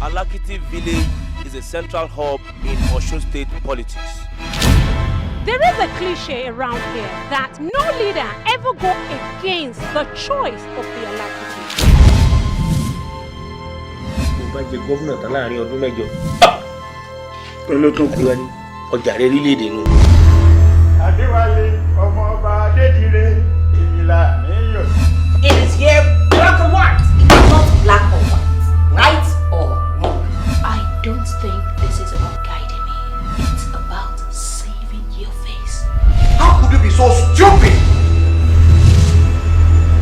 Alakiti village is a central hub in Osun State politics. There is a cliche around here that no leader ever go against the choice of the Alakiti. Mo bá jẹ gómìnà tán láàrin ọdún 8. Pẹ̀lú tó kù. Adéwálé, ọjà rẹ orílẹ̀-èdè nù. Adéwálé, ọmọ ọba Adédire, èmi là níyọ̀. It is here black and white, not black or white, right or wrong. I don't think this is about guiding me. It's about saving your face. How could you be so stupid?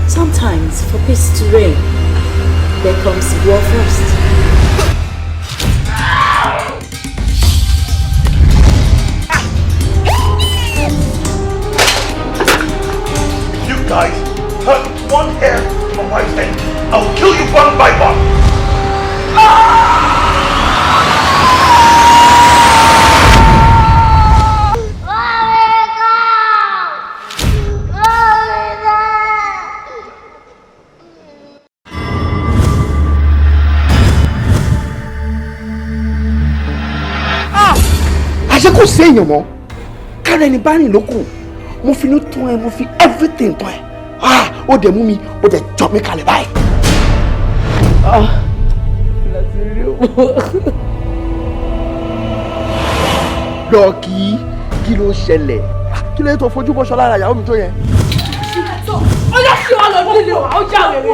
Sometimes, for peace to reign, there comes war first. If you guys hurt one hair from my head, I will kill you one by one. Àṣé kò séèyàn mọ́ kára ẹni bá rìn lókun. Mo fi inú tán ẹ, mo fi everything tán ẹ. Ah, ó dẹ̀ mú mi, ó dẹ̀ jọ mí kalẹ̀ báyìí. Láti rí owó. Lọ́ọ̀kì, kí ló ṣẹlẹ̀? Kí ló yẹ tó fojú bọ́ṣọ lára ìyàwó mi tó yẹn? Ó yẹ kí wọ́n lọ nílé wa, ó já wèrè ni.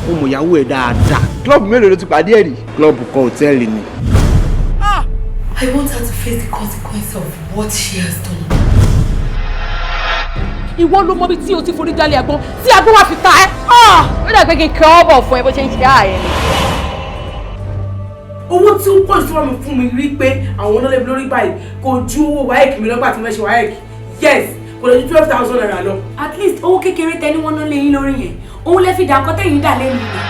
Mo mọ̀ ìyàwó ẹ̀ dáadáa. Club mélòó ló ti pàdé ẹ̀ rí? Club kan, hotel ni. I want her to face the consequence of what she has done. Ìwọ ló mọ ibi tí o ti forí jálẹ̀ àgbọn tí àgbọn wà fi ta ẹ́. Ó dàgbé kí n kẹ́ ọ́ bọ̀ fún ẹ bó ṣe ń ṣe ààyè ni. Owó tí ó pọ̀ jù tí wọ́n mi fún mi rí pé àwọn olólè mi lórí báyìí kò ju owó WAEC mi lọ́gbà tí mo fẹ́ ṣe WAEC, yes, kò lè ju ₦12,000 lọ. At least owó kékeré tẹ ní wọ́n ná lé yín lórí yẹn, òun lè fi dà nǹkan tẹ̀yìn dà lẹ́nu ìgbà.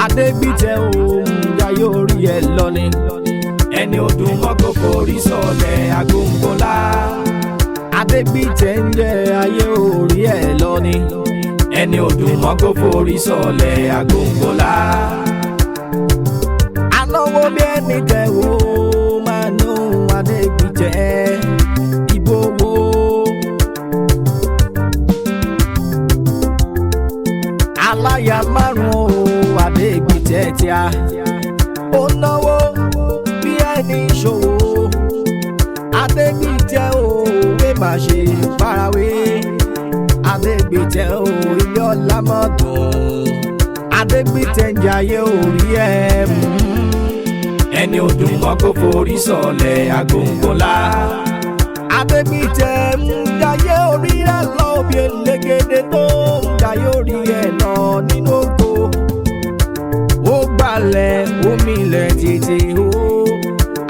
Adégbìtẹ́ òun jayé orí ẹ̀ lọ ni ẹni ọdún mọ́kò forí sọ̀lẹ̀ agóńgólá. Adégbìtẹ́ ń jẹ́ ayé orí ẹ̀ lọ ni ẹni ọdún mọ́kò forí sọ̀lẹ̀ agóńgólá. Anáwó bí ẹni tẹ̀wó máa nù Adégbìtẹ́ ìbò wo. Aláya márùn-ún o, Adégbìtẹ́ tí a ó náwó bí ẹni ṣòwò. Adégbìtẹ́ o, wé má ṣe farawé. Adégbìtẹ́ o, ilé ọ̀la mọ́dún. Adégbìtẹ́ ń jayé orí ẹ̀ mú. Ẹni ọdún mọ́kò forí sọ̀lẹ̀ agóńgólá. Adégbìtẹ́ ń jayé orí ẹ̀ lọ bí elégédé tó ń jayé orí ẹ̀ lọ nínú oko. Ó gbalẹ̀ omi ilẹ̀ títí o.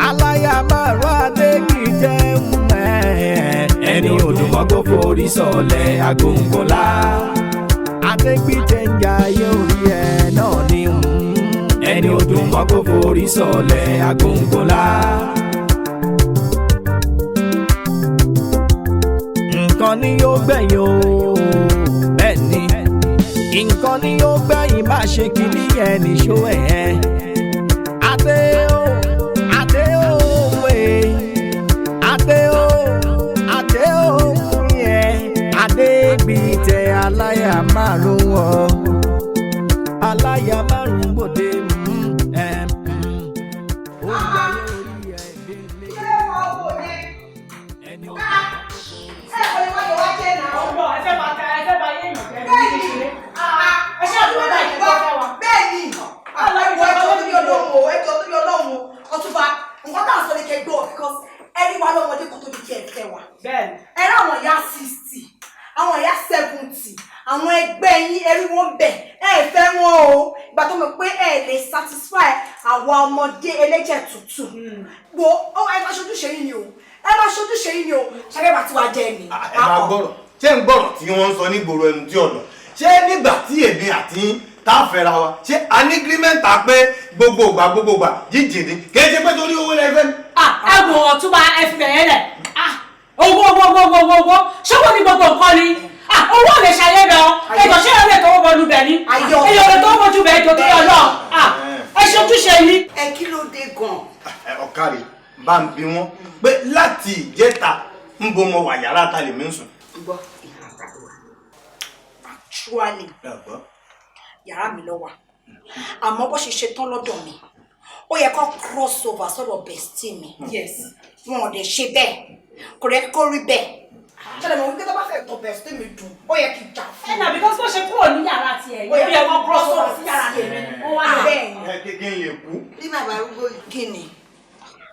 Aláya márùn Adégbìtẹ́ ń ẹ̀. Ẹni ọdún mọ́kò forí sọ̀lẹ̀ agóńgólá. Adégbìtẹ́ ń jayé orí ẹ̀ náà ni ẹni ọdún mọ́kò forí sọ̀lẹ̀ agóńgólá. Nǹkan ni yóò gbẹ̀yìn o, bẹ́ẹ̀ ni nǹkan ni yóò gbẹ̀yìn. Má ṣe kìíní yẹn níṣó ẹ̀. Adé o, adé o, wé adé o, adé o yẹ. Adégbìtẹ́ aláya márùn-ún ọ, aláya márùn-ún gbòde. Ó ń jayé orí ẹ̀ délé. Ẹni ó Ẹ fẹ́ máa ta, ẹ fẹ́ máa yé èèyàn jẹ́ ní kékeré. Ẹ ṣáà tó bá ìjọba fẹ́ wa. Bẹ́ẹ̀ni, ẹwọ, ẹjọ́ torí Ọlọ́run o, ẹjọ́ torí Ọlọ́run o. Ọ̀túnba, nǹkan tá à ń sọ ni kẹ́ gbọ́, because ẹrí wa lọ́mọdé kó tó di kí ẹ fẹ́ wa. Ẹ rí àwọn ìyá 60, àwọn ìyá 70, àwọn ẹgbẹ́ yín, ẹrí wọn bẹ̀ ẹ fẹ́ wọn o. Ìgbà tó mọ̀ pé ẹ lè satisfy àwa ọmọdé ẹlẹ́jẹ̀ tútù wo, ó ẹ máa ṣojúṣe yín ni o, ẹ máa ṣojúṣe yín ni o. Ṣẹlẹ̀ bá ti wá jẹ ni. Ẹ máa gbọ́rọ̀. Ṣé ń gbọ́rọ̀ tí wọ́n ń sọ nígboro ẹnu tí ọ̀dọ̀? Ṣé nígbà tí èmi àti yín Tá a fẹ́ra wa ṣé a ní agreement à pé gbogbo ìgbà gbogbo ìgbà jíjìn ni kì í ṣe pé torí owó lẹ fẹ́ mi. Ẹ wo Ọ̀túnba, ẹ fi bẹ̀rẹ̀ lẹ̀. Owó owó owó owó owó ṣọ́wọ́ ní gbogbo nǹkan ni owó lè ṣayé lọ. Ẹjọ́ ṣé ẹ lè tọwọ́ bọlú bẹ̀ ni èyàn lè tọwọ́ bọjú bẹ̀ ẹjọ́ tó yọ lọ ẹ ṣe ojúṣe yìí. Ẹ kí ló dé gan. Ọ̀kàrí bá ń bi wọ́n pé láti ìjẹta ń bo mọ wà yàrá ta lè mí sùn. Gbọ́ ìhà àtàwọn actually yàrá mi lọ wà, àmọ́ bó ṣe ṣe tán lọ́dọ̀ mi, ó yẹ kó cross over sọ́dọ̀ bestie mi. Yes. Wọn ò dẹ̀ ṣe bẹ́ẹ̀, kò rẹ̀ kó rí bẹ́ẹ̀. Ṣẹlẹ̀ mọ̀ wípé tó bá fẹ́ tọ̀ bestie mi dùn, ó yẹ kí n jà fún Ẹ nà because bó ṣe kúrò ní yàrá tiẹ̀ yìí, ó yẹ kó cross over sí yàrá tèmi. Ó wà bẹ́ẹ̀ ni. Ẹ kí n lè kú. Bí bàbá arúgbó yìí. Kí ni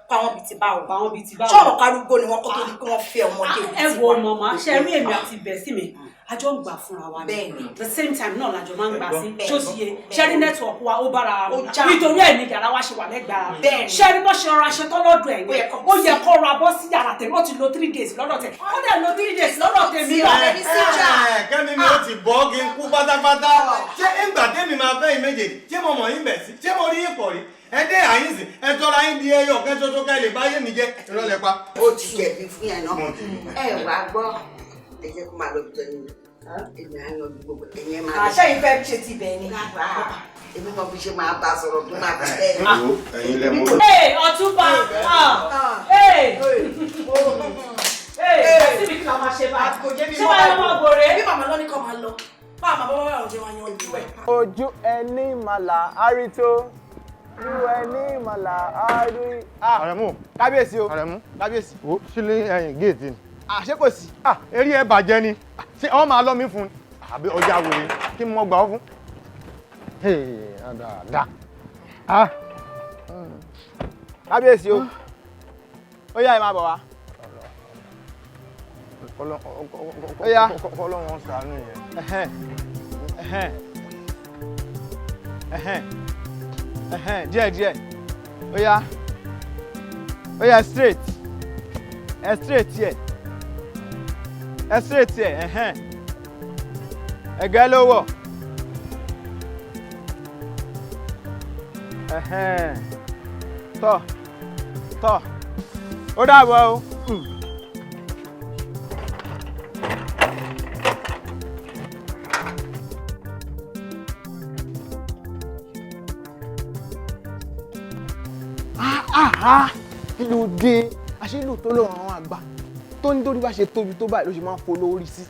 káwọn bíi ti báwo? Báwọn bíi ti báwo? Ṣọ́ọ̀rọ̀ karúgbó ni wọ́n kó tó di pé wọ́n fẹ́ ọmọdé bíi Ẹ ti wo wa. màmá, ṣe rí èmi àti bestie mi, àjọ ń gbà fúnra wa ni. The same time náà làjọ máa ń gbà sí. Ṣó ti yé? Ṣe rí network wa ó bára wa mu, nítorí ẹ̀ ní yàrá wa ṣe wà lẹ́gbàá. Ṣe rí bó ṣe rọra ṣe tán lọ́dọ̀ ẹ̀ yẹn, ó yẹ kó ra bọ́ sí yàrá tèmi. Ó ti lo 3 days lọ́dọ̀ tẹ̀, ó dẹ̀ lo 3 days lọ́dọ̀ tèmi náà. Kẹ́mi mi ó ti bọ́ kí n kú pátápátá. Ṣé ìgbà tẹ́mi máa fẹ́ yín méjèèjì, ṣé mo mọ̀ yín bẹ̀ sí? Ṣé mo rí yín pọ̀ rí? Ẹ dé àyín sí, ẹ tọ́ra yín di ẹyọ kẹ́ ṣoṣo kẹ́ lè bá yé mi jẹ́ ìrọ̀lẹ́ pa. Ó ti jẹ̀bi fún yẹn náà. Ẹ wàá gbọ́, ẹ jẹ́ kó máa lọ bí tẹ́lẹ̀ èmi á yanjú gbogbo ẹ̀yẹn máa lọ. Àṣẹ yìí fẹ́ ṣe ti bẹ̀ ni. Èmi mọ bí ṣe máa bá a sọ̀rọ̀ tó máa fi bẹ́ẹ̀. Ẹ̀yin lẹ mọ̀. Ee, Ọ̀túnba, ee ee, síbi kí la máa ṣe báyìí? Ṣé báyọ̀ máa bòrè? Bí màmá lọ ní kọ́ máa lọ, bá àmà bá bá ọ̀jẹ̀ wa yanjú ẹ̀. Ojú ẹni màlà àrító, ojú ẹni màlà àrí. Àrẹ̀mú. Kábíyèsí o. Àrẹ̀mú. Kábíyèsí. Wo sílé ẹ̀yìn géètì ni. Àṣé kò sí. Eré ẹ bàjẹ́ ni. Ṣé ọ máa lọ mí fún un? Àbí ọjà wèrè kí mo gbà ọ́ fún? Dáadáa. Kábíyèsí o. Ó yá, ẹ máa bọ̀ wá. Ó yá. Kọ́lọ́run ṣàánú yẹn. Ẹ̀hẹ́n. Ẹ̀hẹ́n. Ẹ̀hẹ́n. Ẹ̀hẹ́n. Díẹ̀ díẹ̀. Ó yá. Ó yá, straight. Ẹ straight yẹ. Ẹ straight yẹ. Ẹ̀hẹ́n. Ẹ̀gẹ́ ló wọ̀. Ẹ̀hẹ́n. Tọ̀. Tọ̀. Ó dàbọ̀ o. Kí ló dé? Àṣé lóòótọ́ lọ́rọ̀ àwọn àgbà tó ní torí bá ṣe tóbi tó báyìí ló ṣe máa ń fo lórí sí.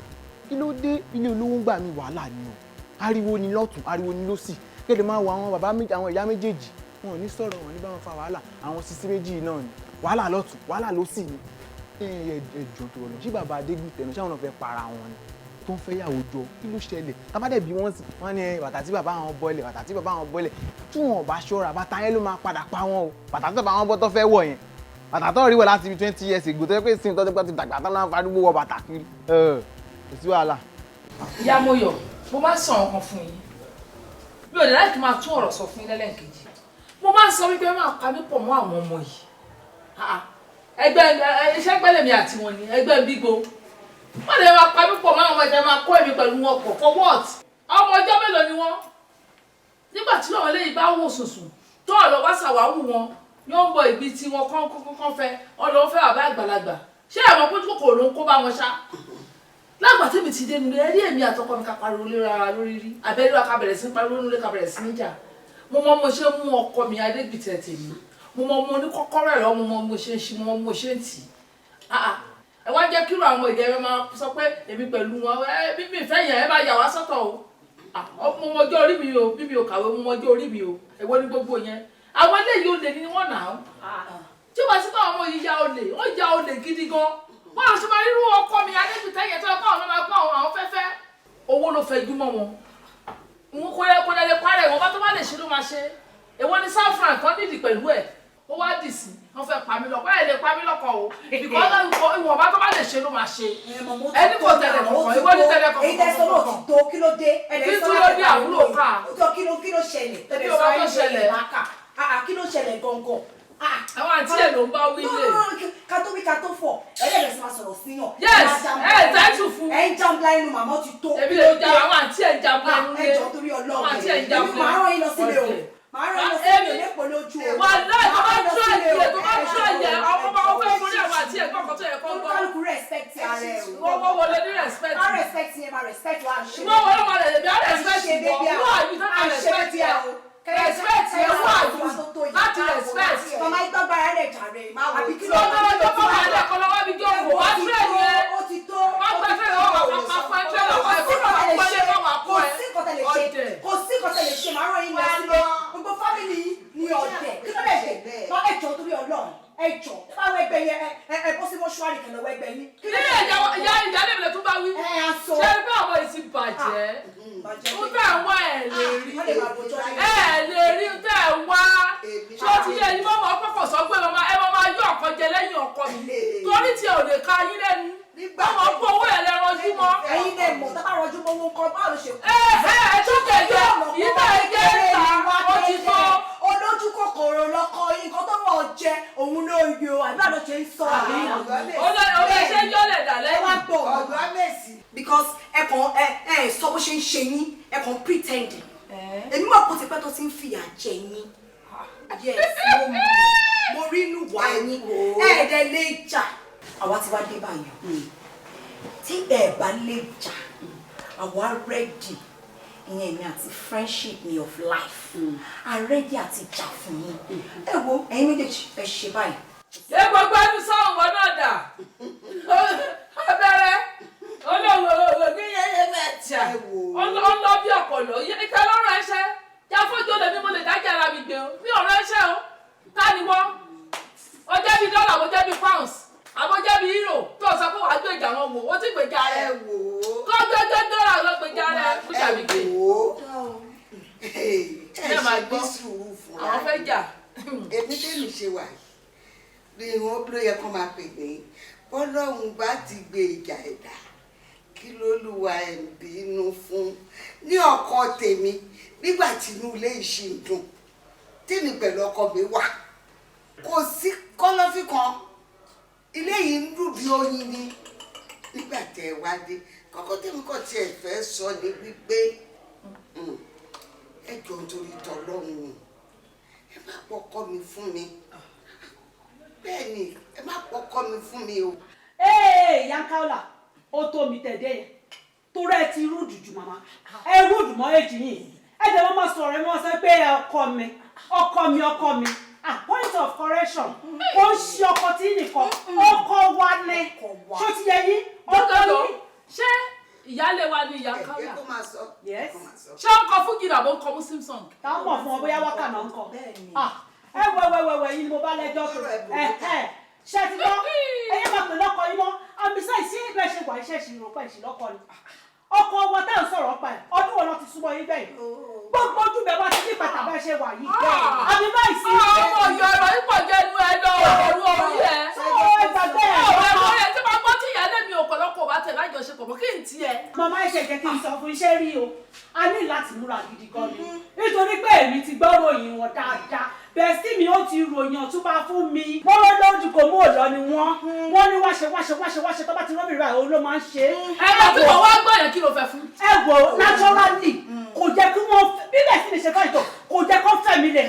Kí ló dé? Ilé olówó ń gbà mí, wàhálà ni o. Ariwo ni lọ́tùn, ariwo ni lósì. Kéde máa wo àwọn bàbá méjì, àwọn ìyá méjèèjì, wọn ò ní sọ̀rọ̀, wọn ò ní bá wọn fa wàhálà. Àwọn sisi méjì náà ni wàhálà lọ́tùn, wàhálà lósì ni. Ẹ jọ̀ọ́, tó lọ ṣé bàbá Adégbìtẹ̀ náà, ṣáwọn náà fẹ́ para wọn ni tó ń fẹ́ yàwó jọ? Kí ló ṣẹlẹ̀? Tábàdẹ̀ bí wọ́n sì wọ́n ní bàtà tí bàbá àwọn bọ́lẹ̀, bàtà tí bàbá àwọn bọ́lẹ̀, tí wọn ò bá ṣọ́ra, bàtà yẹn ló máa padà pa wọn o. Bàtà tí bàbá wọn bọ́ tó fẹ́ wọ̀ yẹn, bàtà tó rí wọ̀ láti ibi 20 years ago, tó yẹ pé sin tó ti dàgbà tán náà farúgbó wọ bàtà kiri. Kò sí wàhálà. Ìyá Mọ́yọ̀, mo máa ń sọ ọ̀kan fún yín, mi ò dé láti máa tún ọ̀rọ̀ sọ fún yín lẹ́lẹ́ǹkejì. Mo máa ń sọ wípé máa pa mí pọ̀ mọ́ àwọn ọmọ yìí. Ẹgbẹ́ iṣẹ́ gbẹ́lẹ̀ mi àti wọn ni ẹgbẹ́ gbígbó. Wọ́n lè máa pa mí pọ̀ mọ́ àwọn ọmọ ìjà, máa kó èmi pẹ̀lú wọn pọ̀ for what? Ọmọ ọjọ́ mélòó ni wọ́n? Nígbà tí àwọn eléyìí bá wò sùnsùn tó ọ̀lọ́ wá ṣàwáwù wọn yóò ń bọ ìbí tí wọn kán kán fẹ́ ọ̀lọ́ fẹ́ bàbá àgbàlagbà. Ṣé àwọn kójú kòkòrò ló ń kó bá wọn ṣá? Lágbà tí mi ti dé nílé, ẹ rí èmi àtọkọ mi ká pariwo lé rárá lórí rí abẹ́rẹ́ wa, ká bẹ̀rẹ̀ sí pariwo nílé, ká bẹ̀rẹ̀ sí níjà. Mo mọ mo ṣe mú ọkọ mi Adégbìtẹ̀ tèmi, mo mọ mo ní kọ́kọ́rọ́ ẹ̀rọ, mo mọ mo ṣe ń ṣi, mo mọ mo ṣe ń tì í. Ẹ wá jẹ́ kírò àwọn ìdí ẹ máa sọ pé èmi pẹ̀lú wọn. Ẹ bí mi fẹ́ yẹn, ẹ bá yà wá sọ́tọ̀ o. Mo mọ ọjọ́ orí mi o, bí mi ò kàwé, mo mọ ọjọ́ orí mi o. Èwo ni gbogbo yẹn? Àwọn eléyìí olè ni wọ́n nà án. Tí wọ́n sì kọ́ àwọn ọmọ yìí ya olè, wọ́n ya olè gidi gan. Wọ́n lọ sí máa rírú ọkọ mi Adégbìtẹ́ yẹn tó yẹ kó àwọn máa kó àwọn fẹ́fẹ́. Owó ló fẹ́ júmọ́ wọn, òun kò yẹ kó lè parẹ́ wọn bá tó bá lè ṣe ló máa ṣe. Èwo ni South Frank kan nídìí pẹ̀lú ẹ̀? Ó wá dì sí wọ́n fẹ́ pa mí lọ́kọ. Ẹ̀ lè pa mí lọ́kọ o, because ìwọ̀nba tó bá lè ṣe ló máa ṣe. Ẹni kò tẹ̀lé kọ̀ọ̀kan, ìwọ ní tẹ̀lé kọ̀ọ̀kan. Èyí tẹ́sán náà ti tó. Kí ló dé? Kí tún ló dé, àbúrò ká? Kí ló ṣẹlẹ̀? Kí ló bá tó ṣẹlẹ̀? Kí ló ṣẹlẹ̀ gangan? Àwọn àǹtí ẹ̀ ló ń bá wí lé. Ká tó wí ká tó fọ̀, ẹlẹ́dẹ̀ẹ́ sì máa sọ̀rọ̀ síyàn. Yes, ẹ tẹ́tù fún. Ẹ ń jambla inú màmá ti tó. Èmi lè ja àwọn àǹtí ẹ̀ ń jambla inú lé. Ẹ jọ̀ọ́ torí Ọlọ́run. Àwọn àǹtí ẹ̀ ń jambla. Èmi máa rán yín lọ sílé o. Màá rán yín lọ sílé o lẹ́pọ̀ lójú o. Wà láì tó bá tú àyè tó bá tú àyè àwọn ọmọ ọmọ fẹ́ borí àwọn àǹtí ẹ̀ gbọ́kàn tó yẹ kó gbọ́. Olúkálùkù respect ara ẹ̀ o. Wọ́n wọ́n wọlé ní respect. Má respect yẹn, má respect wa. Wọ́n wọlé wọn lè bí á respect wọ́n. Wọ́n àyù tó máa respect yẹ. Respect yẹ wọ́n àyù láti respect. Màmá ìgbàgbára rẹ̀ jàre. Àbí kí ló Lọ́dọ̀ lọ́dọ̀ kọ́ máa lẹ̀ kọ́ lọ́wọ́ bí jókòó. Wá tú ẹ̀yẹ. Ó ti tó. Wọ́n gbẹ fẹ́ lọ́wọ́ wà máa fún ẹ lọ́wọ́ ẹ̀ kó máa kọ́ ẹ lọ́wọ́ àkọ́ Kò ẹ. sí nǹkan tẹ́ lè ṣe. Kò sí nǹkan tẹ́ lè ṣe. Màá rán yín lọ sílé. Gbogbo fámìlì ni ọ̀dẹ̀. Kí ló lè ṣe? Má ẹ jọ̀ọ́ torí Ọlọ́run. Ẹ jọ̀ọ́. Ẹ bá wọ ẹgbẹ́ yẹn ẹ bọ́ sí mọ́ṣúárì kẹlẹ́ wọ ẹgbẹ́ yín. Ilé ìyá ìyá lè tún bá wí. Ṣé pé àwọn yìí ti bàjẹ́? Ń tẹ̀ ń wá ẹ̀ lè rí. Ẹ̀ lè rí ń tẹ̀ ń wá. Ṣé o ti yẹ ẹyin mọ́mọ́ ọkọ̀ sọ pé ẹ máa yọ ọkọ jẹ lẹ́yìn ọkọ mi? Torí tí ò lè ka yín lẹ́nu. Ọmọ kó owó ẹ̀ lẹ rọjú mọ́. Ẹ̀yin lẹ mọ̀ tá bá rọjú mọ́ owó nǹkan báwo ló ṣe kú. Ẹ ẹ tó kẹjọ yìí tá ẹ jẹ́ ta ó ti tó. Olójú kòkòrò lọkọ yín nǹkan tó wọ̀ jẹ òun ló yọ àbí àlọ́ ṣe ń sọ àbí. Ó lè ṣe yọ̀lẹ̀ dà lẹ́yìn. Ẹ wá gbọ́ ọ̀dọ́ àmẹ́sì. Because ẹ kàn ẹ sọ bó ṣe ń ṣe yín ẹ kàn pretend. Èmi mọ̀ kó ti pẹ́ tó ti ń fìyà jẹ yín. Yes, mo mọ̀ mo rí inú wá yín ẹ̀ẹ́dẹ̀ lè jà. Àwa ti wá dé báyìí o. Tí ẹ bá lè jà, àwa ready. Ìyẹn èmi àti friendship mi of life. A ready àti jà fún yín. Ẹ wo ẹ̀yin méjèèjì ẹ ṣe báyìí. Ṣé gbogbo ẹnu sọ̀hún wọn náà dà? Abẹ́rẹ́ olówó olówó ní yẹyẹ mẹ́ta. Ó lọ bí ọ̀pọ̀lọ́. Ìka lọ́rọ̀ ẹṣẹ́. Jáfójó lèmi mo lè dájà ara mi gbé o. Mi ò rán ẹṣẹ́ o. Ta ni wọ́n? Ó jẹ́ bí dọ́là, mo jẹ́ bí pounds. Àbó jẹ́ bí euro tó sọ pé wàá gbèjà wọn wò. Ó ti gbèjà rẹ̀. Kó gbẹ́gbẹ́ dọ́là lọ gbèjà rẹ̀. Kó jà mí gbé. Ẹ máa ṣe gbọ́. ní sùúrù fúnra. Àwọn fẹ́ jà. Èmi tèmi ṣe wà yìí ni wọn ló yẹ kó máa pè ní bọ́lọ́hún bá ti gbé ìjà ẹ̀dá kí lólúwa ẹ̀ ń bínú fún ní ọkọ tèmi nígbà tí inú ilé yìí ṣì ń dùn tèmi pẹ̀lú ọkọ mi wà kò sí kọ́lọ́fín kan ilé yìí ń dùn bí oyin ni nígbà tẹ ẹ wá dé kọ́kọ́ tèmi kàn tiẹ̀ fẹ́ sọ ni wípé ẹ jọ̀ọ́ nítorí tọlọ́run ẹ má pọkọ mi fún mi bẹ́ẹ̀ ni ẹ má pọkọ mi fún mi o. Ee, Yankaola, ó tó mi tẹ̀dé yẹn. Torí ẹ ti rude jù màmá. Ẹ rude mọ́ èjì yìí. Ẹ jẹ́ wọ́n máa sọ̀rọ̀ ẹ máa sọ pé ọkọ mi, ọkọ mi, ọkọ mi. Ah, point of correction. Ó ń ṣe ọkọ tí nìkan. Ọkọ wa ni. Ṣó ti yẹ yín? Ọkọ Dọ́dọ̀dọ̀ yín. ṣé ìyáálé wa ni ìyá Kaola? Yes. Ṣé ó ń kọ fújì àbó ń kọ Muslim song? Táwọn mọ̀ fún ọ bóyá wákà náà ń kọ. Ah, ẹ wẹ wẹ wẹ wẹ yín ni mo bá lẹ́jọ́ pé ẹ ẹ ṣe ti gbọ́ ẹ yẹ máa pè lọ́kọ yín mọ́ àmì sáì sí ibẹ̀ ṣe wà iṣẹ́ ìṣirò pẹ̀ ìṣì lọ́kọ ni ọkọ wọn tá à ń sọ̀rọ̀ pa ẹ̀ ọdún wọn lọ ti súnmọ́ yín bẹ́ẹ̀ gbogbo ojú bẹ́ẹ̀ bá ti ní pàtàkì bẹ́ẹ̀ ṣe wà yìí àmì báyìí sí. Ọmọ ìyá ọ̀rọ̀ yìí pọ̀ jẹ́ inú ẹ lọ òru orí ẹ. ẹ gbàgbé ẹ. Ọ̀rọ̀ ẹ̀rọ ẹ̀ tí máa gbọ́ tí ìyáálé mi ọ̀pọ̀lọpọ̀ bá tẹ̀ lájọṣepọ̀ mọ́ kí n tiẹ̀. Màmá ẹ ṣe jẹ́ kí n sọ fún iṣẹ́ rí o, a ní láti múra gidi gan ni nítorí pé èmi ti gbọ́ ròyìn wọn dáadáa bẹ́ẹ̀ sí mi ó ti ròyìn ọ̀túnba fún mi. Wọ́n lọ lójú kò mú òlọ ni wọ́n wọ́n ní wáṣẹ wáṣẹ wáṣẹ wáṣẹ tó bá ti rọ́bìnrin báyìí òun ló máa ń ṣe é. Ẹ lọ tí mo wá gbọ́ yẹn kí ló fẹ́ fún. Ẹ wò naturally kò jẹ́ kí wọ́n bí bẹ́ẹ̀ sì lè ṣe fáìtọ̀ kò jẹ́ kó fẹ́ mi lẹ̀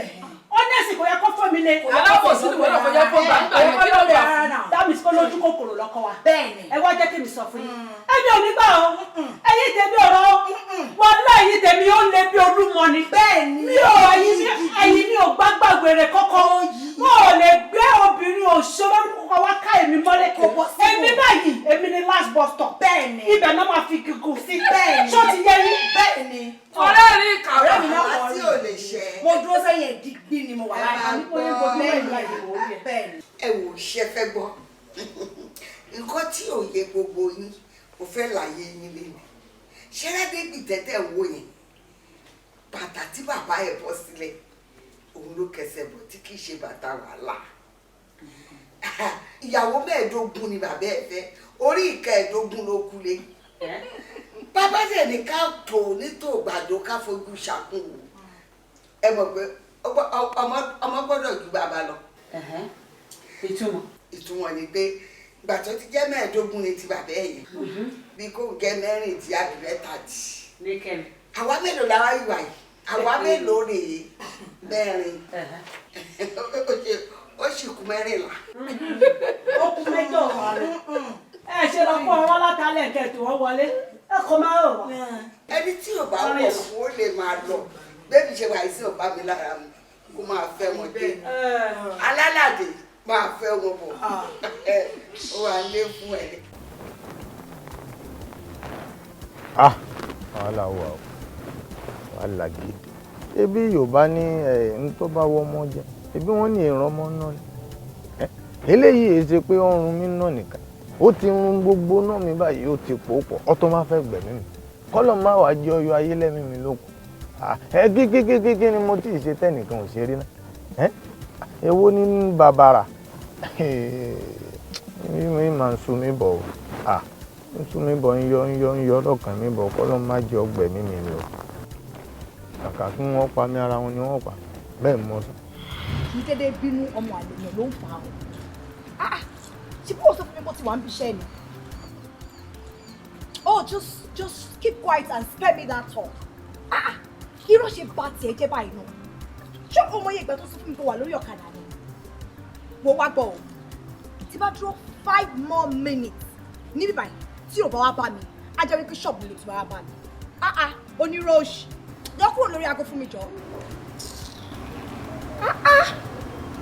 honestly kò yẹ kó fẹ́ mi lẹ̀. Alábòsí ni wọ́n náà kò yẹ kó gbà nígbà yẹn kí ló gbà fún. That means kó lójú kòkòrò lọ́kọ wa. Ẹ wá jẹ́ kí mi sọ fún yín. Ẹ̀mi ò ní gbà o. Ẹ̀yin tèmi ọ̀rọ̀ o. Wàhálà ẹ̀yin tèmi ó lé bí olúmọ ni. Mi ò ẹ̀yin mi ò gbàgbàgbèrè kọ́kọ́. Wọn ò lè gbé obìnrin òṣèré kọ́kọ́ wá ká èmi mọ́lẹ̀. Èmi báyìí èmi ni last bus stop. Ibẹ̀ náà máa fi gígùn sí. Ṣó ti yẹ yín? Ọ̀rẹ́ rí kàwé. Ọ̀rẹ́ mi náà kọ̀ tí rí. ò lè ṣe. Mo dúró sẹ́yìn ẹ̀dígbì ni mo wà láì. Bẹ́ẹ̀ni. Ẹ wò ṣe fẹ́ gbọ́ nǹkan tí ò yẹ gbogbo yín mo fẹ́ láyé yín lẹ́nu ṣẹ́rẹ́dẹ́gbì tẹ́tẹ́ ń wò yẹn bàtà tí bàbá ẹ̀ bọ́ sílẹ̀ òun ló kẹsẹ̀ bọ̀ tí kì í ṣe bàtà wàhálà ìyàwó 25 ni bàbá ẹ̀ fẹ́ orí 15 ló kú lé bàbá dẹ̀ ní ká tò nítò gbàdó ká fojú ṣàkún wò ẹ mọ̀ pé ọmọ gbọ́dọ̀ ju bàbá lọ. Ìtumọ̀. Ìtumọ̀ ni pé ìgbà tó ti jẹ́ 15 ni ti bàbá ẹ̀ yẹn, bí kò jẹ́ 4 tí àbí 3 dì. Ní kẹ́mi. Àwa mélòó la wá ìwà yìí? Àwa mélòó rèé? 4. Ó sì kú 14. Ó kú mẹ́jọ wà rẹ̀. Ẹ ṣe lọ kó wọn látàlẹ̀ kẹtù wọn wọlé. Ẹ kò máa rò wá. Ẹni tí ò bá wọ̀ fún ó lè máa lọ. Bébí ṣe wà sí ò bá mi lára mu, kó máa fẹ́ wọn dé. Alálàdé máa fẹ́ wọn bọ̀. Ó wà lé fún ẹ. Ah, wàhálà wà o, wàhálà gidi. Ebi Yorùbá ní ẹ̀ ń tó bá wọ́ ọmọ jẹ, ebi wọ́n ní ìran ọmọ náà ni. Eléyìí èyí ṣe pé ọrùn mi náà nìkan, ó ti run gbogbo náà mi báyìí, ó ti pò pọ̀, ọtọ́ máa fẹ́ gbẹ̀mí mi. Kọ́lọ̀ má wàá jẹ́ ọyọ ayé lẹ́mí mi lókun. Ẹ kíkíkíkí ni mo tí ì ṣe tẹ́nìkan ò ṣe rí náà. Èwo ní bàbàrà? Mi máa ń sun mi bọ̀ o. Ń sun mi bọ̀, ń yọ ń yọ ń yọ lọ́kàn mi bọ̀, kọ́lọ̀ má jẹ́ ọgbẹ̀mí mi ni o. Kàkà kí wọ́n pa mí, ara wọn ni wọ́n pa. Bẹ́ẹ̀ mọ́ sọ. Kì í dédé bínú, ọmọ àlè yẹn ló ń fà á o. Ṣé bí wọ́n sọ fún mi pé ó ti wà ń bíṣẹ́ ni? Oh, just keep quiet and spare me that talk. Irọ́ ṣe ba tiẹ̀ jẹ́ báyìí náà. Ṣé o mọ iye ìgbà tó sọ fún mi pé wà lórí ọ̀kadà ni? Mo wá gbọ́ o. Tí bá dúró 5 more minutes níbí báyìí tí ò bá wá bá mi, á jẹ́ wípé ṣọ́ọ̀bù lè tún wá bá mi. Onírọ́ òṣì. Yọ kúrò lórí aago fún mi jọ.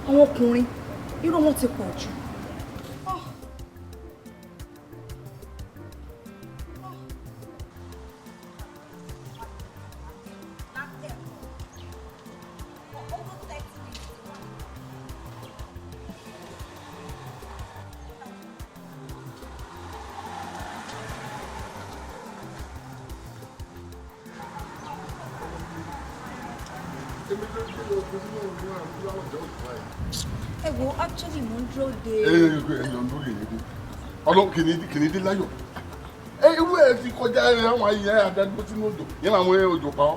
Àwọn ọkùnrin, irọ́ wọn ti pọ̀ jù. Ẹ wo, actually mo ń dúró de. Ẹ lọ lórí èyí dé ọlọ́run kìnìún dé láyọ̀. Ẹ irú ẹ ti kọjá ẹ àwọn ayé ẹ adájọ́ sínú odò yẹn làwọn odò pa ọ́.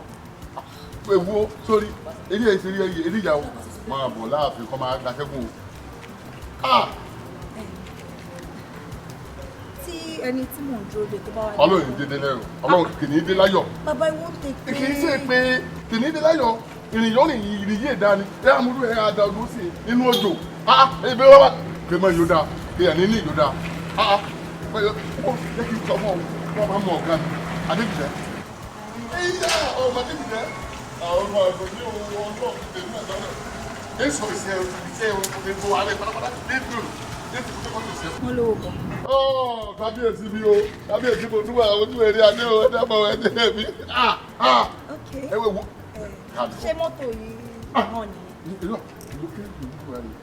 Ewu sórí eré ẹ ṣeré eré ìyàwó máa bọ̀ láàfin kọ́ máa gbatẹ́gùn o. Tí ẹni tí mò ń dúró de tó bá wà. Ọlọ́run dédé lẹ́rọ, ọlọ́run kìnìún dé láyọ̀. Bàbá ìwọ tètè. Kì í ṣe pé kìnìún dé láyọ̀, ìrìn yóò rìn ìrìn yé dání ẹ àmúlò ẹ àdá ọdún sí inú òjò. Ebi wá wá pé mọ yóò dáa pé ẹ̀ ní yóò dáa. Ó jẹ́ kí n sọ fún ọ, wọ́n máa mọ ọ̀gá mi Adébìtẹ́. Ẹ̀yà ọmọ Adébìtẹ́, àwọn ọmọ ẹ̀gbọ́n ní òun ọlọ́run tèmi náà sọ́nà. Èso ìṣe ìṣe ìṣe alẹ́ pátápátá ní ìlú ní ti kókó tó ṣe. Wọ́n lówó bọ̀. Kábíyèsí mi o, kábíyèsí mo túbọ̀ àwọn ojú eré adé o, ẹ dábọ̀ ẹ dé mi. Ẹ wo wo. Ṣé mọ́tò yìí náà ni? Irọ́, ìlú kéré ìlú kúrò rẹ̀.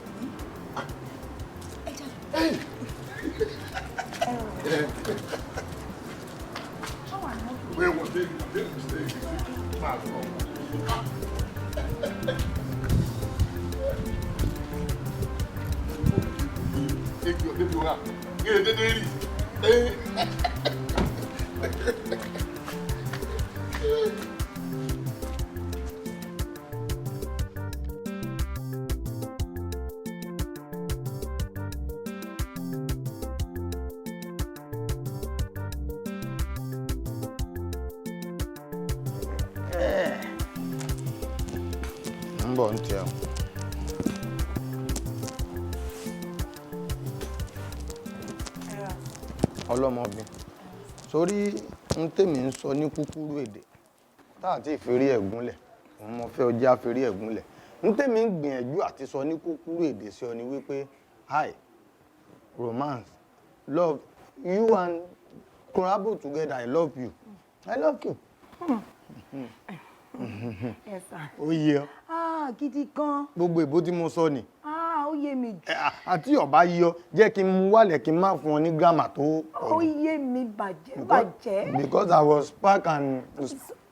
Ń bọ̀ ń tiẹ̀ o. Ọlọ́mọbìn, sórí ń tèmi ń sọ ní kúkúrú èdè tá àti ìfèrí ẹ̀gúnlẹ̀, òun mo fẹ́ ọjà fèrí ẹ̀gúnlẹ̀. Ń tèmi ń gbìyànjú àti sọ ní kúkúrú èdè sí ọ ni wípé hi, romance, love, you and collabo together, I love you, I love you. Yes, sir. Ó yé ọ. Gidi gan. Gbogbo ìbò tí mo sọ ni. Ó yé mi jù. Àti ọba yíyọ jẹ́ kí n mú wálẹ̀ kí n má fún ọ ní gírámà tó pọ̀ Ó jù. yé mi bàjẹ́ bàjẹ́. Because I was spark and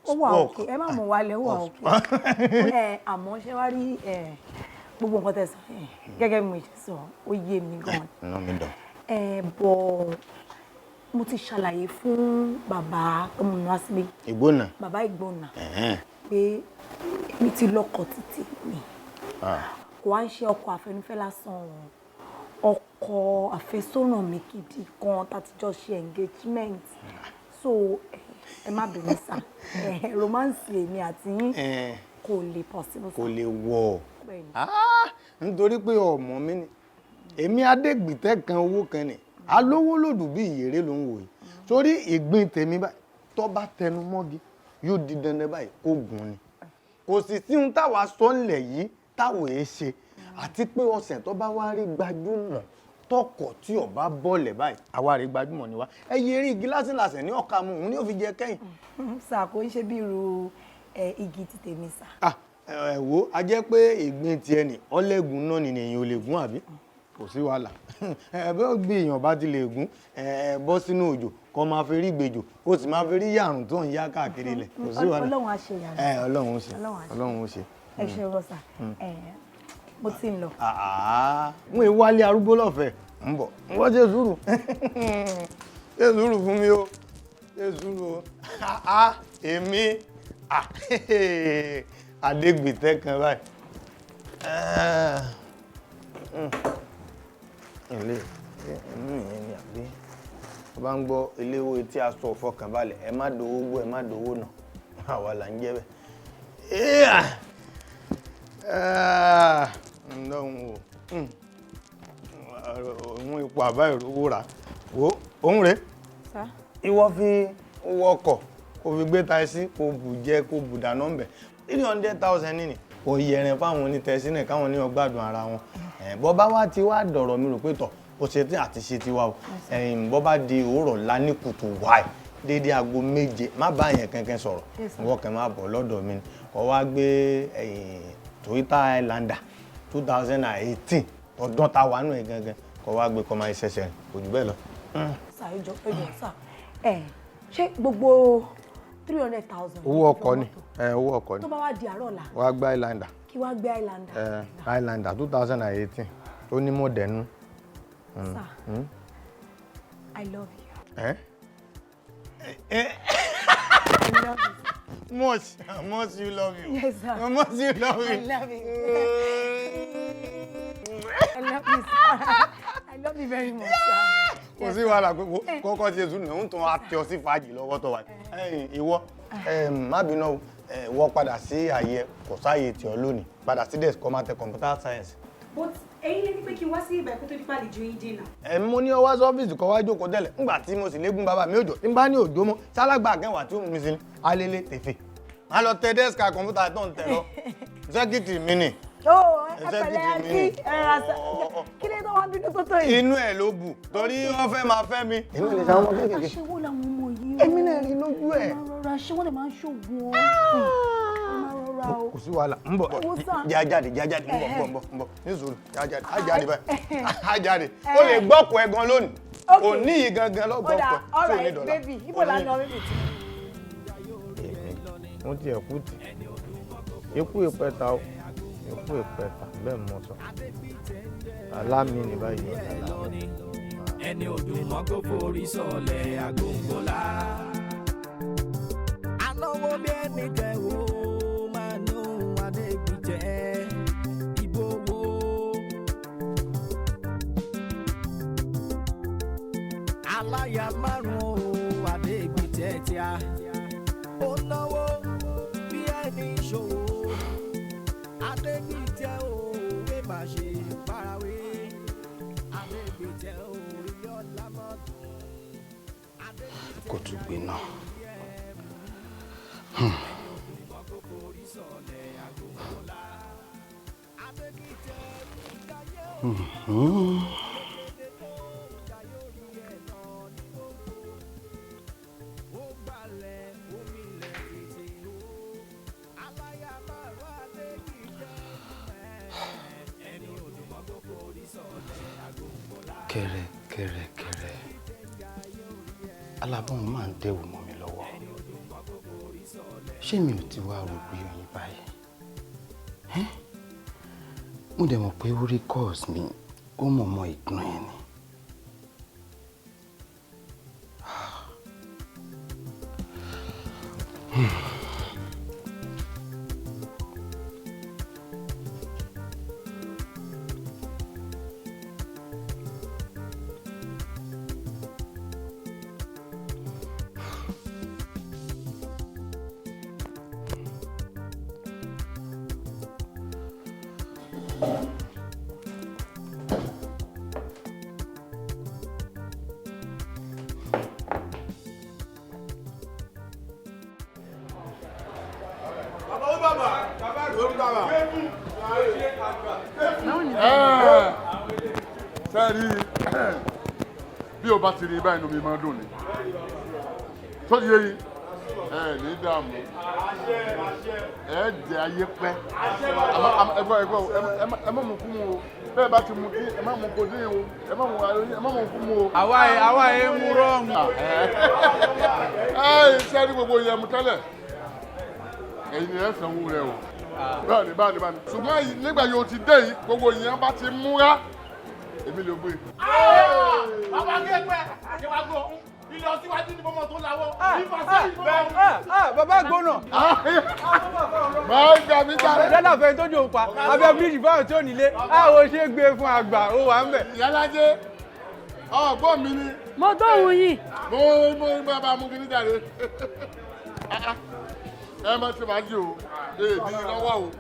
Ó wà spoke. òkè, ẹ má mú wálẹ̀, ó wà òkè. Àmọ́ ṣé wá rí gbogbo nǹkan tẹ́ sọ yẹn gẹ́gẹ́ bí mo ṣe sọ, ó yé mi gan. Inú mi dùn. Bọ̀ mo ti ṣàlàyé fún bàbá tó mú mi wá síbí. Ìgbónà. Bàbá Ìgbónà. Pé èmi ti lọ́kọ títí mi. Kò wá ń ṣe ọkọ àfẹnufẹ́ lásán o, ọkọ àfẹ́sọ́nà mi gidi kan tàtijọ́ ṣe engagement. So ẹ má bínú sà, romance èmi àti yín kò lè possible sà. Kò lè wọ̀. Bẹ́ẹ̀ni. Nítorí pé ọmọ mi ni èmi Adégbìtẹ́ kan owó kan ni alówó lòdù bí ìyèrè ló ń wò yìí, torí ìgbín tèmi báyìí tó bá tẹnu mọ́gi yóò di dandan báyìí kó gùn ni. Kò sì sí ohun táwa sọ ńlẹ̀ yìí táwa èé ṣe, àti pé ọ̀sẹ̀ tó bá wá rí gbajúmọ̀ tọkọ̀ tí ọba bọ́ọ̀lẹ̀ báyìí àwa rí gbajúmọ̀ ni wá. Ẹ yẹ eré igi lásìlàsẹ̀ ní ọ̀ka mu òun ni ó fi jẹ kẹ́yìn. Sà, kò ń ṣe bí irú igi ti tèmi sà. Ẹ wo, a jẹ́ pé ìgbín tiẹ̀ ní ọlẹ́gùn náà ni èèyàn ò lè gún àbí? Kò sí wàhálà. Ẹ bẹ́ẹ̀ gbé èèyàn bá ti lè gún, ẹ bọ́ sínú òjò kó máa fi rí gbèjò, kó sì máa fi rí yàrùn tó ń yá káàkiri ilẹ̀. Kò sí wàhálà. Ọlọ́run á ṣe ìyanu. Ẹ Ọlọ́run ó ṣe. Ọlọ́run á ṣe. Ọlọ́run ó ṣe. Ẹ ṣe rọ sà, mo ti ń lọ. Wọ́n wálé arúgbó lọ́fẹ̀ẹ́ ń bọ̀, wọ́n ṣe sùúrù, ṣe sùúrù fún mi o, ṣe sùúrù o. Èmi Adégbìtẹ́ kan báyìí. Ilé inú ìyẹn ni àbí wọ́n bá ń gbọ́ eléwó etí aṣọ ọ̀fọkànbalẹ̀, ẹ má dowó gbó, ẹ má dowó nà, àwa là ń jẹ́ bẹ́ẹ̀. Ǹlọ́run o, òun ipò àbá ìrówó rà wo òun rèé. Ìwọ fi owó ọkọ̀ kò fi gbé taxi kò bù jẹ kò bù dáná ń bẹ̀ 300,000 nìní kò yẹrin fáwọn onítẹ̀sí náà káwọn ní ọgbádùn ara wọn. Bọ́ bá wá ti wá dọ̀rọ̀ mi rò pé tọ̀ ó ṣe tí àti ṣe tiwa o. Bọ́ bá di òwúrọ̀ la ní kùtù wáì dédé aago 7, má bá yẹn kankan sọ̀rọ̀, wọ́n kàn máa bọ̀ lọ́dọ̀ mi kọ́ wá gbé Toyota Highlander 2018 ọdún tá a wà nù ẹ̀ gangan kọ́ wá gbé kọ́ máa ṣẹ̀ṣẹ̀ rìn kò jù bẹ́ẹ̀ lọ. Sà, ẹjọ ẹjọ sà, ẹ ṣé gbogbo 300,000. Owó ọkọ̀ ni, owó ọkọ̀ ni. Tó bá wá di àárọ̀ ọ̀la. Wá gbé Highlander. Kí wá gbé Highlander. Highlander 2018 tó ní mọ̀dẹ́nu. Sà, I love you. Eh? I love you. Much, much you love you. Yes, sir. Much you love you. I love you. I love you, sir. I love you very much, sir. Kò sí wàhálà, kọ́kọ́ ti ètò náà ń tún àti ọ sí fàájì lọ́wọ́ tó wà. Ìwọ má bínú o, ìwọ padà sí àyè kò sáàyè tí ọ lónìí, padà sí desk kó máa tẹ computer science. But ẹ̀yin lè ní pé kí n wá sí ibà kó tó di pàlejò yín dé náà. Ẹ mo ní ọwá sọ́fíìsì kọ́ wá jókòó tẹ́lẹ̀ ńgbà tí mo sì légún bàbá mi òjò ń bá ní òjò mọ́ sálágbà kẹwàá tí ó mú mi sí ni alẹ́lẹ́ tèfè. Má lọ tẹ desk kọ̀mpútà tó ń tẹ lọ sẹ́kìtì mi nì. Ó ẹ pẹ̀lẹ́ àǹtí, ẹ rà sá, kí ló tó wá bínú tó tó yìí. Inú ẹ ló bù torí wọ́n fẹ́ máa fẹ́ mi. Èmi lè sáwọn ọmọ kékeré. Aṣẹ́wó làwọn ọmọ yìí. Èmi náà rí lójú ẹ̀. Máa rọra, ṣé wọ́n lè máa ń ṣoògùn o. Máa rọra o. Kò sí wàhálà, ń bọ̀ jájáde jájáde, ń bọ̀ ń bọ̀ ń bọ̀ ní sùúrù jájáde ájáde báyìí ájáde. O lè gbọ́kọ̀ ẹ gan lónìí, òní yìí gangan lọ́gbọ̀kọ̀ tí ò ní dọ̀là. Baby, ibo la ń lọ baby tí. Èmi wọ́n ti ẹ̀kú tì ikú ìpẹta o, ikú ìpẹta bẹ́ẹ̀ mọ̀ sọ alámi ní báyìí ọ̀dà làwọn. Ẹni ọdún mọ́kò forí sọ̀lẹ̀ àgóńgólá. Anáwó bí ẹni tẹ̀wó máa nù Adégbìtẹ́ ìbò wo. Aláya márùn-ún Adégbìtẹ́ tíá. Ó náwó bí ẹni ṣòwò. Adégbìtẹ́ o, ẹ má ṣe farawé. Adégbìtẹ́ o, rí ọ̀la mọ́tò. Kò tún gbé náà. Kẹrẹ kẹrẹ kẹrẹ, alábọ̀n máa ń dẹ̀wò mọ́ mi lọ́wọ́. Ṣé mi ò ti wá rò pé oyin báyìí? Mo dẹ̀ mọ̀ pé ó rí calls mi, ó mọ̀ọ́mọ̀ ìgbọ́n ẹ̀ ni. Sẹ́ẹ̀rí bí o bá ti rí báyìí inú mi máa ń dùn ni tó ti yé yín, ẹ ní dààmú, ẹ jẹ ayé pẹ́. Ẹgbọ́ ẹgbọ́, ẹ má mú kú mu o. Bẹ́ẹ̀ bá ti mú kí ẹ má mú kó dín o, ẹ má mú ẹ má mú kú mu o. Àwa ẹ mú rọ́ọ̀mù. Ẹ sẹ́ẹ̀rí gbogbo yẹn mu tẹ́lẹ̀, ẹ̀yin ni ẹ sanwó rẹ o. Báyìí báyìí báyìí, ṣùgbọ́n nígbà yóò ti dé yìí, gbogbo yẹn bá ti múra, èmi lè gbé. Bàbá Gẹ́gbẹ́, àṣewágbó, ilé ọtí wájú ni bọ́mọ tó lawọ́. Ìfà sí ìfọ̀. Bàbá gbóná. Máa ń gbà mí jáde. Dọ́là fẹ́ tó jò pa, abẹ́ bíríìjì fáwọn tí ò nílé, àwọn ṣe gbé fún àgbà, ó wà ń bẹ̀. Ìyálájé, ọgbọ́n mi ni. Mo dóhùn yìí. Mo bàbá mú kí ní jáde. Ẹ má ṣe máa jì o, èdè lọ́wọ́ o.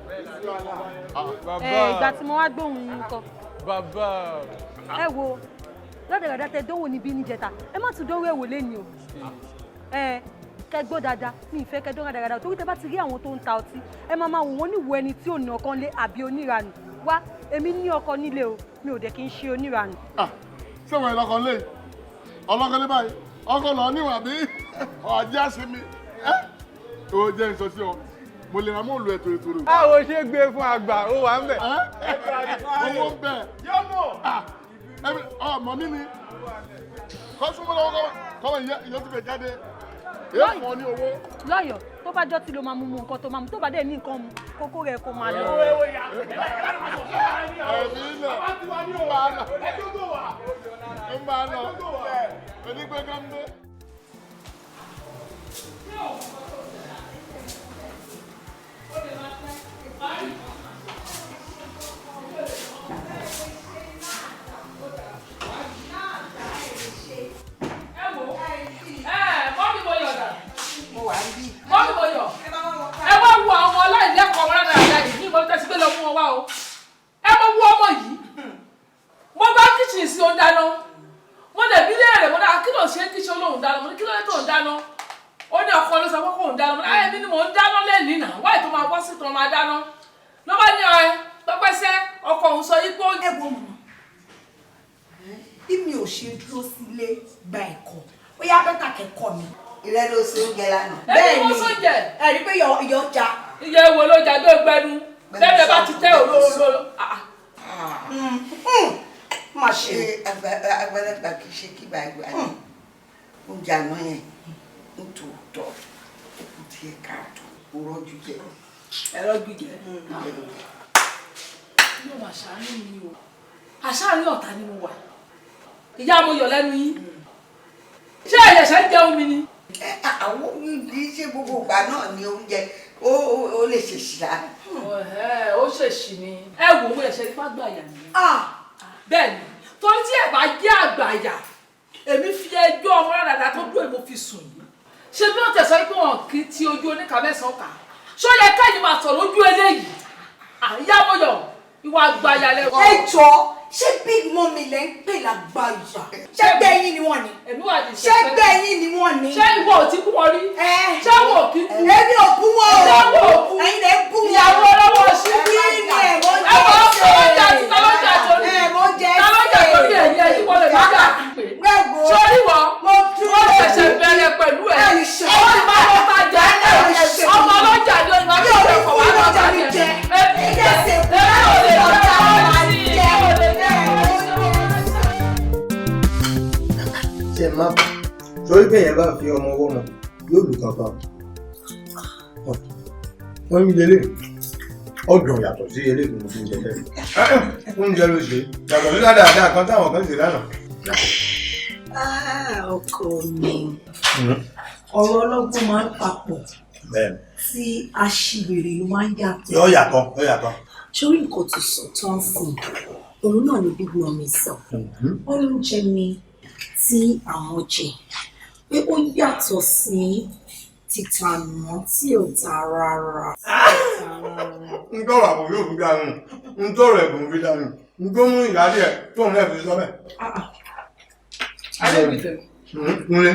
Ẹ ìgbà tí mo wá gbóhùn yín kọ́. Bàbá. Ẹ wo lọ́dẹ̀rẹ̀dẹ̀ tẹ dánwò níbí níjẹta, ẹ má tún dánwò ẹ̀wò lẹ́ni o. Ẹ kẹ gbọ́ dáadáa, mi ìfẹ́ kẹ dánwò dáadáa torí tẹ bá ti rí àwọn tó ń ta ọtí, ẹ máa máa wò wọ́n níwò ẹni tí ò ní ọkọ nílé àbí oníranù. Wá, èmi ní ọkọ nílé o, mi ò dẹ̀ kí n ṣe oníranù. Ṣé wọ́n lọkọ lé? Ọlọ́kọ lé báyìí, ọkọ lọ níwọ̀n àbí ọ̀jẹ́ àṣemí. Ó jẹ́ ìsọ sí ọ, mo lè ra mọ́ọ̀lù ẹ̀ tòrótòró. Báwo ṣe gbé fún àgbà, ó wà ń bẹ̀. Owó ń bẹ̀. Ọmọ mi ni kọ́ súnmọ́ lọ́wọ́ kọ́ ìyẹn ti fẹ́ jáde, èyí fún ọ ní owó. Lọ́yọ̀ tó bá jọ́ tí ló máa mú mu nǹkan tó máa mú, tó bá dẹ̀ ní nǹkan mu kókó rẹ̀ kó máa lọ. Ẹ̀mí ilẹ̀ ń bá a lọ, ń bá a lọ, onígbẹ́gán ń dé. Mọ́mí mo yọ̀, ẹ wá wo àwọn aláìlẹ́kọ̀ọ́ wọn dáadáa yìí ní ìmọ̀ tẹ́sí pé lọ mú wọn wá o. Ẹ mọ wo ọmọ yìí, mo bá kíchìnì sí òun dáná, mo lè bí léèrè, mo dáa kí ló ṣe kíchìnì olóhùn dáná, mo ní kí ló dé tó ń dáná, ó ní ọkọ ló sọ pé kóun dáná, mo ní ayé mi ni mò ń dáná lẹ́nìí náà, wáyé tó máa bọ́ sí tó máa dáná ló bá ní ẹ pẹ́pẹ́sẹ́ ọkọ òun sọ yìí pé ó. Ẹ wo mọ̀mọ́, bí mi ò ṣe dúró sílé gba ẹ̀kọ́, ó yá bẹ́tà kẹ́kọ̀ọ́ mi. Ìrẹ́ ló ṣe oúnjẹ lánàá. Bẹ́ẹ̀ni mo sóúnjẹ. Ẹ rí pé iyọ̀ já. Iye wo ló jà tó gbẹnu? Bẹ́ẹ̀ bá ti tẹ́ òróró. Má ṣe. Àgbàlagbà kì í ṣe kí bá gbà ní. Oúnjẹ àná yẹn ń tòótọ́, ó kù díẹ̀ káàtó, ó rọ́jú jẹ. Ẹ rọ́jú jẹ. Yóò máa ṣàánú mi o. Àṣàárín ọ̀tá ni mo wà. Ìyá mo yọ̀ lẹ́nu yín. Ṣé ẹ̀yẹ̀ṣẹ̀ ń jẹun mi ni? Àwọn kì í ṣe gbogbo ìgbà náà ni oúnjẹ ó lè ṣèṣì lára. Ó ṣèṣì ni. Ẹ wò ó, ẹ̀ṣẹ̀ nípa àgbàyà ni. Bẹ́ẹ̀ ni, torí tí ẹ bá jẹ́ àgbàyà, èmi fi ẹjọ́ ọmọ rárá tó dúró èmo fi sùn yìí. Ṣé bí wọ́n tẹ̀sán pé wọn kì í ti ojú oníkà mẹ́sàn-án kà? Ṣó yẹ kẹ́yìn máa sọ̀rọ̀ ojú eléyìí? Ìyá mo yọ̀, ìwà àgbàyà lẹ. Ẹ jọ, ṣé big mummy lẹ ń pè lágbàyà? Ṣé gbẹ́ yín ni wọ́n ni? Èmi wà ní Ṣé gbẹ́ yín ni wọ́n ni? Ṣé ìwọ ò ti bú wọn rí? Ṣé wọn ò kí bú? Èmi ò bú wọn o. Ṣé wọn ò bú? Ẹ̀yin lẹ ń bú wọn. Ìyàwó ọlọ́wọ́ sí. Kí ni ẹ̀ mọ́ Ẹ wọ́n jẹ́ tọ́lọ́jà tí tọ́lọ́jà torí. Ẹ̀ mọ́ jẹ́ Tọ́lọ́jà torí ẹ̀yìn ẹ̀yìn wọlé lọ́jà pé. Sórí wọ, wọ́n ṣẹ̀ṣẹ̀ bẹ̀rẹ̀ pẹ̀lú ẹ̀. Ó ní máa lọ tajà ẹ̀. Ọmọ ọlọ́jà ni ó ní máa fi ṣe ọkọ̀ wá lọ́jà jẹ. Èmi ò lè jẹ́ Ṣe má torí bẹ́ẹ̀ yẹn bá fi ọmọ ọwọ́ mọ yóò lù kankan. Wọ́n ń lélẹ̀ ọdún yàtọ̀ sí eléyìí mo ti ń jẹ tẹ́lẹ̀. Oúnjẹ ló ṣe yàtọ̀ sí dáadáa kan táwọn kan ṣe lánàá. Ọkọ mi, ọ̀rọ̀ ọlọ́gbọ́n máa ń papọ̀ tí aṣiwèrè ló máa ń yàtọ̀. Yóò yàtọ̀, yóò yàtọ̀. Sórí nǹkan tó sọ tó ń sìn, òun náà ni big mummy sọ. Oúnjẹ mi tí àwọn jẹ pé ó yàtọ̀ sí títànà tí ò ta rárá. N tọrọ àbò yóò fún gàrún. N tọrọ ẹ̀bùn fi dànù n tó mú ìyáálé ẹ̀ tó ń rẹ̀ fi sọ bẹ́ẹ̀. Adébìtẹ̀. Kúnlé.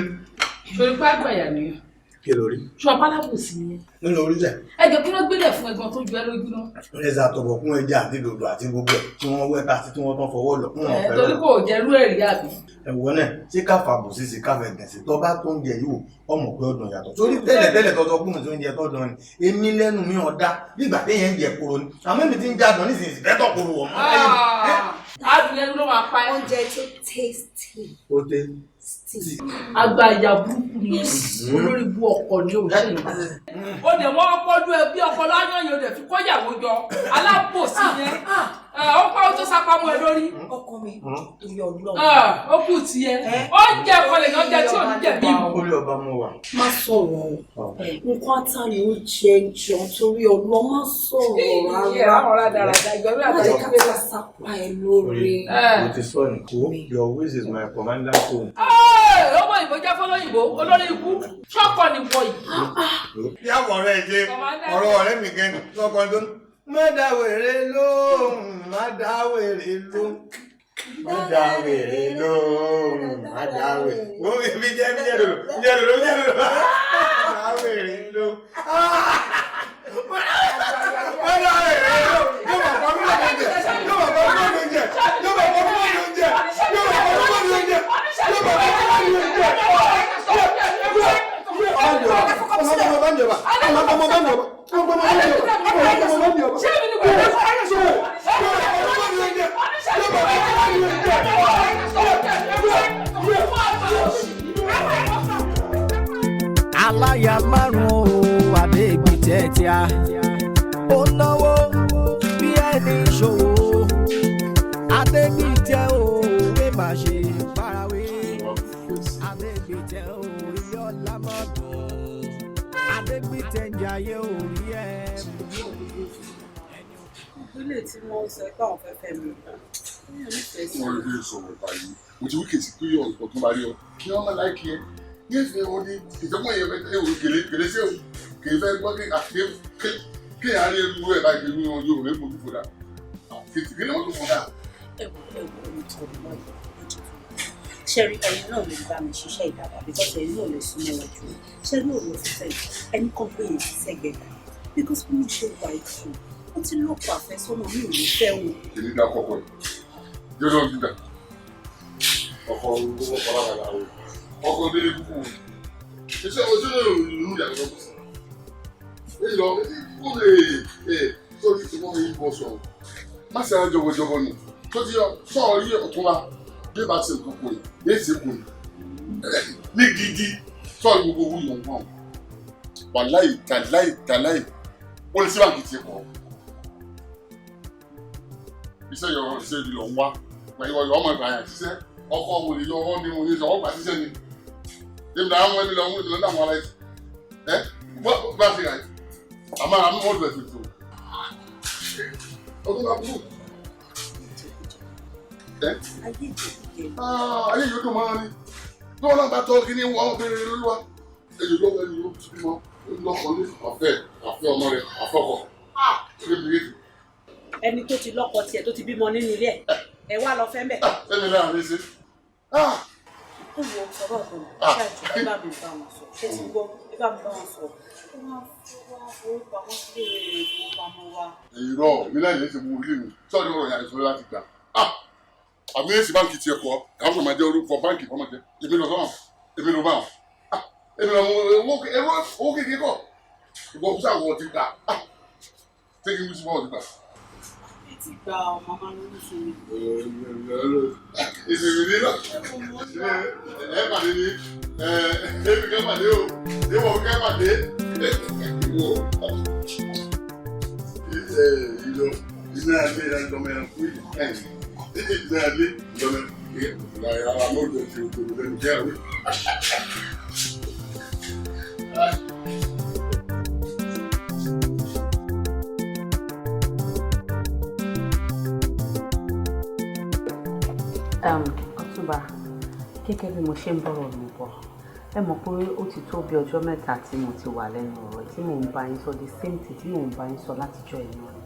Ṣòrí pé àgbàyà nìyẹn. Kí ló rí? Ṣé ọba alábòsí nìyẹn? Ń lọ orí sẹ̀. Ẹ jọ kí ló gbélé fún ẹ̀gbọ́n tó ju ẹ lójú náà? Ẹ ṣe àtọ̀bọ̀ kún ẹja àti dòdò àti gbogbo ẹ̀ tí wọ́n wẹ́ ta sí tí wọ́n tán fọwọ́ lọ. Ẹ torí kò jẹ́rú ẹ̀rí àbí. Ẹ̀wọ̀n náà ṣé káfa bò sí sí káfẹ́ gẹ̀ẹ́sì tó bá tó ń jẹ yìí wò ọmọ pé ọdún yàtọ̀. Torí tẹ́lẹ̀ tẹ́lẹ̀ tọ́tọ́ kún mi tó ń jẹ tọ́dún ni èmi lẹ́nu mi ọ̀dá nígbà téèyàn ń jẹ koro ni àmọ́ èmi ti ń jádùn nísinsìnyí fẹ́ tọ́ koro wọ̀ mọ́. Adùn lẹ́nu ló máa pa ẹ́. Oúnjẹ tó tasty. Ó dé. Àgbà ìyá burúkú ni olórí bu ọkọ ni ò ṣe. Ó dẹ̀ wọ́n ọpọlú ẹ bí ọkọ láyọ̀ yẹn ó dẹ̀ fi kọ́yàwó jọ alábòsí yẹn. Ó pa ó tó sápamọ́ ẹ lórí. Ọkọ mi torí Ọlọ́run. Ó kù tiẹ̀. Oúnjẹ kan lè yàn jẹ tí ò ní jẹ̀bi. Orí ọba mo wà. Má sọ̀rọ̀ o, nǹkan ata ni ó jẹ jọ torí Ọlọ́run, má sọ̀rọ̀ rárá. Má jẹ́ ká ta sápá ẹ lórí. Mo ti sọ ní kó your ways is my commander phone. Ọmọ ìbò jẹ́ fọlọ́yìnbó olórí ikú ṣọ́kọ ni wọ yìí. Bí àwọn ọ̀rẹ́ ṣe ọ̀rọ̀ ọ̀rẹ́ mi gẹ́nu lọ́kọ̀ tó ń má dá wèrè lóhùn, má dá wèrè lóhùn, má dá wèrè lóhùn, má dá wèrè. Wo mi jẹ́ mi jẹ́ lòlò, mi jẹ́ lòlò, mi jẹ́ lòlò. Má dá wèrè lóhùn. Má dá wèrè lóhùn. Yóò bá pa mí lọ́dún jẹ, yóò bá pa mí lọ́dún jẹ, yóò bá pa mí lọ́dún jẹ, yóò bá pa mí lọ́dún jẹ, yóò bá pa mí lọ́dún jẹ. Aláya márùn-ún Adégbìtẹ́ tí a ó náwó bí ẹni ṣòwò Adégbìtẹ́ ò wé má ṣe farawé Adégbìtẹ́ ò ilé ọ̀la mọ́dún Adégbìtẹ́ ń jayé orí ẹ̀. Ilé tí wọ́n sọ pé àwọn fẹ́ fẹ́ mi. Wọ́n rí bí sọ̀rọ̀ báyìí, mo ti wí kèsì pé ọ̀tún bá rí ọ, kí wọ́n má láìkí ẹ. Ní ìfẹ́ wọn ni ìjọba yẹn fẹ́ ewu kèlè kèlè sí ewu kèlè fẹ́ gbọ́ kí àárín ewu ẹ̀ báyìí kèlè wọn yóò rẹ̀ mojú fòdà. Kèlè wọn tó fòdà. Ẹ̀wọ̀ ẹ̀wọ̀ ẹ̀wọ̀ tó lọ yìí. Ṣẹ́rí ẹyin náà lè bá mi ṣiṣẹ́ ìdàgbà because ẹyin náà lè súnmọ́ wọn jù. Ṣẹ́rí òun fífẹ́ ẹni kan pé èyí sẹ́gbẹ̀ẹ́ kan because bí mo ṣe wà ìtù ó ti lọ́pọ̀ àfẹ́sọ́nà mi ò ní fẹ́ wọn. Kèlè dá kọ̀kọ̀ yìí. Yóò lọ dídà. Ọkọ̀ owó kọ́lá kàlà o. Ọkọ̀ délé kúkú o. Iṣẹ́ ojú lè rú ìyàtọ̀ lọ́kùn sí. Èyí lọ kó lè sórí tí wọ́n fi bọ̀ sọ̀rọ̀. Má ṣe ara jọ̀bọ̀jọ̀bọ̀ nù. Tó ti sọ rí ọ̀tún wa bí bá ti nǹkan kò ní, yéé ṣe kò ní. Ní gidi sọ̀rọ̀ gbogbo owó yòó wọ̀n. Wàláì tàláì tàláì ó lè sí báńkì tiẹ̀ kọ́. Iṣẹ́ yọ̀rọ̀ iṣẹ́ ìlú lọ ń wá. Ìwọ yọ ọmọ ìgbà yẹn ṣiṣẹ́ ọkọ wo lè yọ ọwọ́ ní mo ní sọ ọgbà ṣiṣẹ́ ni. Èmi náà àwọn ẹni lọ ń lọ dáhùn ara ẹ. Bá a ṣe rà yìí. Àmọ́ àmọ́ ọdún ẹ̀ tuntun. Ọdún náà kú. Ayé yóò dùn mọ́ra ni. Bí wọ́n náà bá tọ́ kí ni wọ́n béèrè lóluwà. Èyí ló wẹ̀ ló ti mọ lọ́kọ̀ ní ọ̀fẹ́ àfẹ́ ọmọ rẹ̀ àfọ́kọ̀. Ẹni tó ti lọ́kọ tiẹ̀ tó ti bímọ nínú ilé ẹ̀ ẹ wá lọ fẹ́ mbẹ̀. Ẹni náà ní sí. Ó wọ ọ̀rọ̀ ọ̀gbọ̀n ṣé àjọ ẹ bá mi bá wọn sọ ṣé ti gbọ́ ẹ bá mi bá wọn sọ. Ó máa ń fowópamọ́ sílé ìfowópamọ́ wa. Irọ́ mi náà yẹn ti mú ilé mi sọ́ọ́dún ọ̀rọ̀ yàrá ìṣòro láti gbà. Àmì èsì báńkì tiẹ̀ kọ́ káwọn máa jẹ́ orúkọ báńkì kọ́ máa jẹ́ èmi lọ sọ́wọ́n èmi lọ bá wọn. Èmi lọ mú owó kékeré kọ̀ ìwọ fúnṣà wọ̀ ti gbà. Ṣé kí n wí sí wọ́n ti gbà? Ti gba ọmọ máa ń lóyún fún mi. Ìsinmi nílò ẹ pàdé ní ẹbí kẹ́ pàdé o ìwọ kẹ́ pàdé ìwọ ìlọ iná ilé ìdánimọ̀ ẹranko yìí iná ilé ìdánimọ̀ ẹranko ara mọ́tò ti òkòrò lẹ́nu kẹ́ àwẹ̀. Ọ̀túnba, gẹ́gẹ́ bí mo ṣe ń bọ̀rọ̀ mi bọ̀, ẹ mọ̀ pé ó ti tó bí ọjọ́ mẹ́ta tí mo ti wà lẹ́nu ọ̀rọ̀ tí mò ń bá yín sọ the same thing tí mò ń bá yín sọ látijọ́ ìná ni.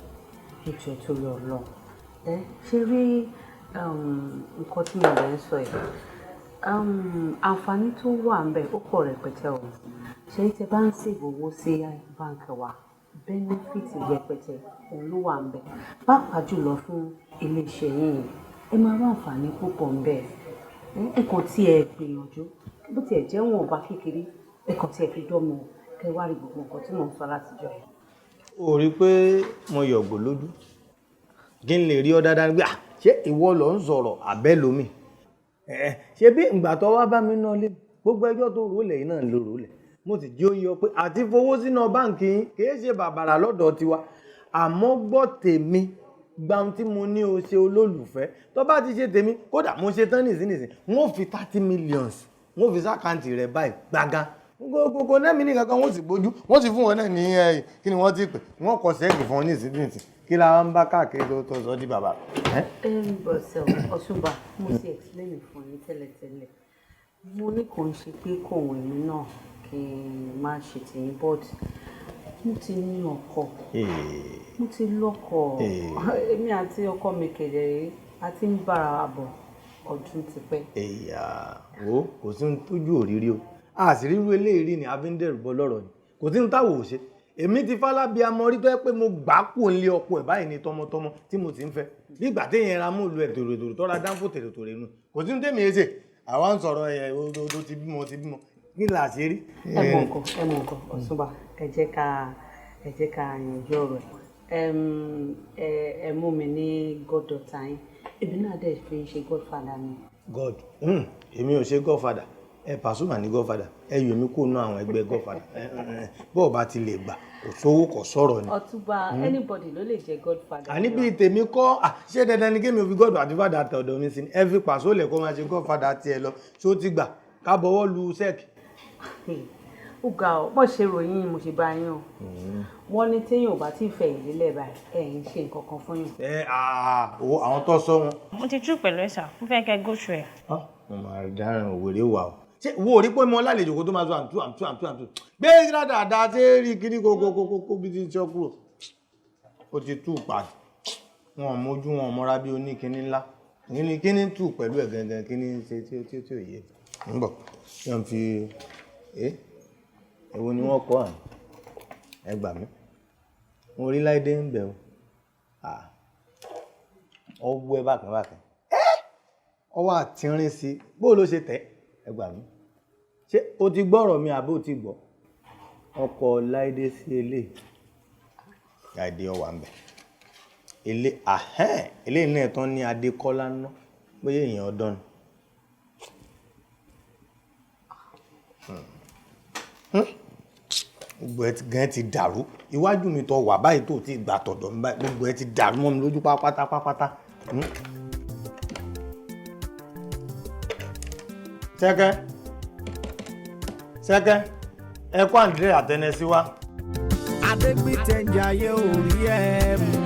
Ìjọ torí Ọlọ́run. Ẹ ṣe rí nǹkan tí mo lè ń sọ yìí. Àǹfààní tó wà ń bẹ̀ ó pọ̀ rẹpẹtẹ o. Ṣé tẹ bá ń save owó sí báǹkì wa, benefit rẹpẹtẹ òun ló wà ń bẹ̀. Pàápàá jùlọ fún iléeṣẹ́ yín, ẹ máa rí àǹfààní púpọ̀ ń bẹ̀. Ẹ kàn tí ẹ gbìyànjú, bó tiẹ̀ jẹ́ wọn ọba kékeré, ẹ kàn tí ẹ fi dánmọ̀ kẹ wá rí gbogbo nǹkan tí mò ń sọ látijọ́ yìí. O rí i pé mo yọ̀gbò lójú kí n lè rí ọ dáadáa nígbà ṣé ìwọ ló ń sọ̀rọ̀ àbẹ́ lómi? Ṣé bí ìgbà tó wá bá mi náà lé gbogbo ẹjọ́ tó rò lẹ̀ yìí náà ló rò lẹ̀, mo sì jí ó yọ pé àti fowó sínú báǹkì yín kì í ṣe bàbàrà lọ́dọ̀ tiwa, àmọ́ gbọ́ tèmi gba ohun tí mo ní o ṣe olólùfẹ́ tó bá ti ṣe tèmi, kódà mo ṣe tán nísinsìnyí, wọ́n fi 30 millions wọ́n fi sákàǹtì rẹ̀ báyìí gbàgán gbogbo nẹ́ẹ̀mí ní kankan, wọ́n sì gbójú wọ́n sì fún wọn náà ní ẹ kí ni wọ́n ti pè wọ́n kọ sẹ́ẹ̀kì fún wọn ní ìsinsìnyí, kí la ń bá káàkiri tó sọ di bàbá. Bọ̀sẹ̀ Ọ̀túnba, mo ti explain fún yín tẹ́lẹ̀tẹ́lẹ̀, mo ní kò ń ṣe pé kò wù mí náà kí n má ṣe tìyín, but mo ti ní ọkọ, mo ti lọ́kọ. Èmi àti ọkọ mi kẹ̀dẹ̀ a ti ń bára wa bọ̀ ọdún ti pẹ́. Ẹ̀yà wo, kò sí ohun tójú òrírí o, a sì ríru eléyìí ni a fi ń dẹ̀rù bọ́ lọ́rọ̀ ni, kò sí ohun táwọn ò ṣe. Èmi ti fálábí amọ̀rí tó yẹ pé mo gbà á kú nílé ọkọ ẹ̀ báyìí ní tọmọtọmọ tí mo ti ń fẹ́ bí ìgbà téèyàn ra mú lu ẹ̀ tòròtòrò tọ́ra dáńfò tòròtòrò nù, kò sí ohun tèmi ẹ ṣe. Àwa ń sọ̀rọ̀ ẹ̀ o ti bímọ ti bímọ kí là ṣe rí. Ẹ mọ nǹkan, ẹ mọ nǹkan, Ọ̀túnba, ẹ jẹ́ ká yanjú ọ̀rọ̀ ẹ. Ẹ mú mi ní goddaughter yín, èmi náà dẹ̀ fi ń ṣe godfather mi. God, èmi ò ṣe godfather. Ẹ Pasuma ní godfather, ẹ yọ èmi kó ná àwọn ẹgbẹ́ godfather. Bọ́ọ̀ bá ti lè gbà, kò sówó kò sọ̀rọ̀ ni. Ọ̀túnba, anybody ló lè jẹ́ godfather. Àní bíi tèmi kọ́, ṣé dandan ni kémi ò fi god àti father tọ̀dọ̀ mi sí ni? Ẹ fi Pàṣọ lẹ̀ kó máa ṣe godfather tiẹ̀ lọ, ṣó ti gbà ká bọ́wọ́ lu sẹ́ẹ̀kì. Ó ga ọ, bó ṣe ròyìn mo ṣe bá yín o. Wọ́n ní téèyàn ò bá tí ì fẹ̀yìn lélẹ̀ báyìí, ẹ̀ ń ṣe nǹkan kan fún yín. Ẹ owó àwọn tó sọ wọn. Mo ti tú pẹ̀lú ẹ̀ sà, mo fẹ́ kẹ́ go through ẹ̀. Mo máa dáràn òwèrè wà o. Ṣé wo rí pé mo lálejò kó tó máa sọ àǹtú àǹtú àǹtú àǹtú gbé dáadáa ṣé rí kíní kókókókó bí ti ń sọ kúrò, ó ti tú pa wọn mójú wọn mọ́ra bí oníkíní ńlá kíní kíní tù pẹ̀lú ẹ̀ gangan, kíní ṣe tí ó tí ó tí ò yé ń bọ̀ ṣé n fi ẹ́ èwo ni wọ́n kọ́ àná? Ẹ gbà mí, mo rí Láìdé ń bẹ̀ o, ọwọ́ ẹ bákan bákan, ọwọ́ àtìrín sí bó ló ṣe tẹ̀. Ẹ gbà mí, ṣé o ti gbọ́rọ̀ mi àbí o ti gbọ́ ọkọ̀ Láìdé sí ilé Láìdé ọwà ń bẹ̀ ilé ahẹ́n eléyìí náà tán ní Adékọ́lá ná bóyá èèyàn ọdún ni. Gbogbo ẹ gan ti dàrú iwájú mi tó wà báyìí tó ti gbà tọ̀dọ̀ mi báyìí, gbogbo ẹ ti dàrú mọ́ mi lójú pátápátá pátápátá. Sẹ́kẹ́ sẹ́kẹ́, ẹ kó André àtẹnẹsí wá. Adégbìtẹ̀ ń jayé orí ẹ̀ mú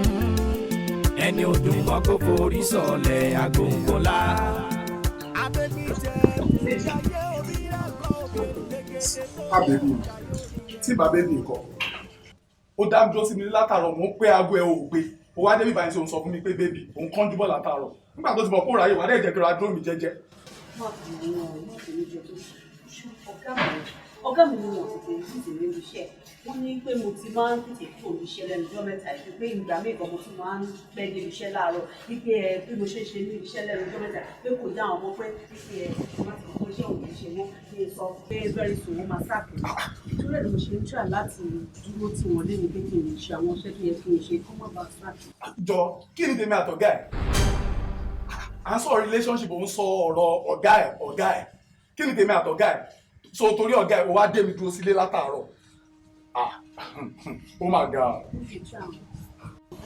ẹni ọdún mọ́ kó forí sọ̀lẹ̀ agbóngbòlá. Adégbìtẹ̀ ń jayé orí ẹ̀ kọ́. Àbẹ̀bí tí bàbá mi kọ ó dá dúró sí mi látàárọ̀, mò ń pé aago ẹ̀ ò gbé, ó wá débi báyìí tí òun sọ fún mi pé baby òun kánjú bọ̀ látàárọ̀ nígbà tó ti bọ̀ kó ráyè wà dẹ́ jẹ́ kí ra dúró mi jẹ́jẹ́. Má bínú, má bínú jọ tó ṣe ọ̀gá mi ni wọ́n tètè tètè níbi iṣẹ́. Wọ́n ní pé mo ti máa ń tètè kúrò níbi iṣẹ́ lẹ́nu ọjọ́ mẹ́ta yìí, pé ìgbà míì gan mo tún máa ń pẹ́ débi iṣẹ́ láàárọ̀, wípé ẹ bí mo ṣe ń ṣe níbi iṣẹ́ lẹ́nu ọjọ́ mẹ́ta pé kò yá àwọn ọmọ pé wípé ẹ má ti mọ̀ pé iṣẹ́ òun kì í ṣe wọ́n kí n sọ pé very soon wọ́n máa sack mi. Nítorí ẹ̀ ni mo ṣe ń try láti dúró tí wọ́n lé ní pé kí n lè ṣe àwọn iṣẹ́ tó yẹ kí n ṣe kó má bàa sack mi. Jọ, kí ni tèmi àtọ̀gá ẹ̀ à ń sọ relationship, òun sọ ọ̀rọ̀ ọ̀gá ẹ̀ ọ̀gá ẹ̀, kí ni tèmi àtọ̀gá ẹ̀? So torí ọ̀gá ẹ̀, ó wá dé mi dúró sílé látàárọ̀. Ah, ó mà ga.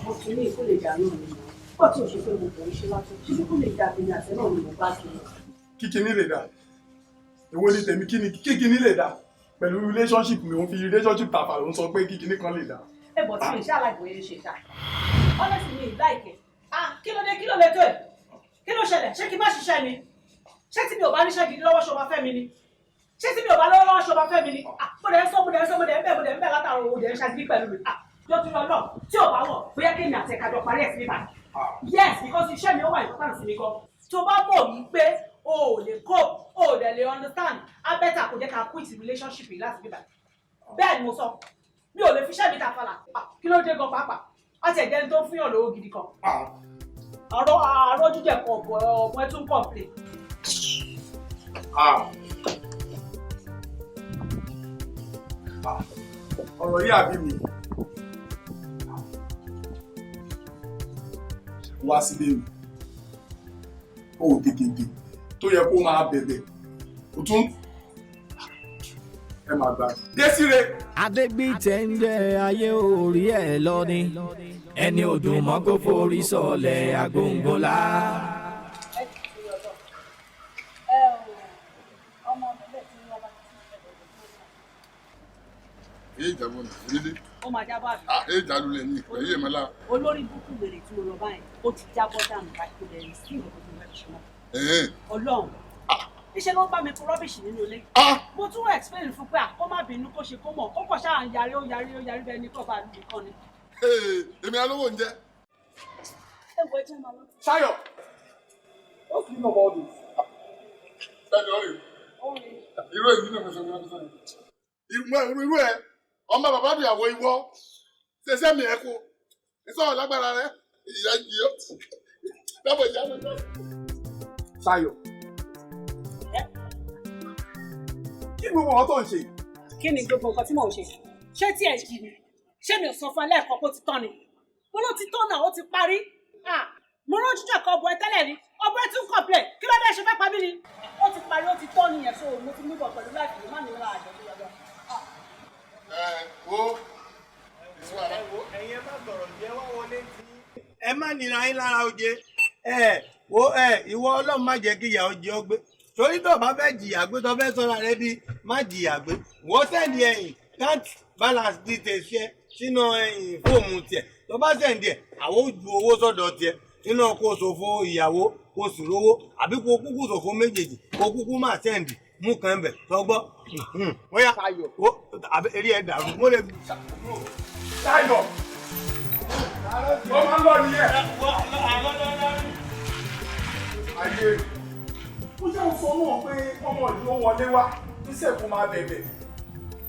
Mo tún ní kó lè dà náà ni pọ̀ tí ò ṣe pé mo kò ń ṣe látọ̀ ṣíṣe kó lè dà tèmi àti náà ni mo bá kiri. Kíkiní lè dà, èwo ni tèmi? Kí ni kíkiní lè dà pẹ̀lú relationship mi? Òun fi relationship tàfà, ló ń sọ pé kíkiní kan lè dà. Ẹ bọ̀ tí mi ṣe aláìbòye ṣe ṣá, honestly mi láìkẹ́. Ah, kí ló dé? Kí ló lè tó ẹ̀? Kí ló ṣẹlẹ̀? Ṣé kí n má ṣiṣẹ́ ni? Ṣé tí mi ò bá níṣẹ́ gidi lọ́wọ́, ṣo máa fẹ́ mi ni? Ṣé tí mi ò bá lọ́wọ́ lọ́wọ́, ṣo máa fẹ́ mi ni? Ah, mo dẹ̀ ń sọ, mo dẹ̀ ń sọ, mo dẹ̀ ń bẹ̀, mo dẹ̀ ń bẹ̀ látàrọ̀, o dẹ̀ ń ṣagídí pẹ̀lú mi. Ah. Jọ́tún lọ náà tí ò bá wọ̀ bóyá kéèmì àti ẹ̀ka jọ parí ẹ̀ sí mi báyìí. Yes, because iṣẹ́ mi ó wà important sí mi gan. Tó bá mọ̀ wípé o ò lè cope, o ò dẹ̀ lè understand, á better kó jẹ́ ká quit relationship yìí láti bí báyìí. Bẹ́ẹ̀ ni mo sọ, mi ò lè fi iṣẹ́ mi ta falà. Kí ló dé gan pàápàá? Á ti ẹ̀jẹ̀ ní tó ń fúnyàn lówó gidi kan. Àrọ́ jíjẹ̀ kan ọ̀bọ̀ ọmọ ẹ tún complain. Ọ̀rọ̀ yìí àbí mi wá sílé mi ó tètè dé tó yẹ kó máa bẹ̀bẹ̀ ó tún ẹ máa gbà. Désiré. Adégbìtẹ́ ń jẹ́ ayé orí ẹ̀ lọ ni ẹni odùn mọ́ kó forí sọlẹ̀ àgóńgólá. Èyí ìjàmbá ní ìrírí. Ó máa jábọ̀ àbí. Èyí ìjàlulẹ̀ ní ìpẹ́ yé mi lá. Olórí búkú wèrè tí mo lọ báyìí, ó ti jábọ́ dànù báyìí kò lè rí sí ìrọ̀lẹ́ tó fẹ́ ṣe mọ́. Ọlọ́run, iṣẹ́ ló ń bá mi kó rọ́bìṣì nínú ilé. Mo tún wá explain fún pé àkó má bínú kó ṣe kó mọ̀, ó kọ̀ ṣáà ń yarí ó yarí ó yarí bẹ́ẹ̀ ni kò bá lù kàn ni. Èmi alówó ń jẹ. Ẹ wọ ẹjẹ́ máa lọ. Ṣayọ̀, what's the meaning of all this? Ṣayọ̀ rè irú èyí náà mo sọ fún mi. Irú ẹ ọmọ bàbá ìyàwó ìwọ ṣẹṣẹ mi ẹ kó ìsọ̀rọ̀ lágbára rẹ ìyá yìí ó dábọ̀ ìyá mi. Ṣayọ̀, kí ni gbogbo nǹkan tó ń ṣe? Kí ni gbogbo nǹkan tí mò ń ṣe? Ṣé tí ẹ jì ni? Ṣé mi ò sọ fún ẹ lẹ́ẹ̀kan pé ó ti tán ni? Mo ló ti tán náà, ó ti parí. Mo rán jíjọ kan ọbọ ẹ tẹ́lẹ̀ ni, ọbọ ẹ tún complain, kí ló dé ṣe fẹ́ pa mí ni? Ó ti parí, ó ti tán nìyẹn, so mo ti mú bọ̀ pẹ̀lú láìpẹ́, má ní ra àjọ tó yọjọ. Ẹ̀yin ẹ má sọ̀rọ̀ jẹ́ wá wọlé tí. Ẹ má nira yín lára oje. Ẹ wo ẹ ìwọ Ọlọ́run má jẹ́ kí ìyà ó jẹ ọ́ gbé. Torí tó bá fẹ́ jìyà gbé tó fẹ́ sọ̀rọ̀ rẹ di má jìyà gbé. Wọ́n sẹ́ndì ẹ̀yìn can't balance details ṣẹ́ sínú ẹ̀yìn fóòmù tiẹ̀. Tó bá sẹ́ndì ẹ̀ àwọn ò ju owó sọ́dọ̀ tiẹ̀. Nínú kó ṣòfò ìyàwó kó sì rówó àbí kó kúkú ṣòfò méjèèjì kó kúkú má sẹ́ndì mú kan bẹ̀ tọgbọ́. Bóyá eré ẹ̀ dàrú mo lè. Ṣayọ̀, ó máa ń lọ nìyẹn. Ayé ó jẹ́ òun sọ náà pé ọmọ yìí ó wọlé wá níṣẹ́ kó máa bẹ̀bẹ̀.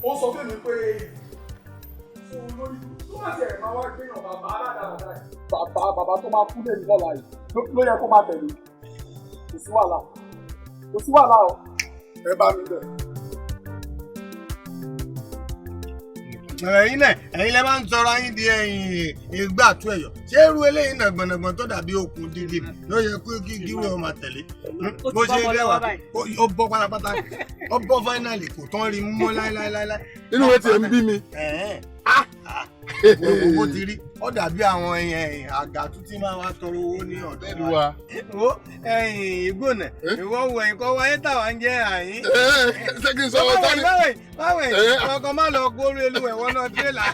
Ó sọ fún mi pé fún lórí tó bá tiẹ̀ máa wá gbéyàn bàbá aládàáda yìí. Bàbá bàbá tó máa kú lèmi lọ́la yìí ló yẹ kó máa tẹ̀lé. Kò sí wàhálà. Kò sí wàhálà o. Ẹ bá mi bẹ̀. Ẹ̀yin náà ẹ̀yin lẹ máa ń sọra yín di ẹ̀yìn ìgbà tó ẹ̀yọ̀ ṣé irú eléyìí nàgbọ̀nàgbọ̀n tó dàbí okùn dídì ló yẹ kí kí wọ́n máa tẹ̀lé bó ṣe lẹ́wà ó bọ́ pátápátá ó bọ́ fáínàlì kò tán rí mọ́ láéláéláé. Inú rẹ tiẹ̀ ń bí mi. Owó ti rí ó dàbí àwọn àgàtú tí máa wá tọrọ owó ní ọ̀dọ̀ wa. Wo ẹ̀yìn ìgbónà ìwọ wo ẹ̀yìn kọ́ wáyé táwa ń jẹ́ àyín. Ṣé kí n sọ ọ́ tani? Báwo ọkọ̀ má lọ gbórí olú ẹ̀wọ̀n náà tírélà.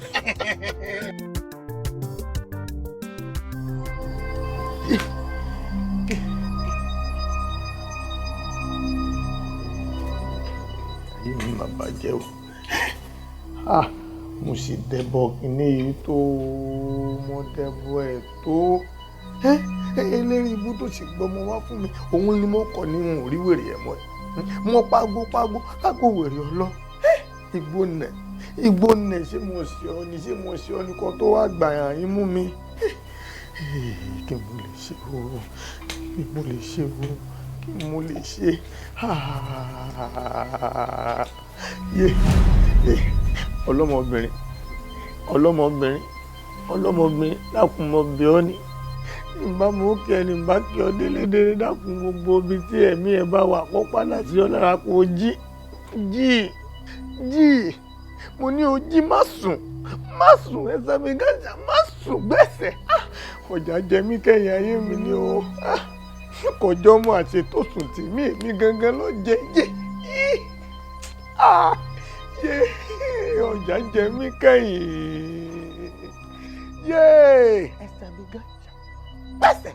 Ayé mi máa bàjẹ́ o. Mo sì dẹbọ kínní yìí tó mo dẹbọ ẹ tó eléyìí ibú tó sì gbọmọ wá fún mi òun ni mo kọ ní n ò rí wèrè ẹ mọ́ ẹ mo pagbo pagbo lágbo wèrè ọlọ igbó nẹ igbó nẹ ṣé mo ṣe ọ ni ṣé mo ṣe ọ ni kan tó wá gbàyàn yín mú mi kí mo lè ṣe o kí mo lè ṣe o kí mo lè ṣe yé ọlọ́mọbìnrin ọlọ́mọbìnrin ọlọ́mọbìnrin dákun mọ bí ọ ní ìbá mo kí ẹni bá kí ọ délédélé dákun gbogbo ibi tí ẹ̀mí ẹ bá wà kó padà sí ọ lára kó jí jí jí mo ní o jí má sùn má sùn ẹsẹ̀ mi gàjà má sùn gbẹ̀sẹ̀ ọjà jẹ mí kẹ́yìn ayé mi ní o kọjọ́ mọ́ àti tó sùn tì mí èmi gangan ló jẹ yé yé ọjà jẹ mí kẹ́yìn yé ẹsẹ̀ mi gàjà gbẹ̀sẹ̀.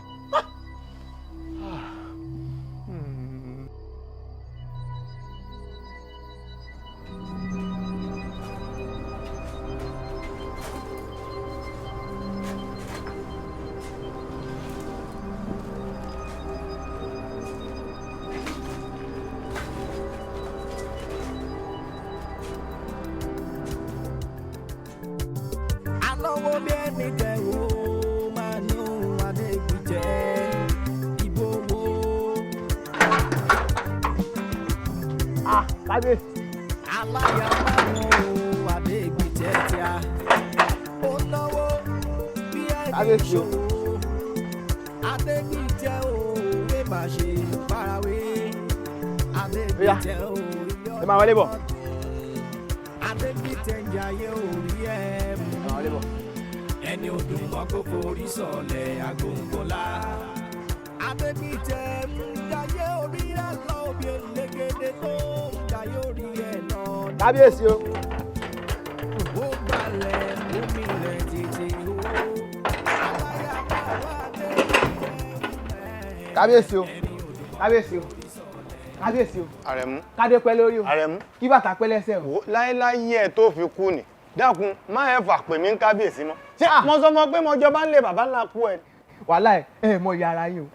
Adégbìtẹ́ o máa nù Adégbìtẹ́ ìbò wo. Ah, kábíyèsí. Aláya máa nù Adégbìtẹ́ tíá. Ó náwó bí ẹni Kábíyèsí o. ṣòwò. Adégbìtẹ́ o wé má ṣe farawé. Adégbìtẹ́ o Ẹ máa wọlé bọ̀. Adégbìtẹ́ ń jayé orí ẹ̀ mú. Ẹni odùn mọ́ kó forí sọ̀lẹ̀ agbóngbòlá. Adégbìtẹ́ ń jayé orí ẹ̀ lọ òbí elégédé tó ń jayé orí ẹ̀ lọ. Kábíyèsí o. Ó gbalẹ̀ omi rẹ̀ tètè o. Kábíyèsí o. Kábíyèsí o. Kábíyèsí o. Àrẹ̀mú. Kádé pẹ́ lórí o. Àrẹ̀mú. Kí bàtà pẹ́ lẹ́sẹ̀ o. Láéláé ẹ tó fi kú ni dákun má ẹ fà pè mí ń kábíyèsí mọ́. Ṣé mo sọ fún ọ pé mo jọba ń lé bàbá ńlá kú ẹ. Wàhálà ẹ ẹ mọ ìyá ara yín o.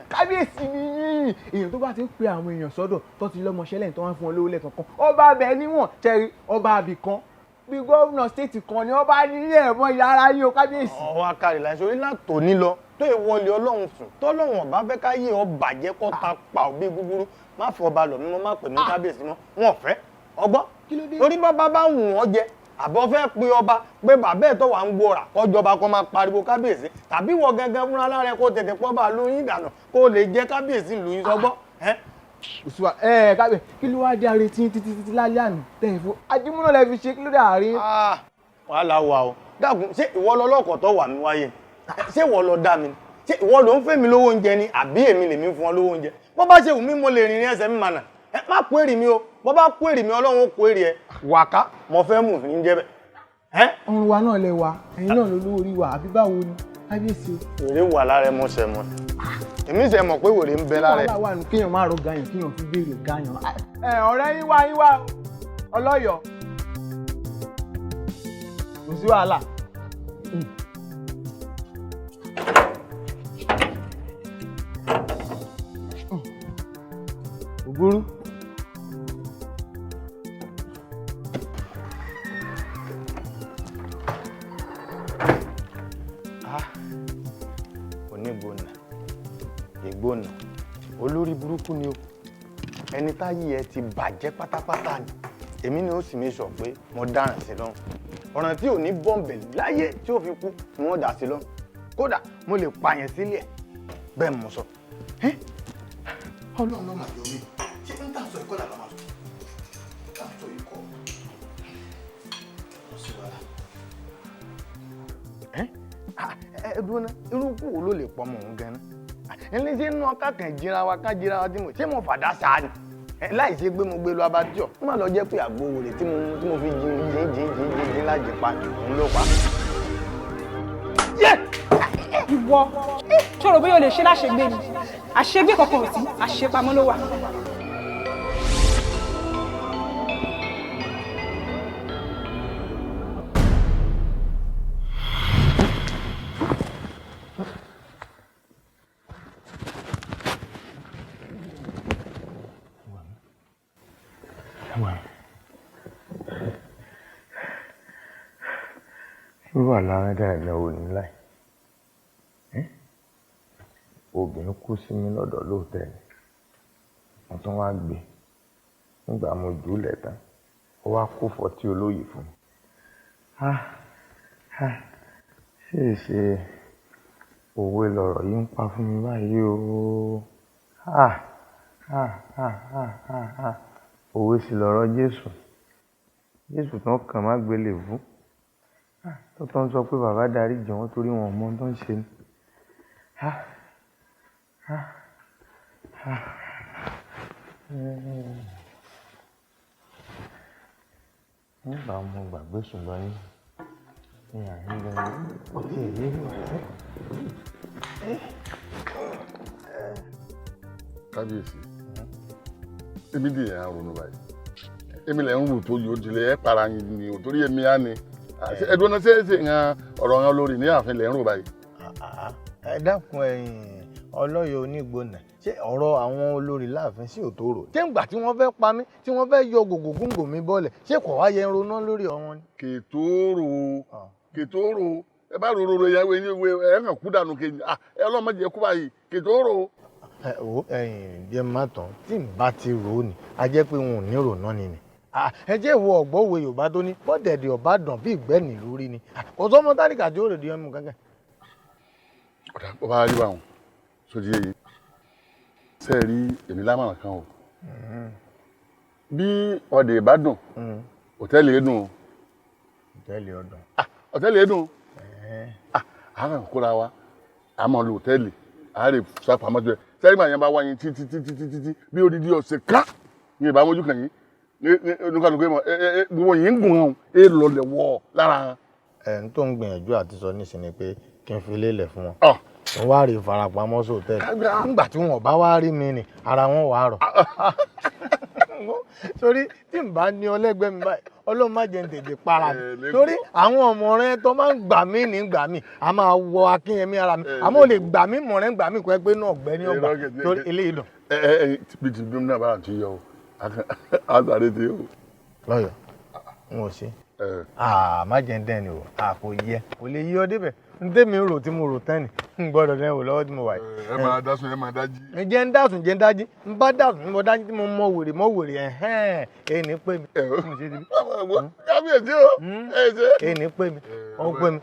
Kábíyèsí ni yín. Èèyàn tó bá ti ń pe àwọn èèyàn sọ́dọ̀ tó ti lọ́mọṣẹ́ lẹ́yìn tó wá ń fún wọn lówó lẹ́ẹ̀kọ̀ọ̀kan. Ọba abẹ níwọ̀n ṣẹ́rí ọba àbì kan bí gómìnà stéètì kan ni ọba nílé ẹ̀ mọ ìyá ara yín o kábíyèsí. Ọwọ́ akárì láì sórí látòní lọ tó ìwọlé ọlọ́run sùn tọ́lọ́run ọba fẹ́ ká yé ọ bàjẹ́ kó ta pa òbí gúgúrú má fọ ọba lọ mímọ́ má pè mí kábíyèsí mọ́ wọn ò fẹ́ ọgbọ́n torí bàbá bá wù wọ́n jẹ àbọ̀ fẹ́ pe ọba pé bàbá ẹ̀ tó wà ń gbòòrà kọjọba kó máa pariwo kábíyèsí tàbí wọ gẹ́gẹ́ fúnra lára ẹ kó tètè pọ́ bá lóyún ìdànù kó lè jẹ kábíyèsí lóyún sọgbọ́n. Òṣùwà ẹ kábíyèsí kí ló wá dé arètí títí títí lálẹ́ àná tẹ̀ ẹ̀ fún ajímúná lẹ fi ṣe kí ló dé àárín. Wàhálà wà o dákun ṣé ìwọ lọlọ́kọ̀ tó wà mí wáyé ṣé ìwọ lọ dá mi ṣé ìwọ ló ń fẹ́ mi lówó oúnjẹ ni àbí èmi lèmi fún ọ lówó oúnjẹ bó bá ṣe wù mí mo lè rìnrìn ẹsẹ̀ mi mànà ẹ má kó èrè mi o bó bá kó èrè mi ọlọ́run ó kó èrè ẹ wàká mo fẹ́ mú ní jẹ́ bẹ́ẹ̀. Ọrùn wa náà lẹ wà ẹ̀yin náà ló lówó orí wa àbí báwo ni kábíyèsí o. Wèrè wà lára ẹ mo ṣẹ̀ mọ́ èmi ṣe mọ̀ pé wèrè ń bẹ lára ẹ. Wàhálà wà nù kéèyàn má ro gayan kéèyàn fi béèrè gayan. Ẹ ọ̀rẹ́ yín wá yín wá o ọlọ́yọ̀ọ́ kò sí wàhálà. Ògúrú. Onígbònà ìgbònà olórí burúkú ni o ẹni táyé ẹ ti bàjẹ́ pátápátá ni èmi ni ó sì mi sọ pé mo dáràn sí lọ́rùn ọ̀ràn tí ò ní bọ́m̀bẹ̀ láyé tí ó fi kú ni wọ́n dà sí lọ́rùn kódà mo lè pààyàn sílẹ̀ bẹ́ẹ̀ mo sọ. Ọlọ́run náà mà yọ mí ṣé ń tà sọ ìkọ́ làbá máa sọ tà sọ ìkọ́ kò sí wàhálà. Ẹ dúró ná irú kú wo ló lè pọ̀ mọ́ òun gan-an ẹni tí ń ná kákan jíra wa ká jíra wa tí mo ṣé mo fàdá sáà ni láì ṣe pé mo gbé lọ abatí ọ ó má lọ jẹ́ pé àgbo wòlé tí mo fi jí jí jí jí jí jí lájẹ pa òun ló pa. Ìwọ ṣòro bóyá o lè ṣe láṣegbé ni àṣegbé kankan ò sí àṣepamọ́ ló wà. Irú àlá dáadáa ò ní láì. Obìnrin kú sí mi lọ́dọ̀ lóòótọ́ ni. Mo tún wá gbé. Nígbà mo jù ú lẹ̀ tán, ó wá kó fọtí olóyè fún mi. Ṣé ìṣe òwe lọ̀rọ̀ yìí ń pa fún mi báyìí o? Òwe sì lọ̀rọ̀ Jésù. Jésù tán kàn má gbélé fún. Tó tán sọ pé bàbá darí jì wọ́n torí wọn ò mọ ohun tó ń ṣe ni. Nígbà mo gbàgbé ṣùgbọ́n ní àárín gan-an ó ti yé mi. Kábíyèsí, èmi dì yẹn ronú báyìí. Èmi lẹ̀ ń rò tó yóò dilẹ̀ ẹ̀ para yín ni o torí èmi á ni. Ẹ̀dùn náà ṣe é ṣe yan ọ̀rọ̀ yan lórí ní ààfin lẹ̀ ń rò báyìí. Ẹ dákun ẹ̀yin ọlọ́yọ̀ onígbònà ṣé ọ̀rọ̀ àwọn olórí láàfin sí òtó rò ṣé ǹgbà tí wọ́n fẹ́ pa mí tí wọ́n fẹ́ yọ gògògóńgò mi bọ́lẹ̀ ṣé kò wá yẹ ń ronú lórí ọ̀wọ́n ni. Kètòrò kètòrò Ẹ bá rororo yẹn ẹ kàn kú dànù kejì ẹ ọlọ́mọdé kú báyìí kètò ó rò. Ẹ wo ẹ̀yin bí ẹ má tán tí n bá ti rò ó ni a jẹ́ pé wọn ò ní rò náà ni ni. Ẹ jẹ́ ìwọ ọ̀gbọ́wé Yorùbá tó ní bọ́dẹ̀dẹ̀ ọ̀bá dàn bí ìgbẹ́ni lórí ni kò sọ́mọ tálíkà tí ó rè di ẹmu kankan. Ọ̀dà bàbá rí wa hàn sójú yẹn ṣe é rí èmi lámàrán kan o. Bí ọdẹ bá dùn hòtẹ́ẹ̀lì yẹn dùn o. Hòtẹ́ẹ̀lì ọdún. Hòtẹ́ẹ̀lì yẹn dùn. Àwọn kóra wa a máa lo hòtẹ́ẹ̀lì a lè sápamọ́ jẹ sẹ́yìn máa yẹn bá wáyé títí títí títí bí odidi ọ̀sẹ̀ ká ní ìbámu ojú kan yìí ní kálukú yẹn mọ̀ ẹ gbogbo yìí ń gùn hàn ẹ lọlẹ̀ wọ̀ lára hàn. Ẹ n tó ń gbìyànjú àti sọ nísìnyí pé kí n fi lélẹ̀ fún wọn. Wọ́n wá rí ìfarapamọ́ sóòtẹ́ẹ̀lì nígbà tí wọn ò bá wá rí mi ni ara wọn wà á rọ̀. Torí tí n bá ní ọlẹ́gbẹ́ mi báyìí Ọlọ́run má jẹ́ n tètè para mi torí àwọn ọmọ rẹ tó máa ń gbà mí ní gbà mí a máa wọ akínyẹmí ara mi àmọ́ ò lè gbà mí mọ̀ rẹ gbà mí kọ́ ẹ pé náà ọ̀gbẹ́ ní ọgbà torí eléyìí dùn. Ẹ ẹ bí ti dùn náà bára ti yọ o a sáré ti o. Lọ́yọ̀ n ò ṣe má jẹ́ ń dẹ́ni o kò yẹ kò lè yí ọ débẹ̀ n tẹ́mi rò tí mo rò tán ni n gbọ́dọ̀ dẹ́n wò lọ́wọ́ tí mo wà yìí. Ẹ máa dásùn ẹ máa dájí. Jẹ́ ń dásùn jẹ́ ń dájí ń bá dásùn ń bọ́ dájí tí mo mọ wèrè mọ wèrè ẹ̀hẹ́n èyí ní pé mi. Kábíyèsí o ẹ ṣe. Èyí ní pé mi ó pé mi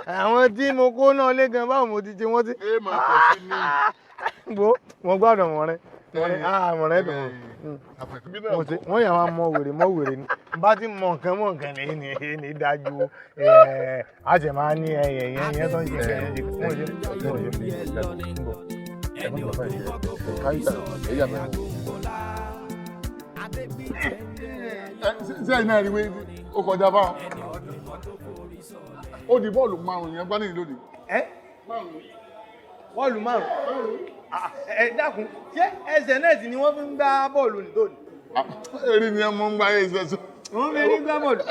àwọn tí mo kó náà lé gan báwo mo ti ṣe wọ́n ti. Ẹ máa pọ̀ sí ní. Wo mo gbọ́dọ̀ mọ̀ rẹ mọ̀rẹ́ dùn wọ́n yà máa mọ wèrè mọ wèrè ni bá ti mọ nǹkan mọ nǹkan ní ní dájú a sì máa ní ẹyẹ yẹn yẹn tó ń ṣe ẹyẹ wọ́n ṣe wọ́n ṣe. Ṣé ẹ̀yin náà rí wé ó kọjá báwọn ó di bọ́ọ̀lù márùn-ún yẹn gbá nìyí lónìí. Bọ́ọ̀lù márùn-ún ẹ dákun ṣé ẹsẹ̀ náà sì ni wọ́n fi ń gbá bọ́ọ̀lù nítòní. Eré ni ọmọ ń gbá ẹsẹ̀ sọ. Wọ́n fi ń gbá bọ́ọ̀lù.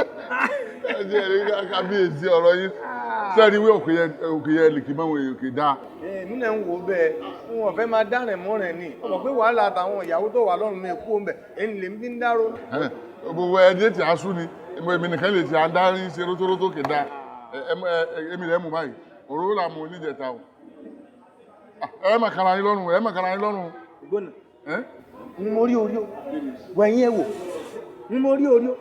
Ẹ ṣe eré kábíyèsí ọ̀rọ̀ yín sẹ́ẹ̀rí wí òkè yẹn lè kí máwọn èèyàn kì í dáa. Èmi náà ń wò bẹ́ẹ̀ wọn ò fẹ́ máa dárìn mọ́rìn ni ọmọ pé wàhálà àtàwọn ìyàwó tó wà lọ́rùn mi kú ọ̀nbẹ èyí lèmi fi ń dárò. Gbogbo ẹni tí a sú ni èmi nìkan lè ti adarí ṣe rótórótó kì í dáa èmi rẹ̀ mú báyìí òróró là mú oníjẹta o. Ẹ má kara yín lọ́rùn ẹ má kara yín lọ́rùn. Gbóná n mo rí orí o wẹ̀yìn ẹ wò n mo rí orí o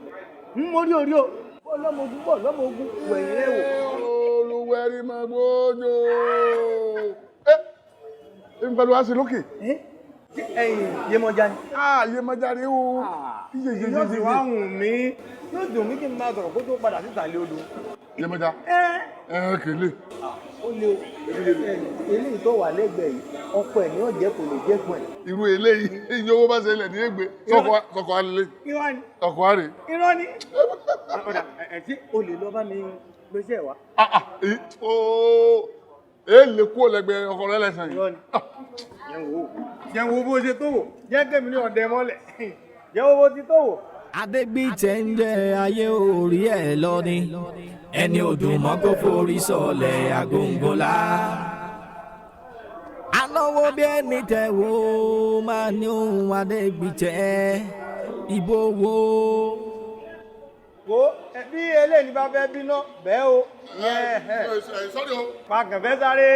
n mo rí orí o bọ́ lọ́mọ ogun bọ́ lọ́mọ ogun wẹ̀yìn ẹ wò. Olúwẹ̀rí máa gbójú. Ẹ ẹ pẹ̀lú wá sí lókè. Ẹ̀yin Yemọja ni. Yemọja ni o. Yóò sì wá wùn mí yóò dùn mí kí n máa sọ̀rọ̀ kó tó padà sísàlẹ̀ odò. Yemọja ẹ kele. Ó lé o eléyìí tó wà lẹ́gbẹ̀ẹ́ yìí ọkọ ẹ̀ ní ọ̀jẹ̀ kò lè jẹ́ pọ̀ ẹ̀. Irú eléyìí iye owó bá ṣe ilẹ̀ ní ègbé sọkọ alẹ́ sọkọ àrè. Irọ́ ni. Ọ̀dà ẹ̀ tí o lè lọ bá mi gbéṣẹ́ wa. Ẹ lè kú ọ̀lẹ́gbẹ̀ẹ́ ọkọ rẹ lẹ́sàn yìí. Irọ́ ni. Jẹ́ wo bó ṣe tó wò jẹ́ kẹ́mi ní ọ̀dẹ mọ́lẹ̀ jẹ́ wo bó ti tó wò. Adégbìtẹ́ ń jẹ́ ayé orí ẹ̀ lọ ni ẹni odùn mọ́ kó forí sọlẹ̀ àgóńgólá. Anáwó bí ẹni tẹ̀ wò máa ní ohun Adégbìtẹ́ ìbò wo. Wo bí eléyìí bá fẹ́ bínú bẹ́ẹ̀ o. Sọ́rí o. Pàkàn fẹ́ sáré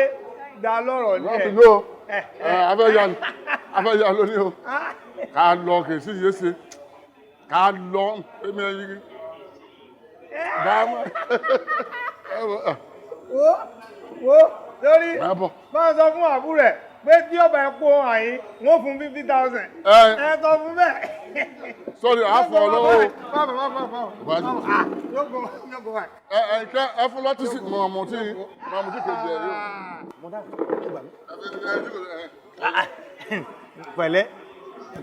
gba lọ́rọ̀ ní ẹ̀. Afẹ́ ya lónìí o. Ká lọ kè sí yé ṣe. Ká lọ èmi ẹyin. Wo wo lórí máa sọ fún àbúrò ẹ pé tí ọba ẹ kó àyín wọn fún 50,000. Ẹ sọ fún bẹ́ẹ̀. Sọ́rí àfọ̀ lọ́wọ́. Ẹ fún lọ́tí sí mọ̀ọ́mù tí kejì ẹ̀ yóò. Pẹ̀lẹ́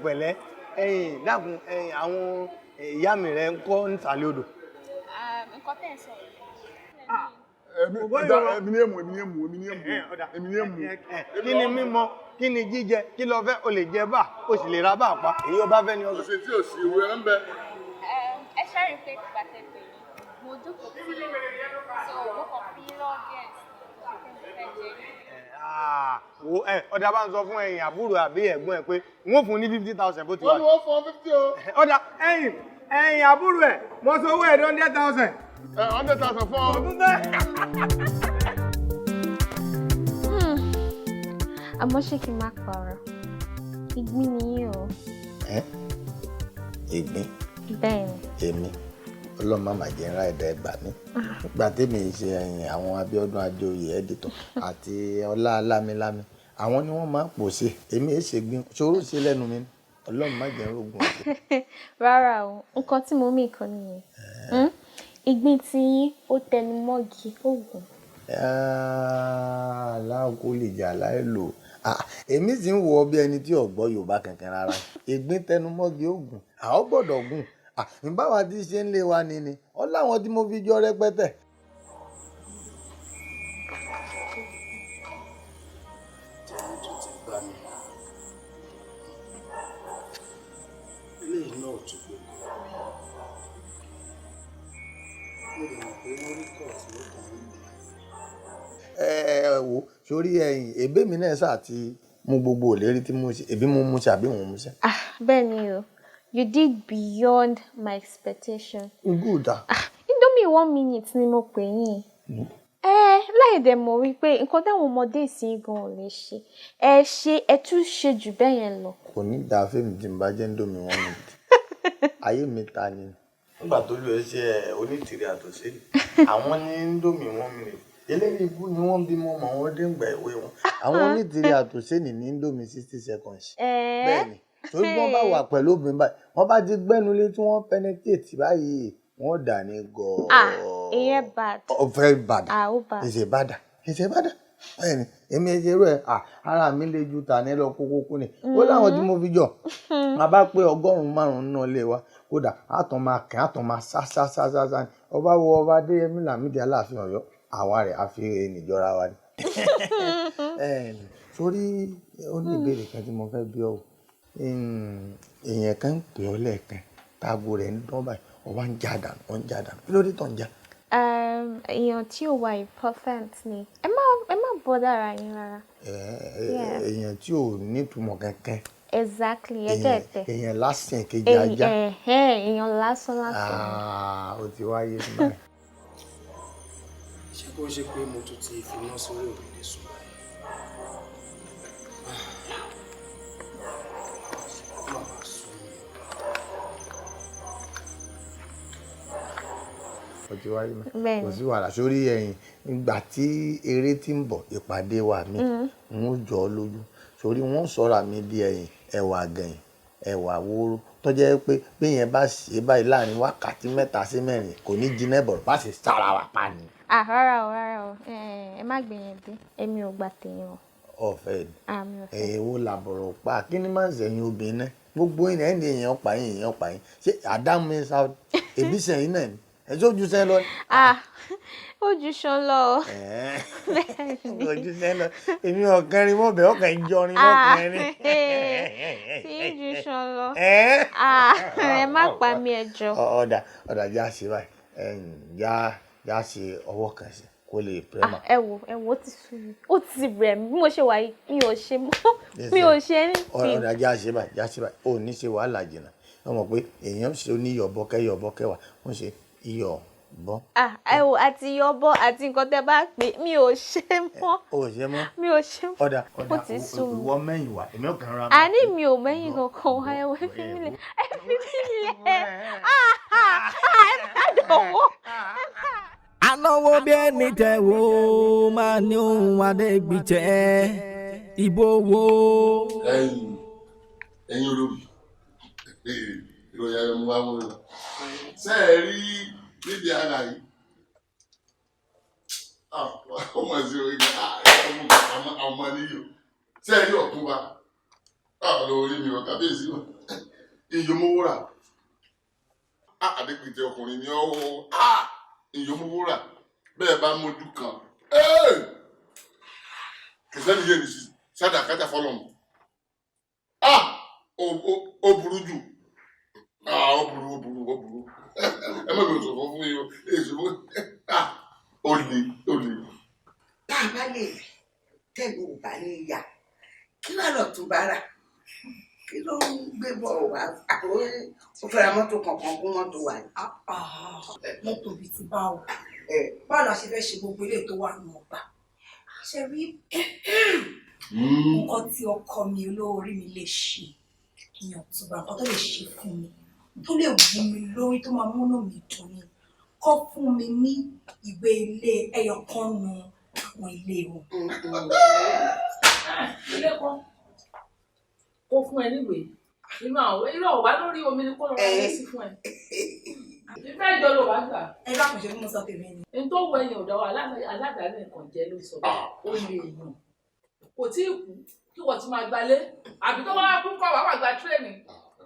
pẹ̀lẹ́ ẹ̀yin dákun ẹ̀yin àwọn ìyá mi rẹ ń kọ́ nísàlẹ̀ odò. Nǹkan tẹ́ ẹ̀ sọ yìí. Èmi ni èmù èmi ni èmù èmi ni èmù èmi ni èmù. Kí ni mímọ kí ni jíjẹ kí lọ fẹ́ o lè jẹ bá o sì lè ra bá pa èyí o bá fẹ́ ni o. Kò sí tí o sì ìwé ẹ ń bẹ. Ẹ ṣẹ́rìí pé ìgbà tẹ́ pè mí mo jókòó sí so mo kàn fi lọ́ọ̀díẹ̀nsì fẹ́ jẹ. Wo ẹ ọ̀dà bá ń sọ fún ẹ̀yin àbúrò àbí ẹ̀gbọ́n ẹ pé wọ́n fún ní 50,000 bó ti wà. Wọ́n ní wọ́n fún 50 o. Ọ̀dà ẹ̀yin ẹ̀yin àbúrò ẹ̀ mo sọ owó ẹ̀ 100,000. 100,000 fún ọ. Ọdún bẹ́ẹ̀. Àmọ́ ṣé kí n má parọ́? Ìgbín ni yín o. Ẹ ìgbín? Bẹ́ẹ̀ni. Èmi ọlọ́run má má jẹ́ ńlá ẹ̀dá ẹgbà mi nígbà tèmi ṣe ẹ̀yìn àwọn Abíọ́dún Adéoyè ẹ́dítọ̀ àti Ọlá Lámilámi, àwọn ni wọ́n máa ń pòṣe. Èmi ẹ̀ ṣe gbin ṣòro ṣe lẹ́nu mi, ọlọ́run má jẹ́ rógun ọ̀sẹ̀. Rárá o, nǹkan tí mo mí kan nìyẹn. Ìgbín tí yín ó tẹnu mọ́gi ògùn. Aláàkó lè jà láì lò. Èmi sì ń wọ bí ẹni tí ò gbọ́ Yorùbá kankan rárá. Ìgbín tẹnu mọ́gi ògùn, àwọn gbọ́dọ̀ gùn. Ìbáwa tí ṣe ń lé wa ni ni ọ láwọn tí mo fi jọ rẹpẹtẹ. Eléyìí náà tún pé mo lè mọ̀ pé wọ́n rí kọ́ọ̀tù ló kàn ń gbà. Ẹ ẹ wo sórí ẹ̀yìn èbé mi náà ṣáà ti mú gbogbo ìlérí tí mo ṣe, èbí mo mú ṣe àbí mo mú ṣe. Bẹ́ẹ̀ ni o, you did beyond my expectation. Good. Indomie 1 minute ni mo pè yín. Ẹ láì dẹ̀ mọ̀ wípé nǹkan táwọn ọmọdé ìsìn gan ò lè ṣe, ẹ ṣe ẹ tún ṣe jù bẹ́ẹ̀ yẹn lọ. Kò ní dáa fíìmù tí n bá jẹ́ Indomie 1 minute. Ayé mi ta ni. Nígbà tó lù ẹ ṣe onítìrì àtòṣe, àwọn ní Indomie 1 minute. Eléyìí ibú ni wọ́n bímọ mọ̀ wọ́n dé ìgbà ìwé wọn. Àwọn onítìrì àtòṣe ní Indomie 60 seconds. Bẹ́ẹ̀ni, torí bí wọ́n bá wà pẹ̀lú obìnrin báyìí, wọ́n bá ti gbẹ́nu lé tí wọ́n penetrate báyìí, wọ́n dà ní gọ́ọ̀. Ìyẹn bad. Ó very bad. Ó bad. Ìṣe bad. Ìṣe bad. Bẹ́ẹ̀ni, èmi ẹ ṣe irú ẹ̀, ara mi le ju tà ní lọ kókó kú ni. Ó láwọn tí mo fi jọ, a bá pé 500 náà lé wa, kódà àtọ̀ máa kẹ́ àtọ̀ máa sá sá sá sá sá ni. Ọba wo ọba Adéyẹmí Lámídì Aláàfin Ọ̀yọ́, àwa rẹ̀ á fi níjọra wa ni. Sórí ó ní ìbéèrè kan tí mo fẹ́ bi ọ́ o. Èèyàn kan ń pè ọ́ lẹ́ẹ̀kan, táago rẹ̀ ń dán báyìí, ó wá ń já dànù, ó ń já dànù. Kí ló dé tó ń já? Èèyàn tí ò wà important ni. Ẹ má bother ara yín rárá. Èèyàn tí ò nítumọ̀ kankan. Exactly, ẹ get it. Èèyàn lásán kejì ajá. Èèyàn lásán lásán. Ó ti wáyé báyìí. Ṣé kò ṣe pé mo tún ti finá sórí òrùlé sùn báyìí? Ó ti wáyé mọ́. Kò sí wàhálà sórí ẹ̀yìn ìgbà tí eré tí ń bọ̀ ìpàdé wa mi ń jọ ọ́ lójú sórí wọ́n sọ̀rọ̀ mi di ẹ̀yìn ẹ̀wà gẹ̀yìn ẹ̀wà wóró tó jẹ́ pé bí yẹn bá ṣe báyìí láàrin wákàtí 3 sí 4 kò ní jiná bọ̀rọ̀ bá ṣe sára wa pa ni. Rárá o, rárá o, ẹ má gbìyànjú, èmi ò gbà tèèyàn o. Ọ̀fẹ́ ni èwo làbọ̀rọ̀ pa kí ni máa ń sẹ̀yìn obìnrin náà gbogbo yìí náà ẹni èèyàn pa yín èèyàn pa yín ṣé àdámù ẹ sá ẹbí sẹ́yìn náà ni ẹ tó ju sẹ́yìn lọ. Ó ju ṣan lọ o. Ó ju sẹ́yìn lọ, èmi ọ̀kẹ́rin mọ̀bẹ́ ọ̀kẹ́ ìjọrin mọ̀kẹ́rin. Tí ń ju ṣan lọ. Ẹ má pa mí ẹ jọ. Ọ̀dà ọ̀dà já ṣe báyìí, já ṣe ọwọ́ kan sí kó lè pẹ́ mà. Ẹ wò ẹ wò, ó ti sú mi, ó ti rẹ̀ mí, bí mo ṣe wà yìí mi ò ṣe mọ́, mi ò ṣe anything. Ọ̀dà já ṣe báyìí, já ṣe báyìí, ò ní ṣe wàhálà jìnnà, wọ́n mọ̀ pé èèyàn ṣe oníyọ̀bọ̀kẹ́ yọ̀bọ̀kẹ́ wà, wọ́n ṣe iyọ̀ bọ́. Ẹ wò, àti iyọ̀ bọ́ àti nǹkan tẹ́ bá pè mi ò ṣe mọ́. O ò ṣe mọ́. Mi ò ṣe mọ́. Ọ̀dà ọ̀dà Ó ti sú mi. ìwọ mẹ́yìn wá, èmi ò kàn ra. Àní mi ò mẹ́yìn kankan wá, ẹ wò, ẹ fi mí lẹ̀, ẹ fi mí lẹ̀, ẹ má dọ̀wọ́. Anáwó bí ẹni tẹ̀ wò máa ní ohun adégbìtẹ́ ìbò wo. Ẹ̀yin olórí ìròyìn ayọ̀ mú wá mú un ṣe é rí níbi ara yìí ó mọ̀ sí orí ọmọ níyò ṣe é rí ọ̀túnba lórí mi ò kábíyèsí o ìyómówúrà Adégbìtẹ́ ọkùnrin ni ó ìyómówúrà bẹ́ẹ̀ bá mójú kan kìsẹ́ni yé ni sádàkátà fọlọ́mù ó burú jù ó burú ó burú ó burú ẹ má bẹ̀rù sọ̀fọ̀ fún yín o èso ó le ó le. Tá a bá lè rí tẹ́lu ò bá ní ìyá kí wàá lọ tún bára kí ló ń gbé bọ̀ wá àbúrò ó fẹ́ra mọ́tò kankan kún mọ́tò wà ní. Mọ́tò bíi ti bá o, báwo la ṣe fẹ́ ṣe gbogbo ilé tó wà nù ọgbà ṣe rí Nǹkan tí ọkọ mi olówó orí mi lè ṣe ìyàn Ọ̀túnba, nǹkan tó lè ṣe fún mi, tó lè wú mi lórí, tó máa múnú mi dùn ni kọ́ fún mi ní ìwé ilé ẹyọ kan nu àwọn ilé wọn. Ilé kan kó fún ẹ níwèé inú àwọn irú ọ̀wá lórí omi ni kó lọ rẹ sí fún ẹ. Ìfẹ́ ìjọ ló wá gbà. Ẹ bá kò ṣe fún mi sọ tèmi ni. N tó wọ ẹ̀yìn ọ̀dọ̀ wa aládàáni nǹkan jẹ́ ló sọ bẹ́ẹ̀ ó lè yàn. Kò tí ì kú kí wọ́n ti máa gbalé àbí tó wá kú kọ́ wàá wà gba tírẹ̀nì.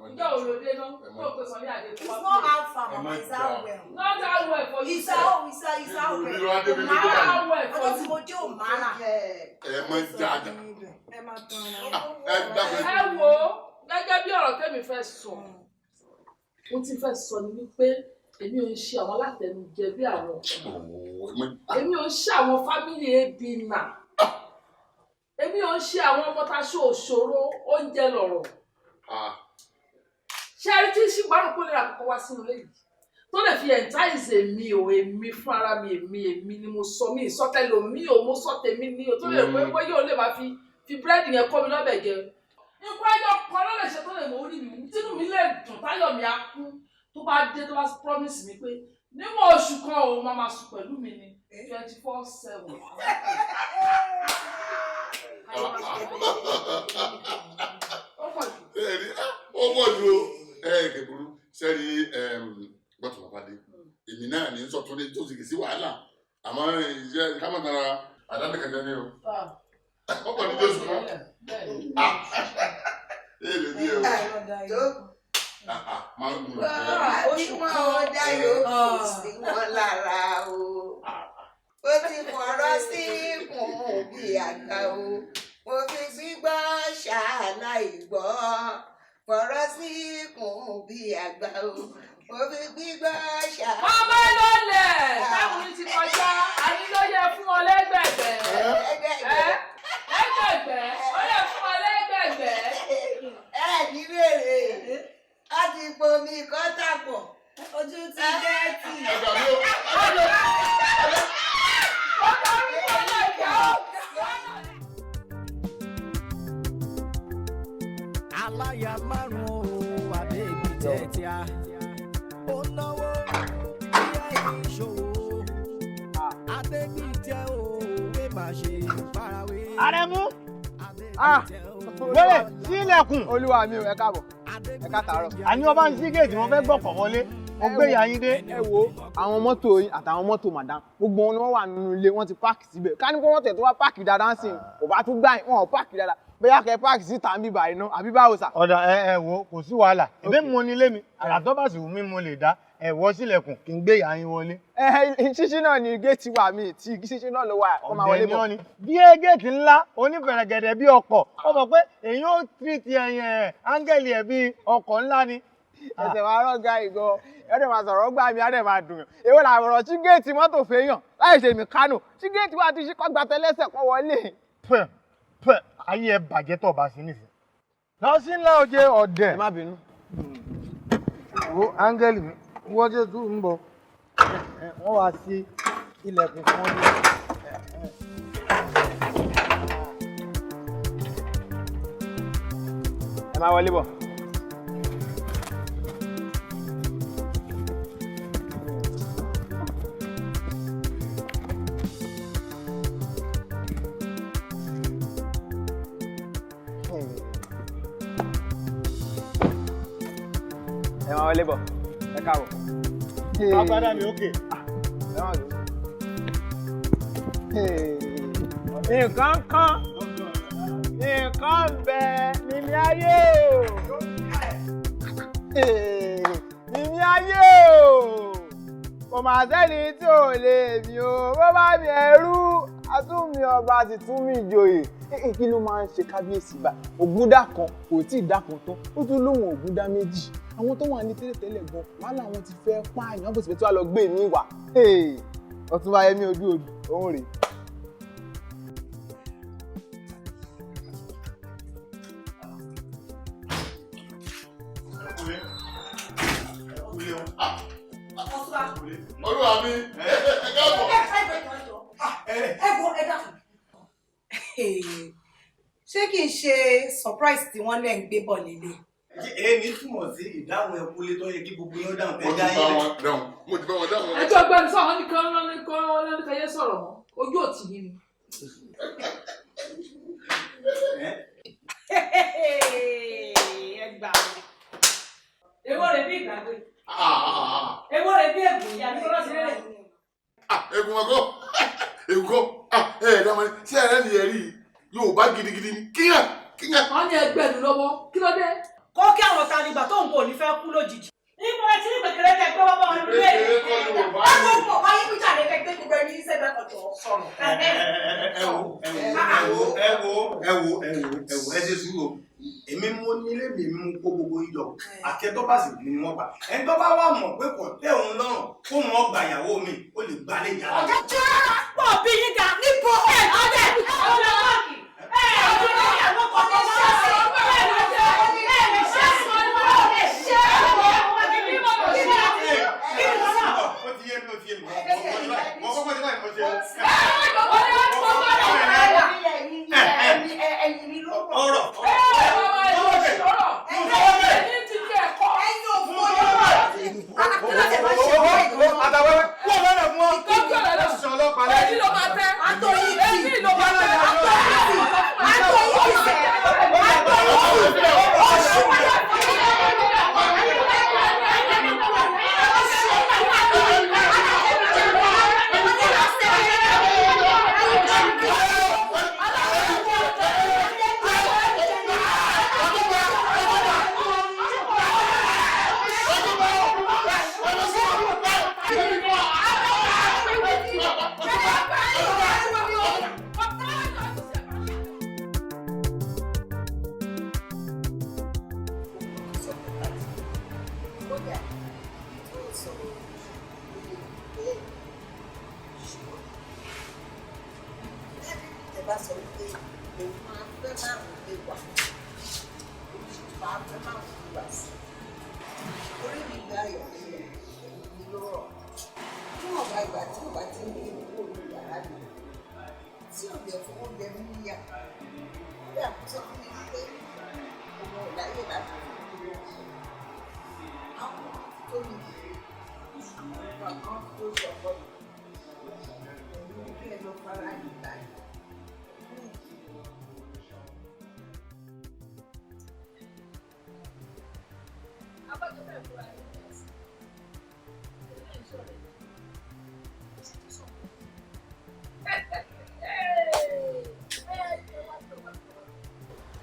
Ǹjẹ́ òun ló dé náà tó o pè sọ ní àdé tó wá. It's not how far, mama, it's how well. Not how well for you. It's how, it's how, it's how well. Not how well for Ọjọ́ you. tí mo dé ò mára. Ẹ mọ jáde. Ẹ máa tán Ẹ dákun. Ẹ wo gẹ́gẹ́ bí ọ̀rọ̀ tẹ́mi fẹ́ sọ, mo ti fẹ́ sọ ni wípé èmi ò ń ṣe àwọn alátẹnujẹ bí àwọn kan, èmi ò ń ṣe àwọn fámìlì ebìnà, èmi ò ń ṣe àwọn ọmọ taṣọ òṣòro oúnjẹ lọ̀rọ̀. Ṣé ẹ rí tí ṣìgbọ́n kó lè ra kọ́kọ́ wá sínú ilé yìí tó lè fi entice èmi ò èmi fún ara mi, èmi ni mo sọ mí ìsọtẹ́lẹ̀ mi ò mo sọ tèmi ni ò tó lè pé bóyá ò lè máa fi búrẹ́dì yẹn kọ́ mi lọ́bẹ̀ jẹ. Nǹkan ẹyọ kan ló lè ṣe tó lè mọ orí mi tínú mi lè dùn táyọ̀ mi á kú tó bá dé tó bá promise mi pé níwọ̀n oṣù kan òun máa máa sùn pẹ̀lú mi ni 24/7. Ó pọ̀ jù. Ó pọ̀ jù o. Ẹ kẹ̀kúrú sẹ́rí gbọ́tò bàbá dé. Èmi náà ní sọ̀tún ní tó sì kì sí wàhálà. Àmọ́ ìṣe kámọ̀tara àdánìkànjẹ́ ni o. Ó pọ̀ ní Jésù kan. Èlé bí o. Máa ń gùn lọ. Àbí wọn ò dá yòókù sí wọn lára o. Ó ti fọ̀rọ̀ sí kùn bí àgbà o. Mo fi gbígbọ́ ṣàlàyé gbọ́. Fọ̀rọ̀ sí kùn bí àgbà o. Mo fi gbígbọ́ ṣàlàyé. Ọmọ lọlẹ̀ táwọn yìí ti kọjá, àní ló yẹ fún ọ lẹ́gbẹ̀gbẹ̀. Lẹ́gbẹ̀gbẹ̀, ó yẹ fún ọ lẹ́gbẹ̀gbẹ̀. Ẹ ní wèrè, a ti pomi kọ́tà pọ̀. Ojú ti dẹ́ẹ̀tì. Aláya márùn-ún o, àdébí tẹ̀tí a. Ó náwó bí ẹ̀yìn ìṣòwò. Adébí tẹ́ o, pé má ṣe farawé. Arẹ̀mú. Wẹ́rẹ̀ sí ilẹ̀kùn. Olúwa mi ò, ẹ káàbọ̀, ẹ káàtàárọ̀. Àní ọba ń sí géètì, mo fẹ́ gbọ́kọ̀ wọlé. Mo gbé ìyá yín dé. Ẹ wo àwọn mọ́tò yín àtàwọn mọ́tò madam, gbogbo wọn ni wọ́n wà nínú ilé, wọ́n ti páàkì síbẹ̀. Ká ní kó wọ́n tẹ̀ tó wá páàkì dáadáa sí i, kò bá tún gbà yín, wọn ò páàkì dáadáa. Bóyá kẹ páàkì síta ń bíbà iná, àbí báwo sà? Ọ̀dà ẹ wo kò sí wàhálà. Ìbí mo ní ilé mi, àrà tó bá sì wù mí mo lè dá. Ẹ wọ́ sílẹ̀kùn kí n gbé ìyá yín wọlé. Ẹ ṣíṣí náà ni géètì wà mí, tí ṣíṣí náà ló wà, kó máa wọlé Ọ̀dẹ̀ ni bọ̀. ọ́ ni. Bí géètì ńlá onífẹ̀rẹ̀gẹ̀dẹ̀ bí ọkọ̀, ó mọ̀ pé èyí ó tírìtì ẹ̀yìn ẹ̀ áńgẹ̀lì ẹ̀ bí ọkọ̀ ńlá ni. Ẹsẹ̀ máa rọ̀ ga ìgò, ẹ̀rẹ̀ máa sọ̀rọ̀ gbà mí, ẹ̀rẹ̀ máa dùn. Èwo làwọ̀rọ̀ sí géètì mọ́tò fẹ́yàn láì ṣe mí Kánò, sí géètì wà tí ṣíkọ́ gba tẹ́lẹ́sẹ̀ kọ́ wọlé. Pẹ̀ pẹ̀ ayé ẹ bàjẹ́ tó bá sí nìsín. Lọ sí ńlá oje ọ̀dẹ̀. Ẹ má bínú. Wo áńgẹ́lì mi, wọ́n jẹ́ tó ń bọ̀. Wọ́n wá sí ilẹ̀kùn fún ọ ní. Ẹ máa wọlé bọ̀. Ẹ máa wọlé bọ̀, ẹ káàbọ̀. Agbádá mi ókè. Ẹ máa lò ó. Nǹkan kan, nǹkan ń bẹ nílé ayé o. Nílé ayé o. Kò mà sẹ́ni tí ò lè mí o. Bó bá mi ẹrú, atúnmí ọba sì tún mi ìjòyè. Kí ló máa ń ṣe kábíyèsí bá? Ògúndà kan kò tí ì dá kan tán, ó tún lóhùn ògúndà méjì. Àwọn tó wà ní tẹ́lẹ̀tẹ́lẹ̀ gan, wàhálà wọn ti fẹ́ pààyàn, bó sì fẹ́ tí wàá lọ gbé mi wá. Ọ̀túnba Yẹmí ojú odù, òun rèé. Olúwa mi, ẹ káàbọ̀. Ẹ gbọ́, ẹ dákun. Ṣé kì í ṣe surprise tí wọ́n lẹ̀ ń gbé bọ̀ lélẹ̀? Èmi túmọ̀ sí ìdáhùn ẹ̀kúlé tó yẹ kí gbogbo yín ó dáhùn. Mo ti bá wọn dáhùn, mo ti bá wọn dáhùn. Ẹjọ́ ọgbẹ́ni sọ̀rọ̀ nìkan lọ́nìkan lọ́nìkan yẹn sọ̀rọ̀ mọ́, ojú òtí yín ni. Ẹ gbà mí. Èwo rẹ̀ bí ìgbàgbé? Èwo rẹ̀ bí ègùn ìyá ní kọ́lọ́sí rẹ̀? Ègùn ọkọ, ègùn kọ, ẹ ẹ dáhùn ṣé ẹ rẹ́ nìyẹn rí i, yóò bá gidigidi ni kíyàn kíyàn. Wọ́n ní ẹgbẹ́ ìlú lọ́wọ́, kí ló dé? Kó kí àwọn ta ni ìgbà tó ń bò ní fẹ́ kú lójijì. Níbo ẹ ti ní kékeré tẹ gbé wá bá wọn nílé? Ẹ kò pọ̀ wáyé kújà lè fẹ́ gbé gbogbo ẹni ní sẹ́gbẹ́ ọ̀tọ̀ sọ̀rọ̀. Ẹ wo ẹ wo ẹ wo ẹ wo ẹ wo ẹ wo ẹ ṣe sùúrù o. Èmi mú nílé mi mú kó gbogbo yín jọ. Àti ẹ tó bá sì ní wọ́n pa. Ẹni tó bá wà mọ̀ pé kò tẹ́ òun lọ́rùn kó wọ́n gba ìyàwó mi, ó lè gbà lé yàrá. Ọ̀gá jẹ́ pọ̀ bí yín ga níbo ẹ̀ ọ̀dẹ̀ ọ̀dẹ̀ báàgì ẹ̀ ọ̀dẹ̀ àwọn kò lè ṣe Ó ti yé mi, ó ti yé mi. Mo kọ́kọ́ ti báyìí, mo ṣe. Ọ̀rọ̀. Àtàwẹ́wẹ́ wọ́n lọ́nà fún ọ. Ṣé ọlọ́pàá lẹ́yìn? Èyí ló máa tẹ́. Èyí ló máa tẹ́.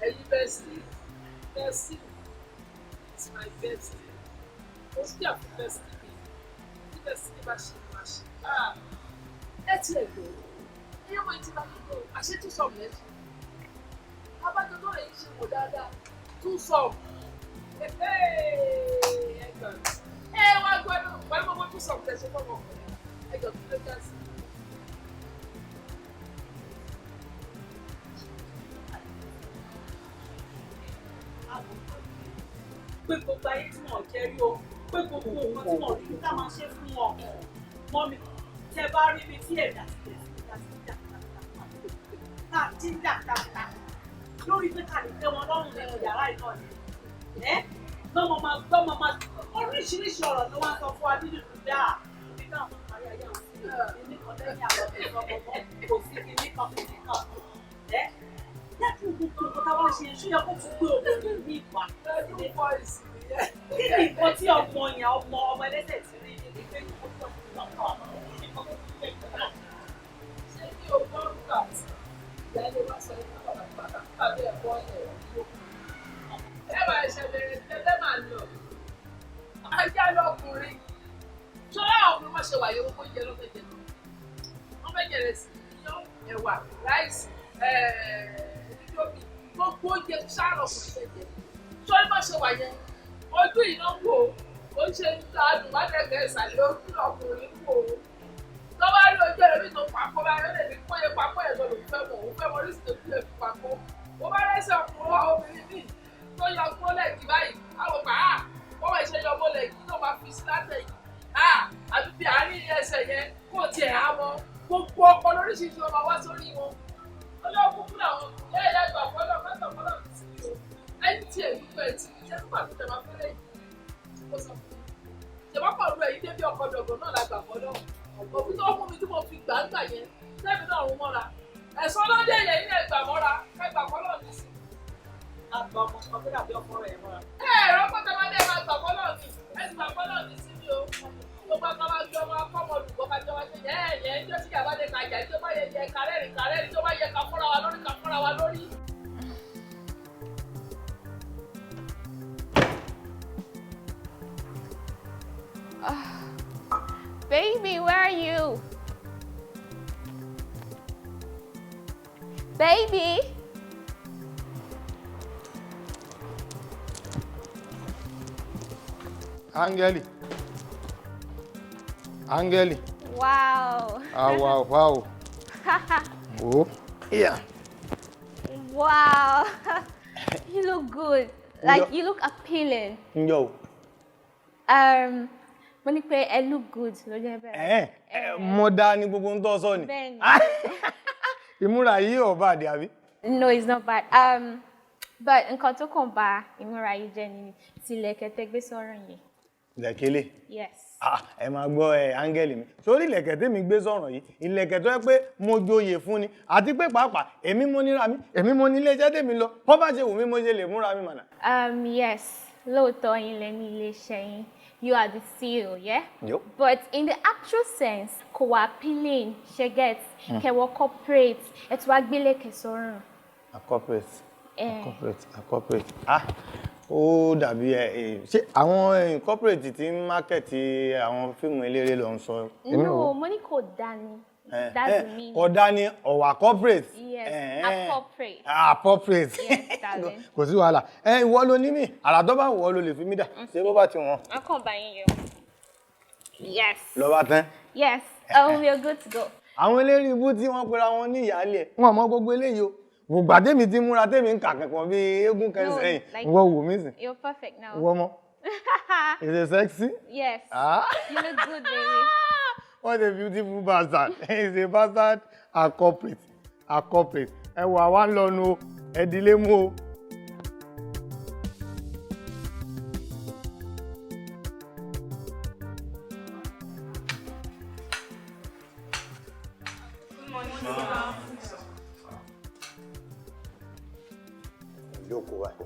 Ẹyin bestie, bestie, it's my bestie. Ó sì jà fún bestie mi. Tí bestie mi bá ṣe máa ṣe. Ẹ ti ẹ̀ gbọ́, ẹyẹ mọ etí bá yín gbọ́, àṣé tún sọ̀mù ẹ̀ ṣe. Abájọ tó rẹ̀ yín ṣe wò dáadáa, tún sọ̀mù. Ẹ gbà mí. Ẹ wá gbọ́ ẹnu, pẹ̀lú gbogbo tún sọ̀mù tẹ̀ ṣe fọ́mọ ọkùnrin. Ẹ jọ̀ kí ló dá sí i. Pé gbogbo ayé tí wọn jẹ rí o, pé gbogbo nǹkan tí wọn rí ká máa ṣe fún wọn. Mọ́mi, tẹ bá rí mi tí ẹ̀dá ti tẹ̀ sí ìdá sí ìdá ta lórí pé ká lè tẹ́ wọn lọ́rùn nínú yàrá iná ni. Ẹ́ lọ́mọ máa gbọ́mọ máa oríṣiríṣi ọ̀rọ̀ ló wá sọ fún wa nínú ìlú dáa. Ibi táwọn máa parí ayé àwọn sí ìlú kan lẹ́yìn àwọn ọmọ ọmọ kò sí kíní kan kíní kan. Ẹ́ láti gbogbo nǹkan táwa ṣe ṣó yẹ kó tún gbé obìnrin ní ìwà. Kí ni nǹkan tí ọmọ yẹn ọmọ ọmọ ẹlẹ́sẹ̀ ti rí ní pé kó tó lọ́kọ̀ Ṣé kí o gbọ́ rúkà tí ìyá ilé wa sọ ní bàbá bàbá tàbí ẹ̀kọ́ ẹ̀ ẹ máa ṣe bẹ̀rẹ̀ tẹ́lẹ̀ máa lọ. Ajá lọkùnrin. Ṣọlá àwọn ọkùnrin máa ṣe wàyé owó jẹ ló fẹ́ jẹ lọ. Wọ́n fẹ́ jẹ ìrẹsì, iyán, ẹ̀wà, ráìsì, ẹ̀ẹ́dídómi, gbogbo oúnjẹ ṣáà lọkùnrin fẹ́ jẹ. Ṣọlá máa ṣe wàyé ojú ìnáwó ó ń ṣe ń ta àdùnmọ́lẹ̀kẹ́ ìsàlẹ̀ ojú ọkùnrin wò ó. Tó bá rí ojú ẹ̀rọ mi tó papọ̀ báyìí ó lè ní kóye papọ̀ ẹ̀ lọ́dún fẹ́ mọ̀ òun fẹ́ mọ̀ oríṣi tó fi lè fi papọ̀. Mo bá rẹ́sẹ̀ ọkùnrin obìnrin míì tó yọ gbólẹ̀gì báyìí àwọn pa á wọ́n máa ṣe yọ gbólẹ̀gì náà máa fi sí látẹ̀yìn. Àbí bí àárín ẹsẹ̀ yẹn kò tiẹ̀ á mọ́ gbogbo ọpọlọ oríṣiríṣi ọmọ wá sórí wọn. Ọlọ́kùnkùn làwọn lẹ́yìn àgbà fọlọ́ etí ṣé nígbà tó tẹ máa fẹ́lẹ̀ yìí kó sọ fún mi. Ṣèbá pọ̀ lu ẹ̀yìn débi ọkọ̀ dọ̀gọ̀ náà la gbà fọ́lọ́. Òfin tó mú mi tí mo fi gbàǹgbà yẹn tẹ́mi náà rún mọ́ra. Ẹ̀sán lọ́dẹ yẹn ilé ìgbà mọ́ra kẹgbà fọ́lọ́ ní sí. Àgbà ọmọ kan tó dàbí ọkọ rẹ̀ mọ́ra. Ẹ ẹ̀rọ pátá-pátá ẹ̀ máa gbà fọ́lọ́ ní ẹ sì gbà fọ́lọ́ ní sí mi o. Gbogbo akọ́ máa gbé ọmọ akọ́mọ olùkọ́ ká jọ wá ṣe yẹ ẹ̀ yẹn ẹjọ́ tí yàrá lè ka jà tó bá yẹ yẹ kárẹ́rì kárẹ́rì tó bá yẹ ká fọ́ra wa lórí ká fọ́ra wa lórí. Baby, where are you? Baby? Áńgẹ́lì. Áńgẹ́lì. Wow. Àwa wow. Wo. Yeah. Wow. You look good. Like, you look appealing. Ǹjọ́ o. Mo ní pé ẹ look good ló jẹ́ bẹ́ẹ̀. Ẹ mo dá ní gbogbo ń tọ́ sọ ni. Bẹ́ẹ̀ni. Ìmúra yìí ò bá dé àbí? No, it's not bad. But nǹkan tó kàn bà ìmúra yìí jẹ́ ni tilẹ̀kẹ̀ tẹ́ gbé sọ́rùn yìí. Ìlẹ̀kẹ̀lẹ̀. Yes. Ah, ẹ máa gbọ́ ẹ áńgẹ́lì mi. Sórí ìlẹ̀kẹ̀ tèmi gbé sọ̀rọ̀ yìí, ìlẹ̀kẹ̀ tó yẹ pé mo joyè fún ni, àti pé pàápàá èmi mo níra mi, èmi mo ní iléeṣẹ́ tèmi lọ, bó bá ṣe wù mí mo ṣe lè múra mi mànà. Yes, lóòótọ́ yín lẹ ní iléeṣẹ́ yín. You are the CEO, yeah? Yep. But in the actual sense, kò wá appealing, ṣe get, kẹwọ́ corporate, ẹ tún wá gbélé sọ́rùn. A corporate, a corporate, a corporate. Ah, ó dàbí ẹ ṣé àwọn corporate tí ń market àwọn fíìmù eléré ló ń sọ. No, mo ní kò dá ni. That's the meaning. Kò dá ni ọ̀wà corporate. Yes, appropriate. Appropriate. Yes, darling. Kò sí wàhálà. Ẹ ìwọ ló ní mí, àrà tó bá wọ̀ ló lè fi mí dà. Ṣé bó bá ti wọ̀n? A kàn bá yín yọ. Yes. Lọ bá tán. Yes, we are good to go. Àwọn eléré ibú tí wọ́n pera wọn ní ìyáálé ẹ̀, wọn mọ gbogbo eléyìí o. Gbogbo àdémi ti múra tèmi ń kà kẹ̀kọ́ bí eégún kan sẹ́yìn. Ìwọ wò mí sìn. You're perfect now. Ìwọ mọ. Is it sexy? Yes. Ah. You look good, baby. What a beautiful bastard. He's a bastard and corporate. A corporate. Ẹ wà wá ń lọnu o, ẹ dilé mú o. Jókòó báyìí.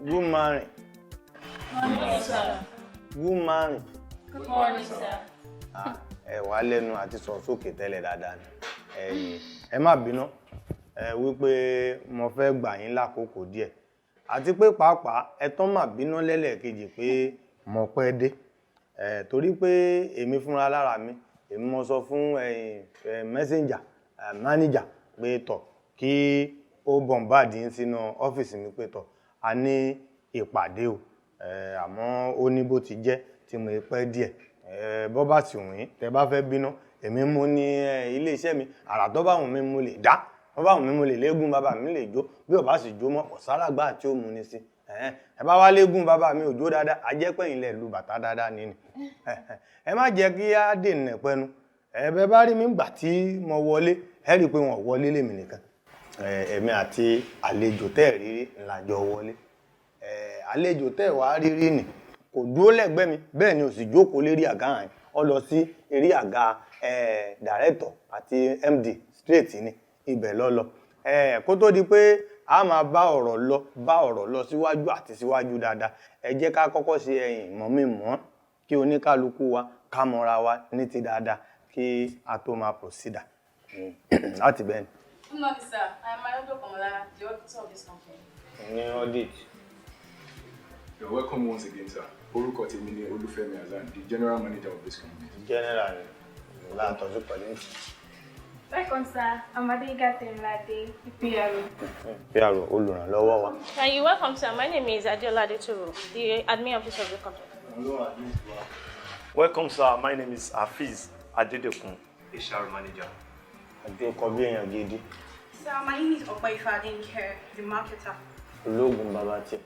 Good morning. Morning, sir. Good morning. Good morning, sir. Ẹ wà lẹ́nu àti sọ sókè tẹ́lẹ̀ dáadáa ni. Ẹ̀yin ẹ má bínú ẹ wípé mo fẹ́ gbà yín lákòókò díẹ̀. Àti pé pàápàá ẹ tán má bínú lẹ́lẹ́kejì pé mo pẹ́ dé. Ẹ torí pé èmi fúnra lára mi, èmi mo sọ fún ẹ̀yin messenger, manager pé tọ̀ kí ó bombard yín sínú ọ́fíìsì mi pé tọ̀ a ní ìpàdé o. Àmọ́ ó ní bó ti jẹ́ tí mo pẹ́ díẹ̀. Bó bá sì wù yín tẹ́ bá fẹ́ bínú, èmi mo ní ilé iṣẹ́ mi, àrà tó bá wù mí mo lè dá, bó bá wù mí mo lè léegun bàbá mi lè jó, bí ò bá sì jó mọ́ ọ̀sárágbá tí ó mú ni sí. Ẹ bá wá léegun bàbá mi ò jó dáadáa, a jẹ́ pẹ̀yìn lẹ̀ lu bàtà dáadáa ni ni. Ẹ má jẹ́ kí á dènà pẹnu. Ẹ bẹ bá rí mi gbà tí mo wọlé, ẹ rí i pé wọn ò wọlé lèmi nìkan. Èmi àti àlejò tẹ́ rírí ńlá jọ wọlé. Àlejò tẹ́ wá rírí nì kò dúró lẹ́gbẹ́ mi, bẹ́ẹ̀ ni ò sì jókòó lérí àga hàn. Ó lọ sí eré àga director àti MD straight ni ibẹ̀ lọ lọ. Kó tó di pé a máa bá ọ̀rọ̀ lọ síwájú àti síwájú dáadáa, ẹ jẹ́ ká kọ́kọ́ ṣe ẹ̀yìn mọ́ mi mọ́ kí oníkálukú wa ká mọ́ra wa ní ti dáadáa kí a tó máa proceed láti bẹ́ẹ̀ ni. Good morning, sir. I am Ayodo Komola, the auditor of this company. Ní audit. You're welcome once again, sir. Orúkọ tèmi ni Olúfẹ́mi Azan, the general manager of this company. General ni látọ̀jú pẹ̀lú. Welcome, sir. I'm Adeyinka Temilade, the PRO. PRO olùrànlọ́wọ́ wa. And you're welcome, sir. My name is Adeola Adetoro, the admin officer of the company. Welcome, sir. My name is Hafiz Adedokun, HR manager. Adékọ̀ bí èèyàn gidi. Sir, my name is Opaifa Adenike, the marketer. Ológun bàbá tiẹ̀.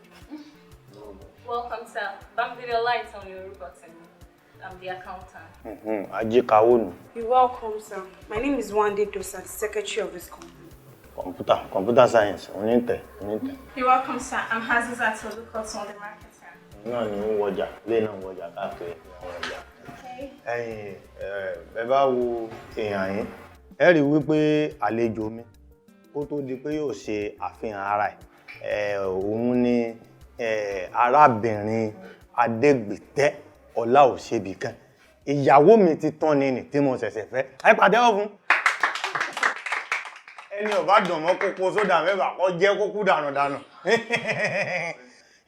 Welcome, sir. Bamidele Light on your orúkọ tèmi. I'm the accountant. Ajíkawó nù. You're welcome, sir. My name is Wande Dosa, the secretary of this company. Computer science, onítẹ̀ onítẹ̀. You're welcome, sir. I'm Hazizat Olukotan, the marketer. Náà ni ń wọjà, ilé náà ń wọjà káàkiri, ń wọjà. Okay. Ẹ̀yin ẹ bá wo èèyàn yín, ẹ rí i wípé àlejò mi kó tó di pé yóò ṣe àfihàn ara ẹ̀, òun ni arábìnrin Adégbìtẹ́ Ọláòṣèbìkan, ìyàwó mi ti tán ni nì tí mo ṣẹ̀ṣẹ̀ fẹ́. Ẹ pàtẹ́wọ́ fún ẹni ó bá dùn mọ́ kókó sódà mẹ́fà kó jẹ́ kókó dànù dànù.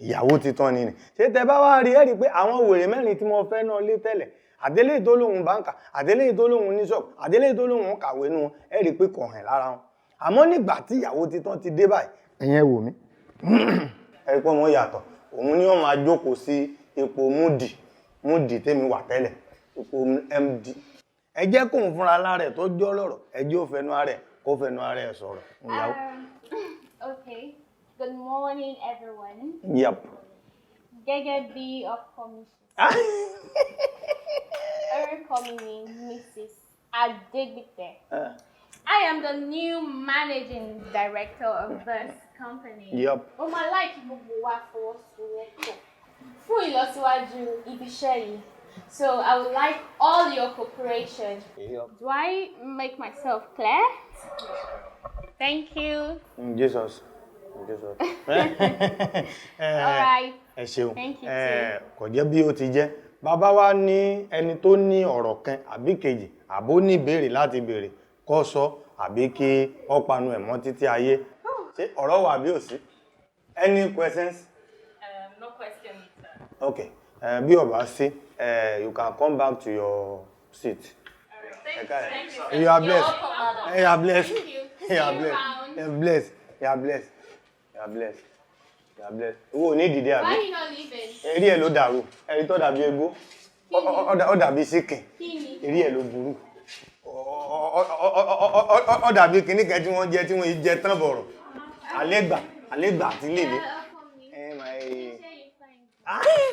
Ìyàwó ti tán ni nì. Ṣé tẹ bá wá rí, ẹ rí i pé àwọn wèrè mẹ́rin tí mo fẹ́ náà lé tẹ́lẹ̀, àdélé tó lóhun báńkà, àdélé tó lóhun ní ṣọ́ọ̀bù, àdélé tó lóhun kàwé nú wọn, ẹ rí i pé kò hàn lára wọn. Àmọ́ nígbà tí ìyàwó ti tán ti dé báyìí, ẹ̀yin ẹ wò mí, ẹ rí i pé ọmọ yàtọ̀. Òun ni wọ́n máa jókòó sí ipò múdì múdì tèmi wà tẹ́lẹ̀, ipò MD. Ẹ jẹ́ kóun fúnra lára ẹ̀ tó jọ́ lọ́rọ̀, ẹ jẹ́ ó fẹnu ara ẹ̀ kó fẹnu ara ẹ̀ sọ̀rọ̀. Ìyàwó. Okay. Good morning, everyone. Yep. Gẹ́gẹ́ bí ọkọ mi ṣe sọ, orúkọ mi ni Mrs. Adegbite. I am the new managing director of this company. Mo máa like gbogbo wa fọwọ́sowọ́pọ̀ fún ìlọsíwájú ibiṣẹ́ yìí. So I would like all your cooperation. Do I make myself clear? Thank you. Jesus. Jesus. All right. Ẹ ṣeun. Thank you too. Kò jẹ́ bí ó ti jẹ́. Bàbá wa ní ẹni tó ní ọ̀rọ̀ kan àbí kejì àbó ní ìbéèrè láti béèrè kó sọ, àbí kí ó panu ẹ̀ mọ́ títí ayé. Ṣé ọ̀rọ̀ wà bí ò sí? Any questions? No question, sir. Okay. Bí ó bá sí, you can come back to your seat. Thank you, sir. You are blessed. You're welcome, madam. You are blessed. Thank you. You are See you blessed. round. You are blessed. You are blessed. You are blessed. You are blessed. Owó ò ní dìde àbí? Why you not leaving? Eré ẹ̀ ló dàrú. Ẹ̀rí tó dàbí egbó. Ó dàbí síkìn. Kí ni? Eré ẹ̀ ló burú. Ó dàbí kinní kan tí wọ́n jẹ tí wọ́n jẹ tán bọ̀rọ̀. Àlégbà, àlégbà àti lèlé.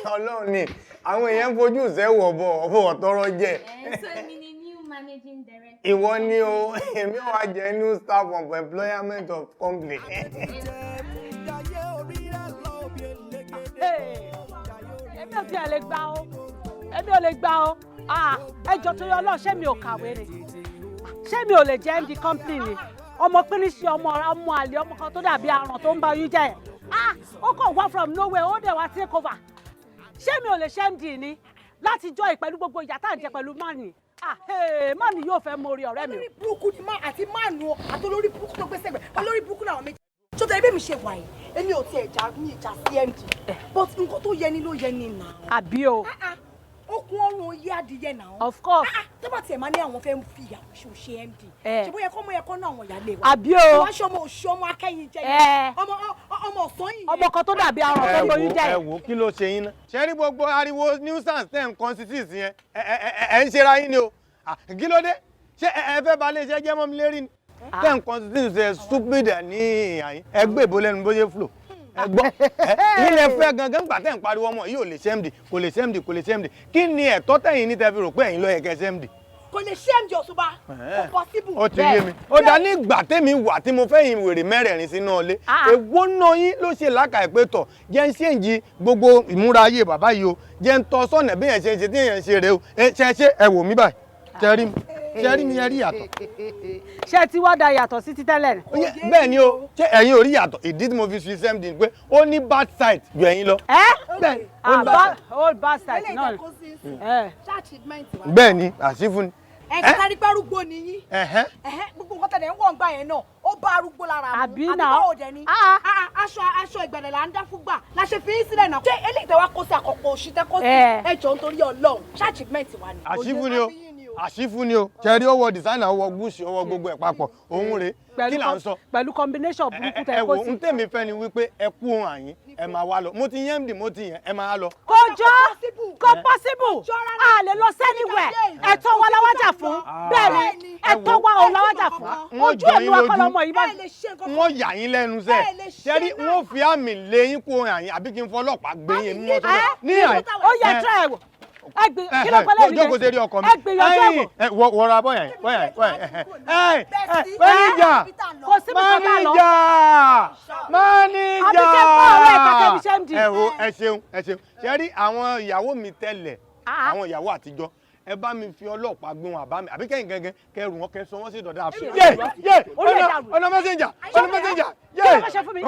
Ọlọ́run ni àwọn èèyàn ń fojú ìṣẹ́wọ̀ bọ̀ ọ̀bọ̀ tọrọ jẹ. So èmi ni new managing director. Ìwọ ni o, èmi ò wá jẹ new staff of employment of company. Èmi ò tiẹ̀ lè gbà o, èmi ò lè gbà o. Ah, ẹ jọ̀ọ́, torí Ọlọ́run, ṣé mi ò kàwé ni? Ṣé mi ò lè jẹ́ MD company ni? Ọmọ pínísì, ọmọ ọmọ àlè, ọmọ kan tó dàbí aràn tó ń ba oyún jẹ́. Ah, ó kàn wá from nowhere, ó dẹ̀ wá take over. Ṣé mi ò lè ṣe MD ni láti jọ ìpẹ̀lú gbogbo ìyà tá à ń jẹ pẹ̀lú mánì? Ah, mánì yóò fẹ́ mórí ọ̀rẹ́ mi o. Olórí burúkú ni má àti mánu àti olórí burúkú tó gbé sẹ́gbẹ̀ẹ́, olórí burúkú làwọn méjì. Ṣó tẹ̀lé bí mi ṣe wà yìí, èmi ò tiẹ̀ já mi ìjà sí MD, but nǹkan tó yẹ ni ló yẹ ni nà. Àbí o. Okun ọrùn oyé adìyẹ nà. Of course. Tó bá tiẹ̀ máa ní àwọn fẹ́ fi ìyàwó ṣe ṣe MD, ṣe bóyá kọ́ mọ́ yẹ kọ́ náà àwọn ìyáálé wa. Àbí o. Wọ́n ṣe ọmọ òṣì, ọmọ akẹ́yìn jẹ yẹn, ọmọ ọ̀sán yìí. Ọmọ kan tó dàbí aràn tó ń boyún jẹ. Ẹ wo, kí ló ṣe yín náà? Ṣe rí gbogbo ariwo nuisance ten constitute yẹn, ẹ ń ṣera yín ni o. Kí ló dé? Ṣé ẹ fẹ́ ba iléeṣẹ́ jẹ́ mọ́ mi lérí ni? Ten constitute ẹ stupid ní àyín. Ẹ gbé ìbò lẹ́nu bó ṣe flow, ẹ gbọ́ ilé fẹ́ gangan gbà tẹ̀ ń pariwo ọmọ yìí ò lè ṣe MD, kò lè ṣe MD, kò lè ṣe MD. Kí ni ẹ̀tọ́ tẹ̀yìn ní tẹ́ fi rò pé ẹ̀yin ló yẹ kẹ́ ṣe MD? Kò lè ṣe MD, Ọ̀túnba, kò possible. Ó ti yé mi. Ó dá nígbà tẹ́mi wà tí mo fẹ́ yin wèrè mẹ́rẹ̀ẹ̀rin sínú ọlé, èwo náà yín ló ṣe làákàyè pé tọ̀ jẹ́ ń ṣèǹjì gbogbo ìmúra ayé bàbá yìí o, jẹ́ ń tọ́ sọ́nà bí yẹn ṣe ń ṣe tí yẹn ń ṣe rèé o? Ṣe ṣe ẹ wò mí báyìí, ṣe rí mi, ṣe rí mi, ẹ rí yàtọ̀. Ṣé tí wọ́n da yàtọ̀ sí ti tẹ́lẹ̀ ni? Bẹ́ẹ̀ ni o. Ṣé ẹ̀yin ò rí yàtọ̀? Ìdí tí mo fi fi MD ni pé ó ní bad side ju ẹ̀yin lọ. Ẹ́. Bẹ́ẹ̀ ni, ó ní bad side. Old bad side náà. Bẹ́ẹ̀ ni, àṣìfún ni. Ẹ kí kárí pé arúgbó ni yín. Gbogbo nǹkan tẹ̀lé ń wọ̀ ń gbà yẹn náà, ó bá arúgbó lára mu. Àbí náà. Àbí báwo dẹ̀ ni? Aṣọ ìgbàlẹ̀ là ń dá fún gbà la ṣe fi í sílẹ̀ náà. Ṣé eléyìí tẹ wá kó sí àkọ́kọ́ òṣì tẹ kó sí? Ẹ jọ̀ọ́, nítorí Ọlọ́run, ṣé achievement wa ni? Àṣìfún ni o, àṣìfún ni o. Ṣe rí owó designer, owó gúúsì, owó gbogbo ẹ̀ papọ̀ òun rèé. Kí là ń sọ? Pẹ̀lú combination burúkú tẹ Ẹ kó wo sí. n tèmi fẹ́ ni wípé ẹ kú ohun àyín, ẹ máa wá lọ. Mo ti yẹn MD, mo ti yẹn, ẹ máa lọ. Kò jọ, kò possible. A lè lọ sẹ́niwẹ̀. Ẹ̀tọ́ wa la wá jà fún. Bẹ́ẹ̀ ni, ẹ̀tọ́ wa ò la wá jà fún. Wọ́n Ojú jọ ẹ̀mí yín wa kọ́ lójú. lọmọ yìí bá. Wọ́n yà yín lẹ́nu sẹ́. Ṣẹ́rí wọ́n fi àmì lé yín kú ohun àyín, àbí kí n fọlọ́pàá gbé yín? Èmi mọ́ sọ́dọ̀ ní àyín. Ó yẹ try ẹ̀ wò. Ẹ gbé kí ló pẹ́lẹ́ mi jókòó sí eré ọkọ mi. Ẹ gbìyànjú ẹ̀ wò. Wọra bọ́yà bọ́yà bọ́yà. Manager. Kò síbi kan tá a lọ. Manager. Manager. Àbíkẹ́ bọ́ ọ̀rẹ́ ẹ̀ kàkẹ́ mi ṣe ń dì. Ẹ wo, ẹ ṣeun, ẹ ṣeun. Ṣe rí àwọn ìyàwó mi tẹ́lẹ̀, àwọn ìyàwó àtijọ́, ẹ bá mi fi ọlọ́pàá gbé wọn, àbá mi àbí kẹ́yìn gangan kẹrù wọn kẹ sọ wọn sí dọ̀dá. Yé yé, ọ̀nà mẹ́sẹ̀njà, ọ̀nà mẹ́sẹ̀njà, yé. Kí ló fẹ́ ṣe fún mi?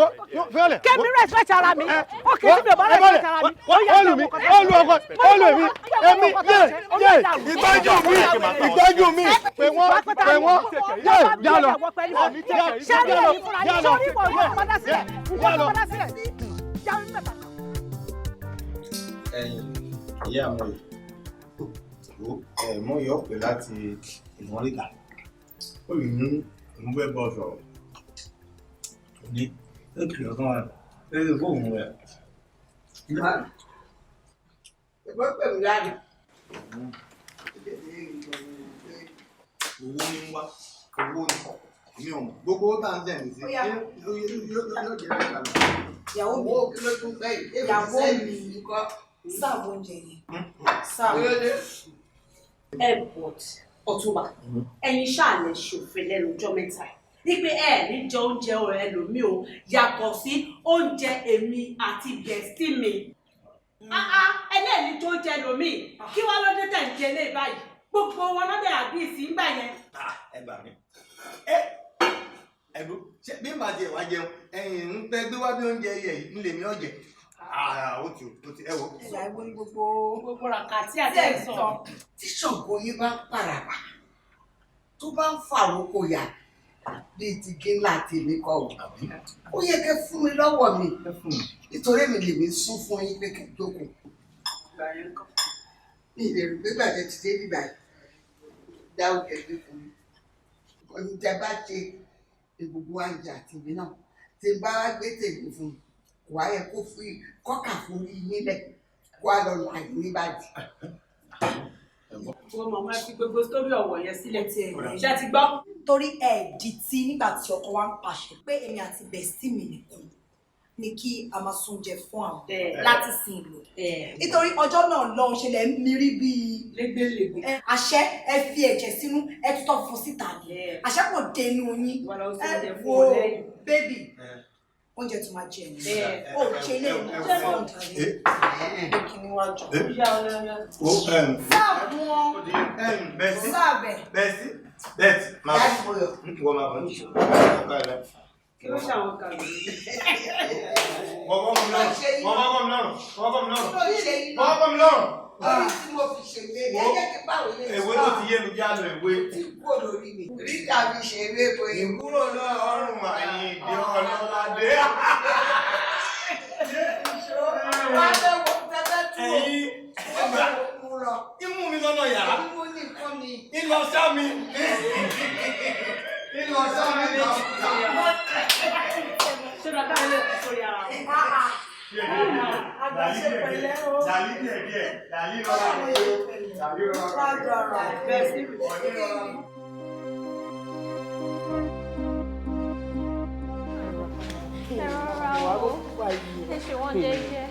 Fẹ́lẹ̀. Kẹ́mi respect ara mi. Ó kì í sí mi ò bá respect ara mi. Ó lù mí, ó lù ọkọ, ó lù èmi, èmi, yé yé, ìgbájú mi, ìgbájú mi, pè wọ́n, pè wọ́n, yé, yá lọ, Ṣé rí ẹ̀yin fúnra yín? Ṣé orí ìwọ̀ ìwọ̀ padà sílẹ̀? Ìwọ̀ padà sílẹ̀. Ẹ̀yin ìyá àwọn yìí, ẹ mọ yọ pé láti ìmọ̀ríkà ó lè mú òun fẹ́ bọ́ sọ̀rọ̀ ní ó kìlọ̀ fún wa lórí fóònù rẹ̀. Ìbọn pè mí lánàá. Owó ní wá, owó ní, èmi ò mọ̀ gbogbo owó tá à ń tẹ̀ ní sí yóò jẹ́ ẹ̀ka lọ. Ìyàwó mi, Owó kí ló tún fẹ́ yìí? Ìyàwó mi, sáàbù oúnjẹ yẹn. Sáàbù. Airport Ọ̀túnba, ẹ̀yin ṣáà lè ṣòfin lẹ́nu ọjọ́ mẹ́ta wípé ẹ ní jẹ oúnjẹ ẹlòmíì o, yàtọ̀ sí oúnjẹ èmi àti bẹ̀stí mi. Ẹlẹ́ẹ̀ni tó jẹ ẹlòmíì, kí wàá lọ́dún tẹ̀ ń jẹ lé báyìí, gbogbo wọn lọ́dẹ̀ àbí ìsìn gbà yẹn. Ẹ gbà mí, ẹ gbó, ṣé bí màá jẹ wá jẹun, ẹ̀yin ń tẹ gbé wá bí oúnjẹ yẹ yìí ń lè mí ọ̀jẹ̀. Ó ti ó ti, ẹ wo. Ẹ̀yà ìwọ ni gbogbo. Gbogbo ràkàtì àti ẹ̀sán. Tí Ṣàngó yín bá ń pàràbà, tó bá ń fàrókò yà bíi ti gínlá tèmi kọ́ o. Ó yẹ kẹ́ fún mi lọ́wọ́ mi. Nítorí mi lèmi sún fún yín pé kẹ́ jókòó. Mi ì lè rò pé gbàjẹ́ ti dé bíbá yìí. Dá oúnjẹ gbé fún mi. Oúnjẹ bá ṣe gbogbo àǹjà tèmi náà. Tí n bá wá gbé tèmi fún mi, wàá yẹ kó fi kọ́kà forí nílẹ̀ kó a lọ là níbàdí. Wọ́n mọ̀ máa fi gbogbo sórí ọ̀wọ̀ yẹn sílẹ̀ tí ẹ̀ ṣe ti gbọ́. Torí ẹ di tí nígbà tí ọkọ wa ń pàṣẹ pé èmi àti bẹ̀stí mi nìkan ni kí a máa sóúnjẹ fún àwọn láti sìn lò. Nítorí ọjọ́ náà lọ́hùn ṣe lẹ̀ ń mirí bíi. Lẹ́gbẹ̀lẹ́gbẹ̀. Àṣẹ ẹ fi ẹ̀jẹ̀ sínú, ẹ tutọ́ fún síta ni. Àṣẹ kò dénú yín. Ẹ wo bébì, oúnjẹ tó máa jẹ ní o ṣe ilé ìlú oúnjẹ kí ni wàá jọ. Sáàbù wọn, sáàbẹ̀. Bẹ́ẹ̀sì bẹ́ẹ̀sì máa bọ̀, wọ́n máa bọ̀ ní ìṣòro. Kí ló ṣàwọn kàwé? Wọ́n kọ́ mi lọ́rùn, wọ́n kọ́ mi lọ́rùn, wọ́n kọ́ mi lọ́rùn, wọ́n kọ́ mi lọ́rùn. Orí tí mo fi ṣèwé ẹ jẹ́ kí báwo lè sọ. Èwe tó ti yé mi já lọ èwe. Tí kúrò lórí mi. Ríta mi ṣe eré bo ewu. Kúrò lọ́rùn Àyìndé Ọlọ́ládé. Wá fẹ́ wo tẹ́fẹ́ tú o. Ẹ̀yin ẹgbà imú mi lọ́nà yàrá. Imú nìkan mi. Ìlọ sá mi. Ìlọ sá mi lọ. Ṣé bàbá mi lè kú sórí ara wọn? Dàlí díẹ̀ díẹ̀, dàlí díẹ̀ díẹ̀, dàlí rọra, dàlí rọra. Ọ̀ní rọra. Ẹ rọra o, ẹ ṣe wọ́n jẹ́jẹ́.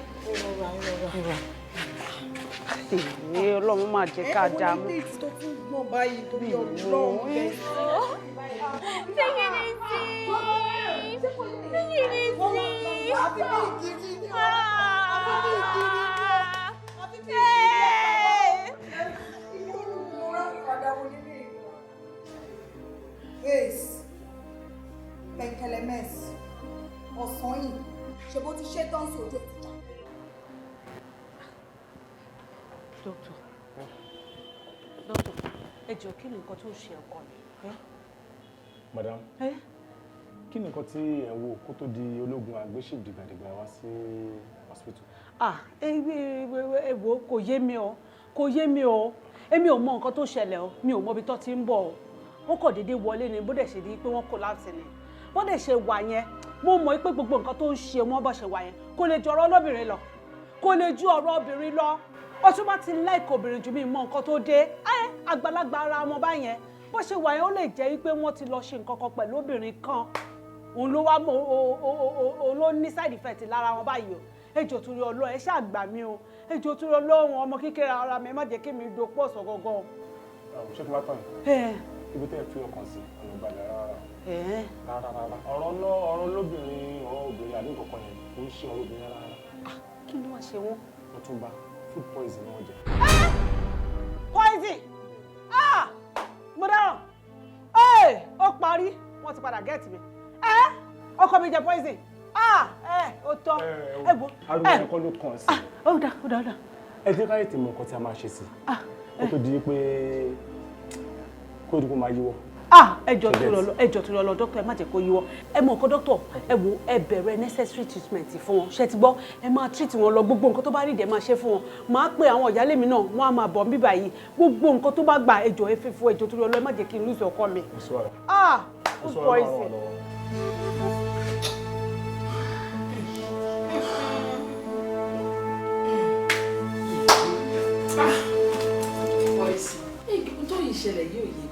Ìwé Ọlọ́run máa jẹ́ ká dààmú. Ẹ wo ní tó tún gbọ̀n báyìí torí Ọlọ́run bẹ́ẹ̀. Take it easy. Take it easy. Àfi bí ìgìrì ni wọ́n. Àfi bí ìgìrì ni wọ́n. Àfi bí ìgìrì ni wọ́n. Ace, Pẹ̀kẹ̀lẹ̀mẹ́s, ọ̀sán yìí, ṣe bó ti ṣe tán sí ojú ẹ̀ ti jà. Doctor, doctor, ẹ jọ̀ọ́, kí ni nǹkan tó ń ṣe ọkọ mi? Madam, kí ni nǹkan tí ẹ wò kó tó di ológun àgbéṣìp dìgbàdìgbà wá sí hospital? Ah, ẹ wo, kò yé mi o, kò yé mi o. Èmi ò mọ nǹkan tó ṣẹlẹ̀ o, mi ò mọ ibi tó ti ń bọ̀ o. Wọ́n kàn déédéé wọlé ni, bó dẹ̀ ṣe di pé wọ́n collapse ni. Bó dẹ̀ ṣe wà yẹn, mo mọ̀ pé gbogbo nǹkan tó ń ṣe wọ́n bó ṣe wà yẹn kò lè ju ọ̀rọ̀ olóbìnrin lọ. Kò lè ju ọ̀rọ̀ obìnrin lọ. Ọtún bá ti láìkò obìnrin jù mí mọ nǹkan tó dé. Àgbàlagbà ara wọn báyẹn. Bó ṣe wà yẹn, ó lè jẹ́ wípé wọ́n ti lọ ṣe nǹkan kan pẹ̀lú obìnrin kan. Òun ló wá mọ òun ló ní side effect lára wọn báyìí o. Ẹ jọ̀ọ́ torí Ọlọ́run, ẹ ṣáà gbà mí o. Ẹ jọ̀ọ́ torí Ọlọ́run, ọmọ kékeré ara mi, ẹ má jẹ́ kí mi dopò ọ̀sán gangan. Ṣé kí n bá tán yìí? Ibi tẹ́ ẹ fi ọkàn sí ọ̀nà ìgbàlẹ̀ rárá. Rárá rárá. Ọ̀rọ̀ náà, ọ̀rọ̀ lóbìnrin, ọ̀rọ̀ obìnrin àbí nǹkan yẹn kò ń ṣe ọ̀rọ̀ obìnrin rárá. Kí ló wá ṣe wọ́n? Ọ̀túnba, food poison ni wọ́n jẹ. Poison! Ah! Mo dáràn! Ó parí, wọ́n ti padà gẹ́ẹ̀tì mi. Ọkọ mi jẹ poison. Ah! Ó tọ́. Ẹ wo. Ariwo yẹn kọ́ ló kàn sí. Ó dà, ó dà, ó dà. Ẹ jẹ́ ká tètè mọ nǹkan tí a máa ṣe sí. Kó tó di pé kó tó kó máa yíwọ́. Ah, ẹ jọ̀ọ́ tó lọ lọ, dókítà, ẹ má jẹ́ kó yíwọ́. Ẹ mọ nǹkan, dókítà, ẹ wo, ẹ bẹ̀rẹ̀ necessary treatment fún wọn. Ṣé ti gbọ́? Ẹ máa treat wọn lọ, gbogbo nǹkan tó bá rí ìdẹ máa ṣe fún wọn. Màá pe àwọn ìyálé mi náà, wọ́n á máa bọ̀ níbí báyìí. Gbogbo nǹkan tó bá gbà, ẹ jọ̀ọ́, ẹ fẹ́ fún, ẹ jọ̀ọ́ tó lọ lọ, ẹ má jẹ́ kí n lose ọkọ mi. Ah, food poison. Poison. Èyí tó yìí ṣẹlẹ̀ yóò yé mi.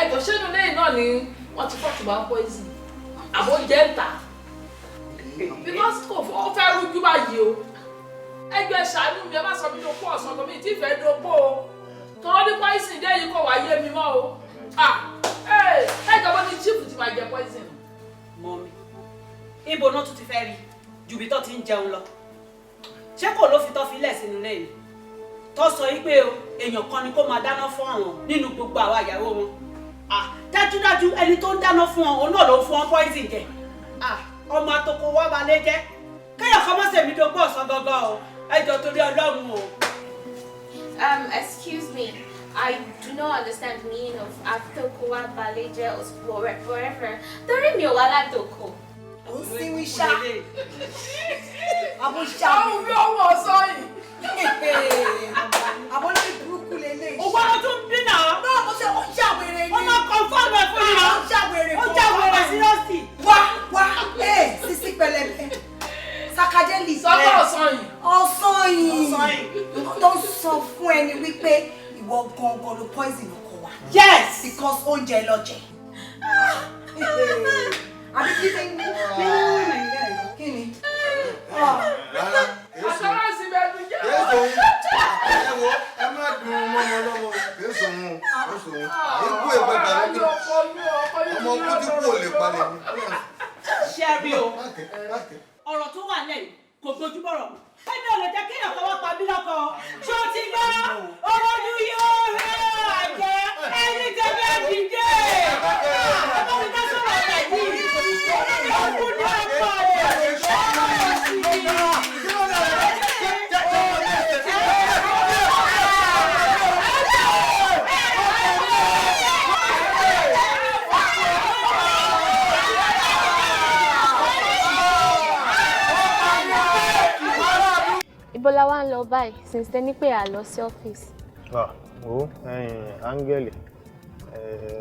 Ẹjọ ṣẹ́nu lẹ́yìn náà ni wọ́n ti fọ́ọ̀tù bá ń poison àbó jẹ́ ń tà because kò ó fẹ́ rújú báyìí o. Ẹjọ ẹ ṣàánú mi, ẹ má sọ mi ní okó ọ̀sán kan, mi ti fẹ́ dopó o. Tọ́lọ́ ní poison dé yìí kò wá yé mi mọ́ o. Ẹjọ bó ní chief ti máa jẹ poison. Mọ́mi, ibo náà tún ti fẹ́ rí ju ibi tó ti ń jẹun lọ. Ṣé kò ló fi tọ́ fi lẹ̀ sínú lẹ́yìn tó sọ yìí pé o èèyàn kan ni kó máa dáná fún àwọn nínú gbogbo àwa ìyàwó wọn? Dájúdájú ẹni tó ń dáná fún ọ, òun náà ló ń fún ọ poison jẹ. Ọmọ àtòkò wa balẹ̀ jẹ́ kéèyàn kan mọ́ sèmi dógbó ọ̀sán gangan o. Ẹ jọ̀ọ́ torí Ọlọ́run o. Excuse me, I do not understand the meaning of àtòkò wa balẹ̀ jẹ́ or whatever. Torí mi ò wá látòkò. Ó ń sinwi ṣá. Àbó ṣá. Àwọn bí ọwọ́ ọ̀sán yìí. Àbó lórí burúkú lélẹ̀. Ògbó ló tún bí náà. Náà mo ṣe ó ṣàwèrè ni. Ó máa confirm ẹ̀ fún mi náà. Ó ṣàwèrè Ó ṣàwèrè seriously. Wá wá sisi pẹlẹbẹ. Sakajeli. Sọ́kọ̀ ọ̀sán yìí. Ọ̀sán yìí. Nǹkan tó ń sọ fún ẹni wípé ìwọ gangan ló poison ọkọ wa. Yes. Because oúnjẹ ló jẹ. Àbí kí ni? Kí ni? Assurance bẹ́ẹ̀ ni jẹ́. Ẹ wo, ẹ má dùn mọ́ ọmọ lọ́wọ́, kì í sùn ún, kì í sùn ún. Ikú ìgbàgbà ló kí ọmọ kú tí kú ò lè palẹ̀ ní. Ṣé rí o? Ọ̀rọ̀ tó wà lẹ́yìn kò gbójú bọ̀rọ̀ mọ́. Ẹni ò lè jẹ́ kéèyàn kan wá pa mí lọ́kọ. Ṣé o ti gbọ́? Owó ni yóò rẹ̀ àjẹ́ ẹni tẹ́ bẹ́ẹ̀ dìde. Ẹ bá mi dá sọ̀rọ̀ ọ̀gá yìí. Ọkùn ní ọkọ rẹ̀. Ibo la wá ń lọ báyìí since tẹ́ ní pé a lọ sí ọ́fíìsì. Wo áńgẹ́lì,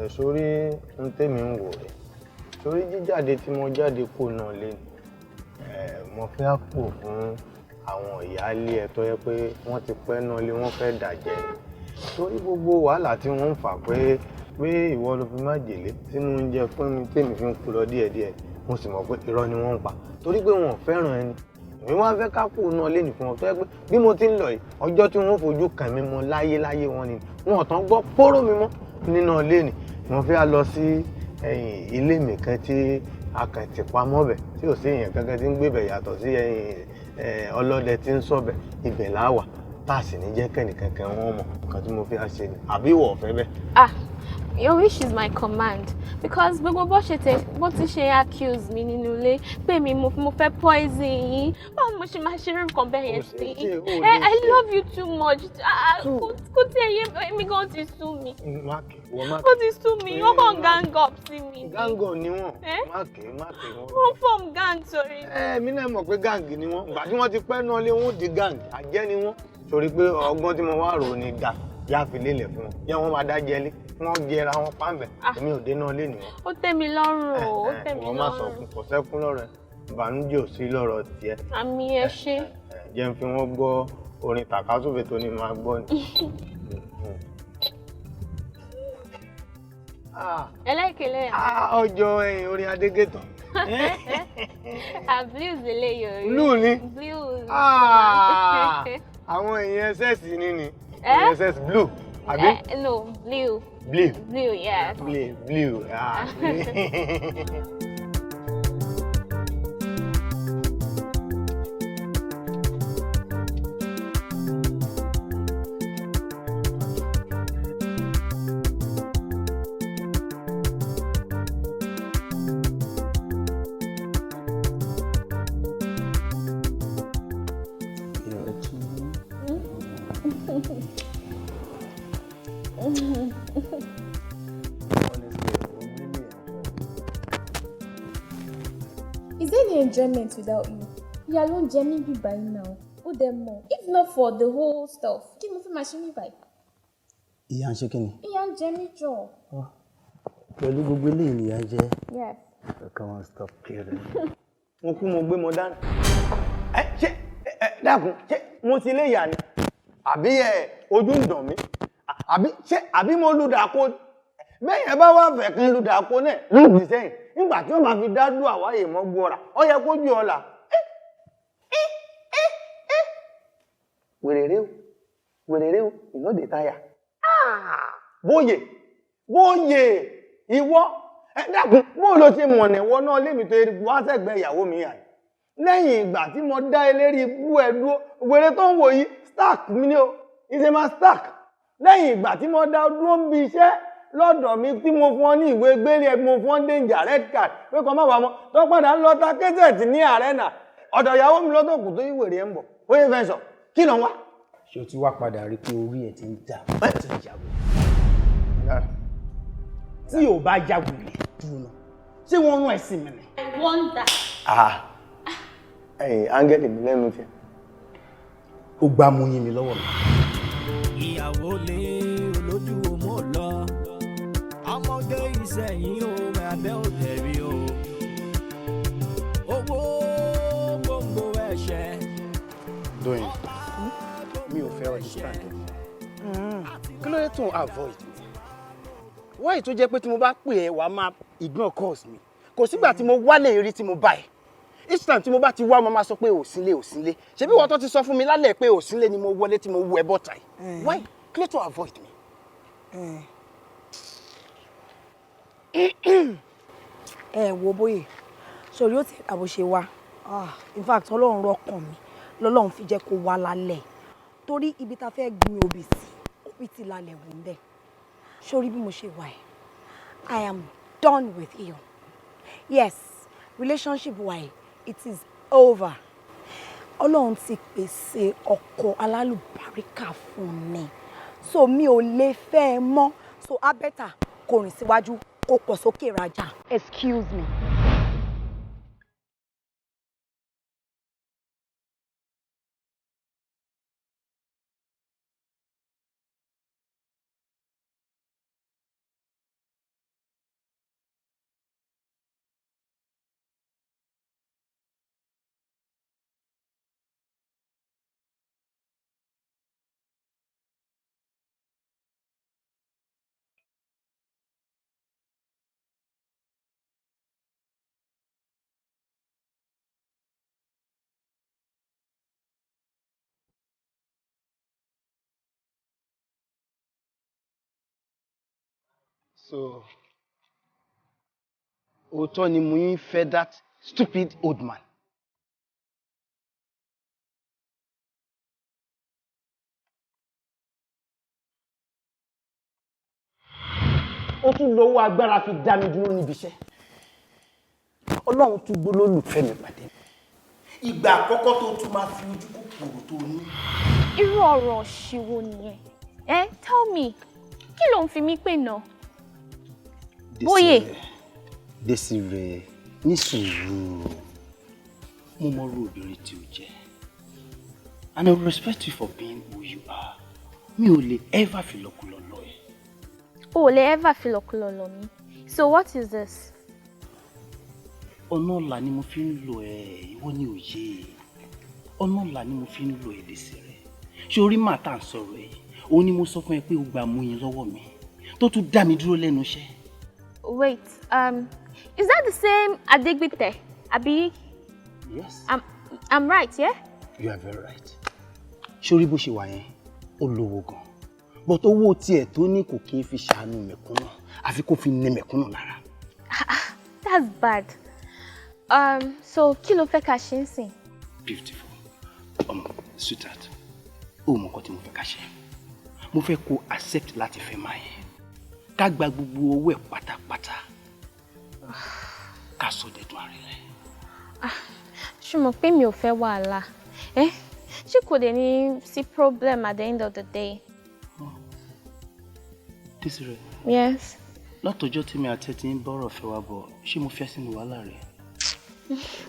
sórí ń tèmi ń wò rẹ̀, sórí jíjáde tí mo jáde kó náà lé ní, mo fẹ́ pò fún àwọn ìyáálé ẹ tó yẹ pé wọ́n ti pẹ́ náà lé, wọ́n fẹ́ dàjẹ́ ni. Torí gbogbo wàhálà tí wọ́n ń fà pé ìwọ ló fi májèlé sínú oúnjẹ fún mi tèmi fi ń kú lọ díẹ̀díẹ̀, mo sì mọ̀ pé irọ́ ni wọ́n ń pa torí pé wọn ò fẹ́ràn ẹni. Èmi wá fẹ́ ká kú náà lé nìkan tó yẹ pé bí mo ti ń lọ yìí, ọjọ́ tí wọ́n fojú kàn mí mọ́ láyé láyé wọn ni wọn ò tán gbọ́ póró mi mọ́ nínú ilé ni. Mo fẹ́ lọ sí ilé mi kan tí a kàn ti pamọ́ bẹ̀ tí ò sí èèyàn kankan tí ń gbé bẹ̀ yàtọ̀ sí ọlọ́dẹ tí ń sọ̀bẹ̀, ibẹ̀ láwà tá a sì ní jẹ́ kẹ́nìkankan wọn mọ̀ nǹkan tí mo fẹ́ ṣe ni. Àbí ìwọ ò fẹ́ bẹ́ẹ̀? Ah, your wish is my command because gbogbo bó ṣe tẹ bó ti ṣe accuse mi nínú ilé pé mi mo fẹ́ poison yín, báwo ni mo ṣe máa ṣe irú nǹkan bẹ́ẹ̀ yẹn sí? I love you too much. Kò tí ẹ yé mi gan, ti sú mi. Ó ti sú mi, wọ́n kàn gang up sí mi. Gang up ni wọ́n, máàkì máàkì wọn. Wọ́n form gang torí. Ẹ mi náà mọ̀ pé gang ni wọ́n, ìgbà tí wọ́n ti pẹ́ náà lé wọ́n di gang, àjẹ́ ni wọ́n. Torí pé ọgbọ́n tí mo wá rò ní ga yá fi lélẹ̀ fún wọn, yá wọ́n máa dá jẹlé, wọ́n jẹra wọn pàmbẹ̀, èmi ò dé náà lé nìyẹn. Ó tẹ́ mi lọ́rùn o, ó tẹ́ mi lọ́rùn. Wọ́n má sọkún, kò sẹ́kún lọ́rọ̀ ẹ̀, ìbànújẹ́ ò sí lọ́rọ̀ tiẹ̀. Àmì ẹ ṣé. Jẹ́ n fi wọ́n gbọ́ orin tàkásùfè tó ní máa gbọ́ ni. Ẹlẹ́kẹ̀lẹ́. Ọjọ́ ẹ̀yìn orin Adégètàn. Ah, blues lélẹ́yìí o. Blue ni? Blues. Ah, àwọn èèyàn ss ni Eh? Èèyàn ss blue àbí? Eh, no, blue. Blue. Blue, yes. Blue, blue, ah. Is there any enjoyment without you? Ìyá ló ń jẹ mí bí báyìí now. Ó dẹ̀ mọ̀. If not for the whole stuff, kí ni mo fi máa ṣe mí báyìí? Ìyá ń ṣe kí ni? Ìyá ń jẹ mí jọ. Pẹ̀lú gbogbo eléyìí nìyá ń jẹ́. Yes. Come on, stop killing. Mo kú, mo gbé, mo dáná. Ẹ ṣé, ẹ dákun, ṣé mo ti lé ìyá ni àbí ẹ ojú ń dàn mí, àbí ṣé àbí mo lu dàkó bẹ́ẹ̀ yẹn bá wà fẹ̀ kan lu dàkó náà lóògì sẹ́yìn nígbà tí wọ́n máa fi dá dùn àwáyé mọ́ gbọ́ra ó yẹ kó ju ọ̀la. Wèrèrè o, wèrèrè o, ìnáde táyà bóyè bóyè ìwọ, ẹ dákun, bó ló ṣe mọ̀nà ìwọ náà lémi tó wá sẹ́gbẹ̀ẹ́ ìyàwó mi yàn lẹ́yìn ìgbà tí mo dá eléré ibú ẹ dúró? Wèrè tó ń wò yìí, stark mi ni o, ìṣe máa stark. Lẹ́yìn ìgbà tí mo dá dúró ń bi iṣẹ́ lọ́dọ̀ mi, tí mo fún ọ ní ìwé gbélé ẹ, mo fún ọ danger red card pé kọ́ má bàa mọ́ tó padà ń lọ ta kẹ́sẹ̀tì ní arena ọ̀dọ̀ ìyàwó mi lọ́tọ̀ kù tó yí wèrè ẹ̀ ń bọ̀. Ó yẹ fẹ́ sọ kí ló ń wá. Ṣé o ti wá padà rí pé orí ẹ̀ ti ń dà, ó ti ń ya wèrè? Tí o bá ya wèrè dúró náà, ṣé wọ́n rán ẹ sí mi ni? I wonder. Ah, ẹ̀yin áńgẹ́lì mi lẹ́nu tiẹ̀. Ó gbá mú yín mi lọ́wọ́ mi. Ìyàwó lé olójú ọmọ lọ, ọmọge ìsẹ̀yìn o, abẹ́ òtẹ̀rí o, owó gbòǹgbò ẹ̀ṣẹ̀. Doyin, mi ò fẹ́ understand ẹ. Kí ló dé tó ń avoid mi? Why tó jẹ́ pé tí mo bá pè ẹ́, wàá máa ignore calls mi? Kò sígbà tí mo wálé rí tí mo bá ẹ. Each time tí mo bá ti wá, mo máa sọ pé ò sílé, ò sílé. Ṣebí wọ́n tó ti sọ fún mi lálẹ́ pé ò sílé ni mo wọlé tí mo wú ẹ bọ́ta yìí. Why? Kí ló tó avoid mi? Ẹ wo bóyè sórí ó ti àbò ṣe wá. Ah, in fact, Ọlọ́run rọkàn mi lọ́lọ́run fi jẹ́ kó wá lálẹ́, torí ibi tá a fẹ́ gbin obì sí, obì ti lálẹ́ wò ń bẹ̀. Sórí bí mo ṣe wà ẹ́, I am done with you. Yes, relationship wa ẹ̀, it is over. Ọlọ́run ti pèsè ọkọ alálùbáríkà fún mi, so mi ò lè fẹ́ ẹ mọ́. So á better kó rìn síwájú, kó pọ̀ sókè rajà. Excuse me. So, òótọ́ ni mo yín fẹ́ that stupid old man. Ó tún lọ́wọ́ agbára fi dá mi dúró níbi iṣẹ́. Ọlọ́run tún gbólólùfẹ́ mi pàdé. Ìgbà àkọ́kọ́ tó tún máa fi ojú kòkòrò tó ní. Irú ọ̀rọ̀ òṣìwò nìyẹn? Eh, tell me, kí ló ń fi mí pè náà? Bóyè. Desire, ní sùúrù. Mo mọ irú obìnrin tí o jẹ́. And I respect you for being who you are. Mi ò lè ever fi lọ́kùlọ̀ lọ ẹ. O ò lè ever fi lọ́kùlọ̀ lọ mí. So what is this? Ọ̀nà ọ̀la ni mo fi ń lọ ẹ, ìwọ ni òye. Ọ̀nà ọ̀la ni mo fi ń lọ ẹ, Desire. Ṣé orí màá tà ń sọ̀rọ̀ ẹ? Òun ni mo sọ fún ẹ pé o gbà mú yín lọ́wọ́ mi. Tó tún dá mi dúró lẹ́nu iṣẹ́. Wait, is that the same Adegbite? Abi? Yes. I'm right, yeah? You are very right. Sórí bó ṣe wà yẹn, ó lówó gan. But owó tiẹ̀ tó ní kò kí n fi ṣàánú mẹ̀kúnnù, àfi kó fi ní mẹ̀kúnnù lára. That's bad. So kí ló fẹ́ ká ṣe ń sìn? Beautiful. Sweetheart, ó mọ nǹkan tí mo fẹ́ ká ṣe. Mo fẹ́ kó accept láti fẹ́ máa yẹn. Ká gba gbogbo owó ẹ̀ pátápátá. Ká sọ dẹ̀dùn àrẹ̀lẹ̀. Ṣé mo pé mi ò fẹ́ wàhálà? Eh? Ṣé kò dé ní sí problem at the end of the day? Desire. Yes. Látọjọ́ tí mi àti ẹ ti ń bọ́rọ̀ fẹ́ wá bọ̀, ṣé mo fẹ́ sínú wàhálà rẹ̀?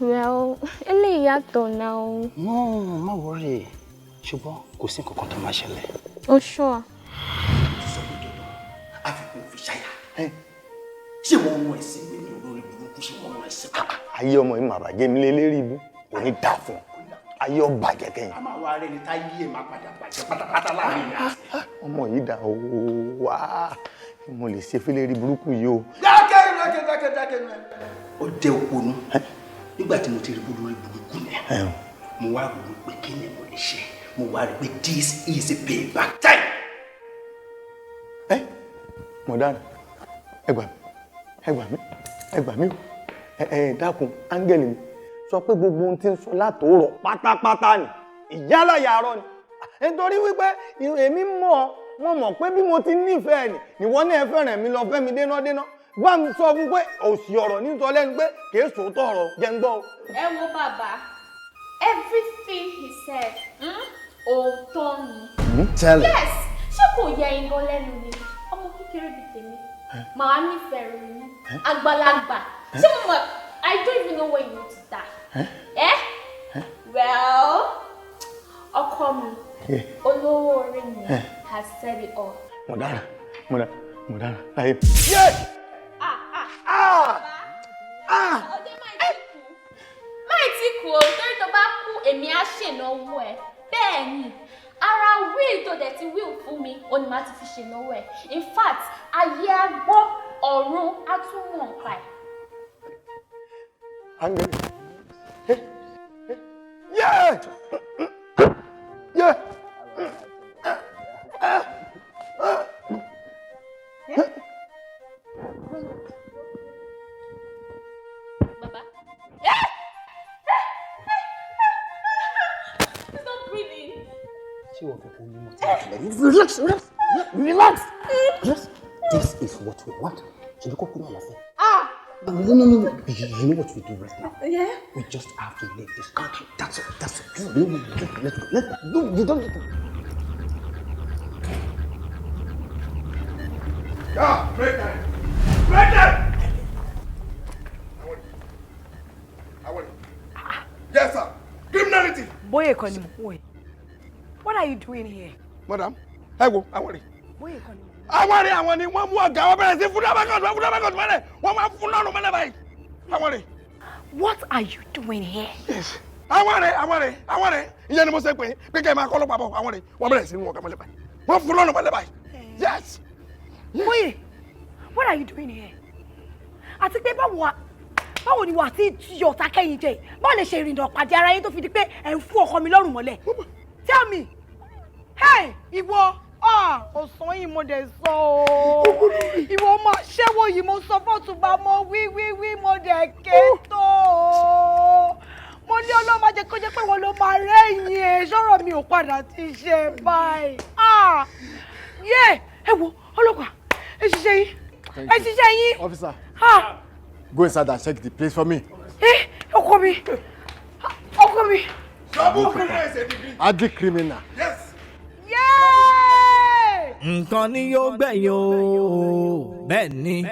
Well, eléyìí yàtọ̀ náà. No, má worry. Ṣùgbọ́n kò sí nǹkan kan tó máa ṣẹlẹ̀. O sure? Àfikún fi ṣáyà. Ṣé wọ́n mú ẹ̀sìn mi ní olórí burúkú? Ṣé wọ́n mú ẹ̀sìn mi? Ayé ọmọ yìí mà bàjẹ́ mi lélẹ́rìí ibú, kò ní dà fún ọ. Ayé ọ bàjẹ́ kẹ́yìn. A máa wá rẹ ni táyé ẹ̀ máa padà bàjẹ́ pátápátá láàrin mi àti ẹ̀. Ọmọ yìí dà ooo, wá mo lè ṣe fílẹ̀rì burúkú yìí o. Dákẹ́ dákẹ́ dákẹ́ dákẹ́ nù ẹ. Ó jẹ́ òpònú. Nígbà tí mo ti rí bó lórí burúkú ni, mo wá rò wípé kí ni mo lè ṣe. Mo wá rí pé this is a payback time. Mo dáná, ẹ gbà mí, ẹ gbà mí, ẹ gbà mí o. Ẹ dákun, áńgẹ́lì mi sọ pé gbogbo ohun tí ń sọ látòórọ̀ pátápátá ni ìyálàyà arọ ni, nítorí wípé èmi mọ̀ ọ́, mo mọ̀ pé bí mo ti nífẹ̀ẹ́ ni níwọ náà fẹ́ràn mi lọ fẹ́ mi dénádéná. Bá mi sọ fún pé òsì ọ̀rọ̀ ní sọ lẹ́nu pé kìí sòótọ́ ọ̀rọ̀ jẹ́ ń gbọ́ o. Ẹ wo bàbá, everything he said, òótọ́ ni. Tell him. Yes, ṣé kò yẹ igan lẹ́nu ni? Ọmọ kékeré bíi tèmi, màá nífẹ̀ẹ́ rẹ̀ ní àgbàlagbà. Ṣé mo mọ̀? I don't even know when you want to die. Eh? Well, ọkọ mi, olówó orí mi has said it all. Mo dára, mo dára, mo dára. Láyé. Ọdẹ máa ti kú. Máì ti kú o, torí tó bá kú, èmi á ṣènáwó ẹ. Bẹ́ẹ̀ ni, ara will tó dẹ̀ ti will fún mi, ó ní màá ti fi ṣènáwó ẹ. In fact, ayé á gbọ́, ọ̀run á tún mọ̀ nípa ẹ̀. Áńgẹ́lì. Yeah! Yeah! Baba. He's not breathing. Ṣé wọ́n fẹ́ kó mímọ́ tí wọ́n tilẹ̀ ní? Relax, relax, relax. Relax. This is what we want. Ṣèbí kó kú ní àlàáfíà. Ah! No, no, no, no. You know what we do right now? Yeah. We just have to leave this country. That's all. That's all. No, no, no, let's go. Let's go. No, you don't need to. Yeah, break time. Break time. I want it. Yes, sir. Criminality. Boye kan ni mo wò yìí. What are you doing here? Madam, ẹ wo, àwọn rè. Boye kan ni mo. Àwọn rè, àwọn ni wọ́n mú ọ̀gá wọn bẹ̀rẹ̀ sí fún dábàkọ̀tù, wọ́n fún dábàkọ̀tù mọ́lẹ̀, wọ́n máa fún lọ́rùn mọ́lẹ̀ báyìí. Àwọn rè. What are you doing here? Yes. Àwọn rè, àwọn rè, àwọn rè. Ìyẹn ni mo ṣe pé pé kẹ́ ẹ máa kọ́ ọlọ́pàá bọ̀, àwọn rè. Wọ́n bẹ̀rẹ̀ sí mú ọ̀gá mọ́lẹ̀ báyìí. Wọ́n fún lọ́rùn mọ́lẹ̀ báyìí. Yes. Boye, what are you doing here? Àti pé báwo ni wà á ti yọ̀ọ̀ta kẹ́yìn jẹ? Báwo lè ṣe ìrìnà pàdé ara yín tó fi di pé ẹ̀ ń fún ọkọ mi lọ́rùn mọ́lẹ̀? Tell me. Hey, ìwọ, ọ̀sán yìí mo dẹ̀ sọ ooo. Ìwọ máa ṣẹ́wó yìí, mo sọ fọ́túnba, mo wí wí wí, mo dẹ̀ ké tó ooo. Mo ní Ọlọ́run má jẹ́ kó jẹ́ pé wọ́n ló máa rẹ́yìn ẹ̀, sọ̀rọ̀ mi ò padà ti ṣe báyìí. Yé, ẹ wo ọlọ́pàá, ẹ ṣiṣẹ́ yín, ẹ ṣiṣẹ́ yín. Officer, go inside and check the place for me. Ẹ ọkọ mi, ọkọ mi. Double criminal is a degree. Adi criminal. Yes. Nǹkan ni yóò gbẹ̀yìn o, bẹ́ẹ̀ ni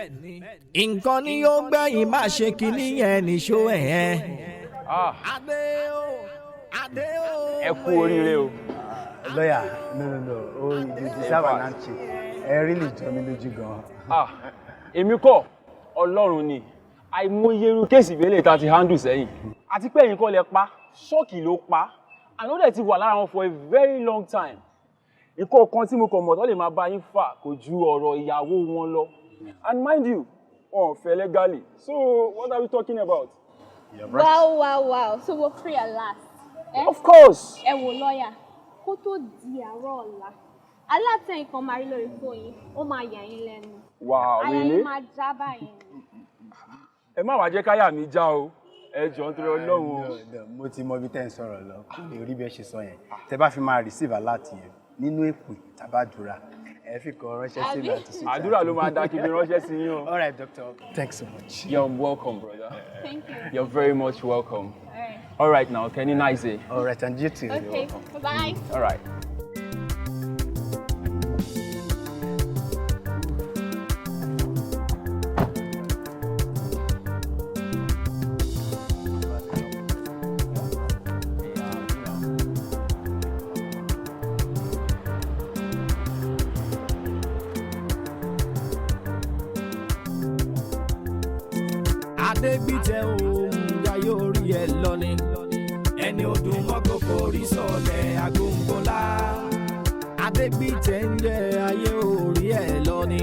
nǹkan ni yóò gbẹ̀yìn, má ṣe kinní yẹn níṣó ẹ̀ yẹn. Ẹ kú oríire o. Lawyer, no, no, no, oh, you deserve an handshake. Ẹ really jọ mí lójú gan. Ah, èmi kọ́, Ọlọ́run ni. Àìmọye irú case ìbílẹ̀ tá a ti handle sẹ́yìn. Àti pé ẹ̀yin kọ́ lẹ pa, shock ló pa. Àná dẹ̀ ti wà lára wọn for a very long time. Nǹkan kan tí mo kàn mọ̀ tó lè máa bá yín fà kò ju ọ̀rọ̀ ìyàwó wọn lọ. And mind you, Wọn ò fẹ́ legally. So what are we talking about? Wow. So we're free at last. Eh? Of course. Ẹ wò lọ́ọ̀yà, kó tó di àárọ̀ ọ̀la, alátẹ̀yìn kan máa rí lórí fóònù yín, ó máa yà yín lẹ́nu. Wow, Àyà really? yín máa já báyìí ni. Ẹ má wàá jẹ́ káyà mi já o. Ẹ jọ̀ọ́ nítorí Ọlọ́run o. No, no, mo ti mọ ibi tẹ́ ń sọ̀rọ̀ lọ, kò lè rí bí ẹ ṣe sọ yẹn. Tẹ́ bá fi máa receive alert yẹn nínú èpè tàbádùrà, ẹ fi kàn ránṣẹ́ sí mi àti sweetheart. Àdúrà ló máa dá kí n fi ránṣẹ́ sí yín o. All right, doctor. Thanks so much. You're welcome, brother. Thank you. You're very much welcome. All right. All right now, Kenny, nice day. All right, and you too. Okay, bye-bye. All right. Adégbìtẹ́ òun jayé orí ẹ̀ lọ ni ẹni ọdún mọ́kò forí sọ̀lẹ̀ agóńgọ́lá. Adégbìtẹ́ ń jẹ́ ayé orí ẹ̀ lọ ni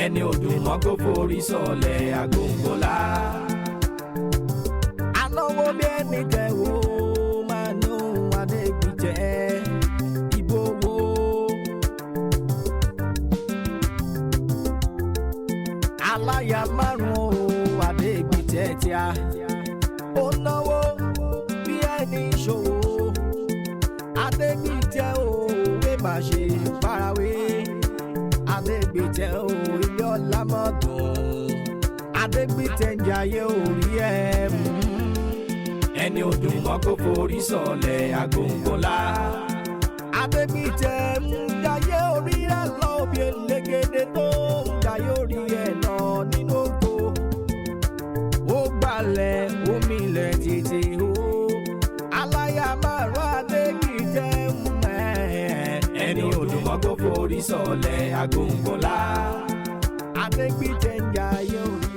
ẹni ọdún mọ́kò forí sọ̀lẹ̀ agóńgọ́lá. Anáwó bí ẹni tẹ̀ wò máa nù Adégbìtẹ́ ìbò wo. Aláya márùn-ún o Adégbìtẹ́ tí a ó náwó bí ẹni ṣòwò. Adégbìtẹ́ o ẹ má ṣe farawé. Adégbìtẹ́ o ilé ọlá mọ́dún. Adégbìtẹ́ ń jayé orí ẹ̀ ẹni ọdún mọ́kò forí sọ̀lẹ̀ agóńgọ́lá. Adégbìtẹ́ ń jayé orí ẹ̀ lọ bí elégédé tó ń jayé orí ẹ̀ lọ nínú oko. Ó gbalẹ̀ omi ilẹ̀ títí o. Aláya márùn Adégbìtẹ́ ń mẹ́. Ẹni ọdún mọ́kò forí sọ̀lẹ̀ agóńgọ́lá. Adégbìtẹ́ ń jayé orí.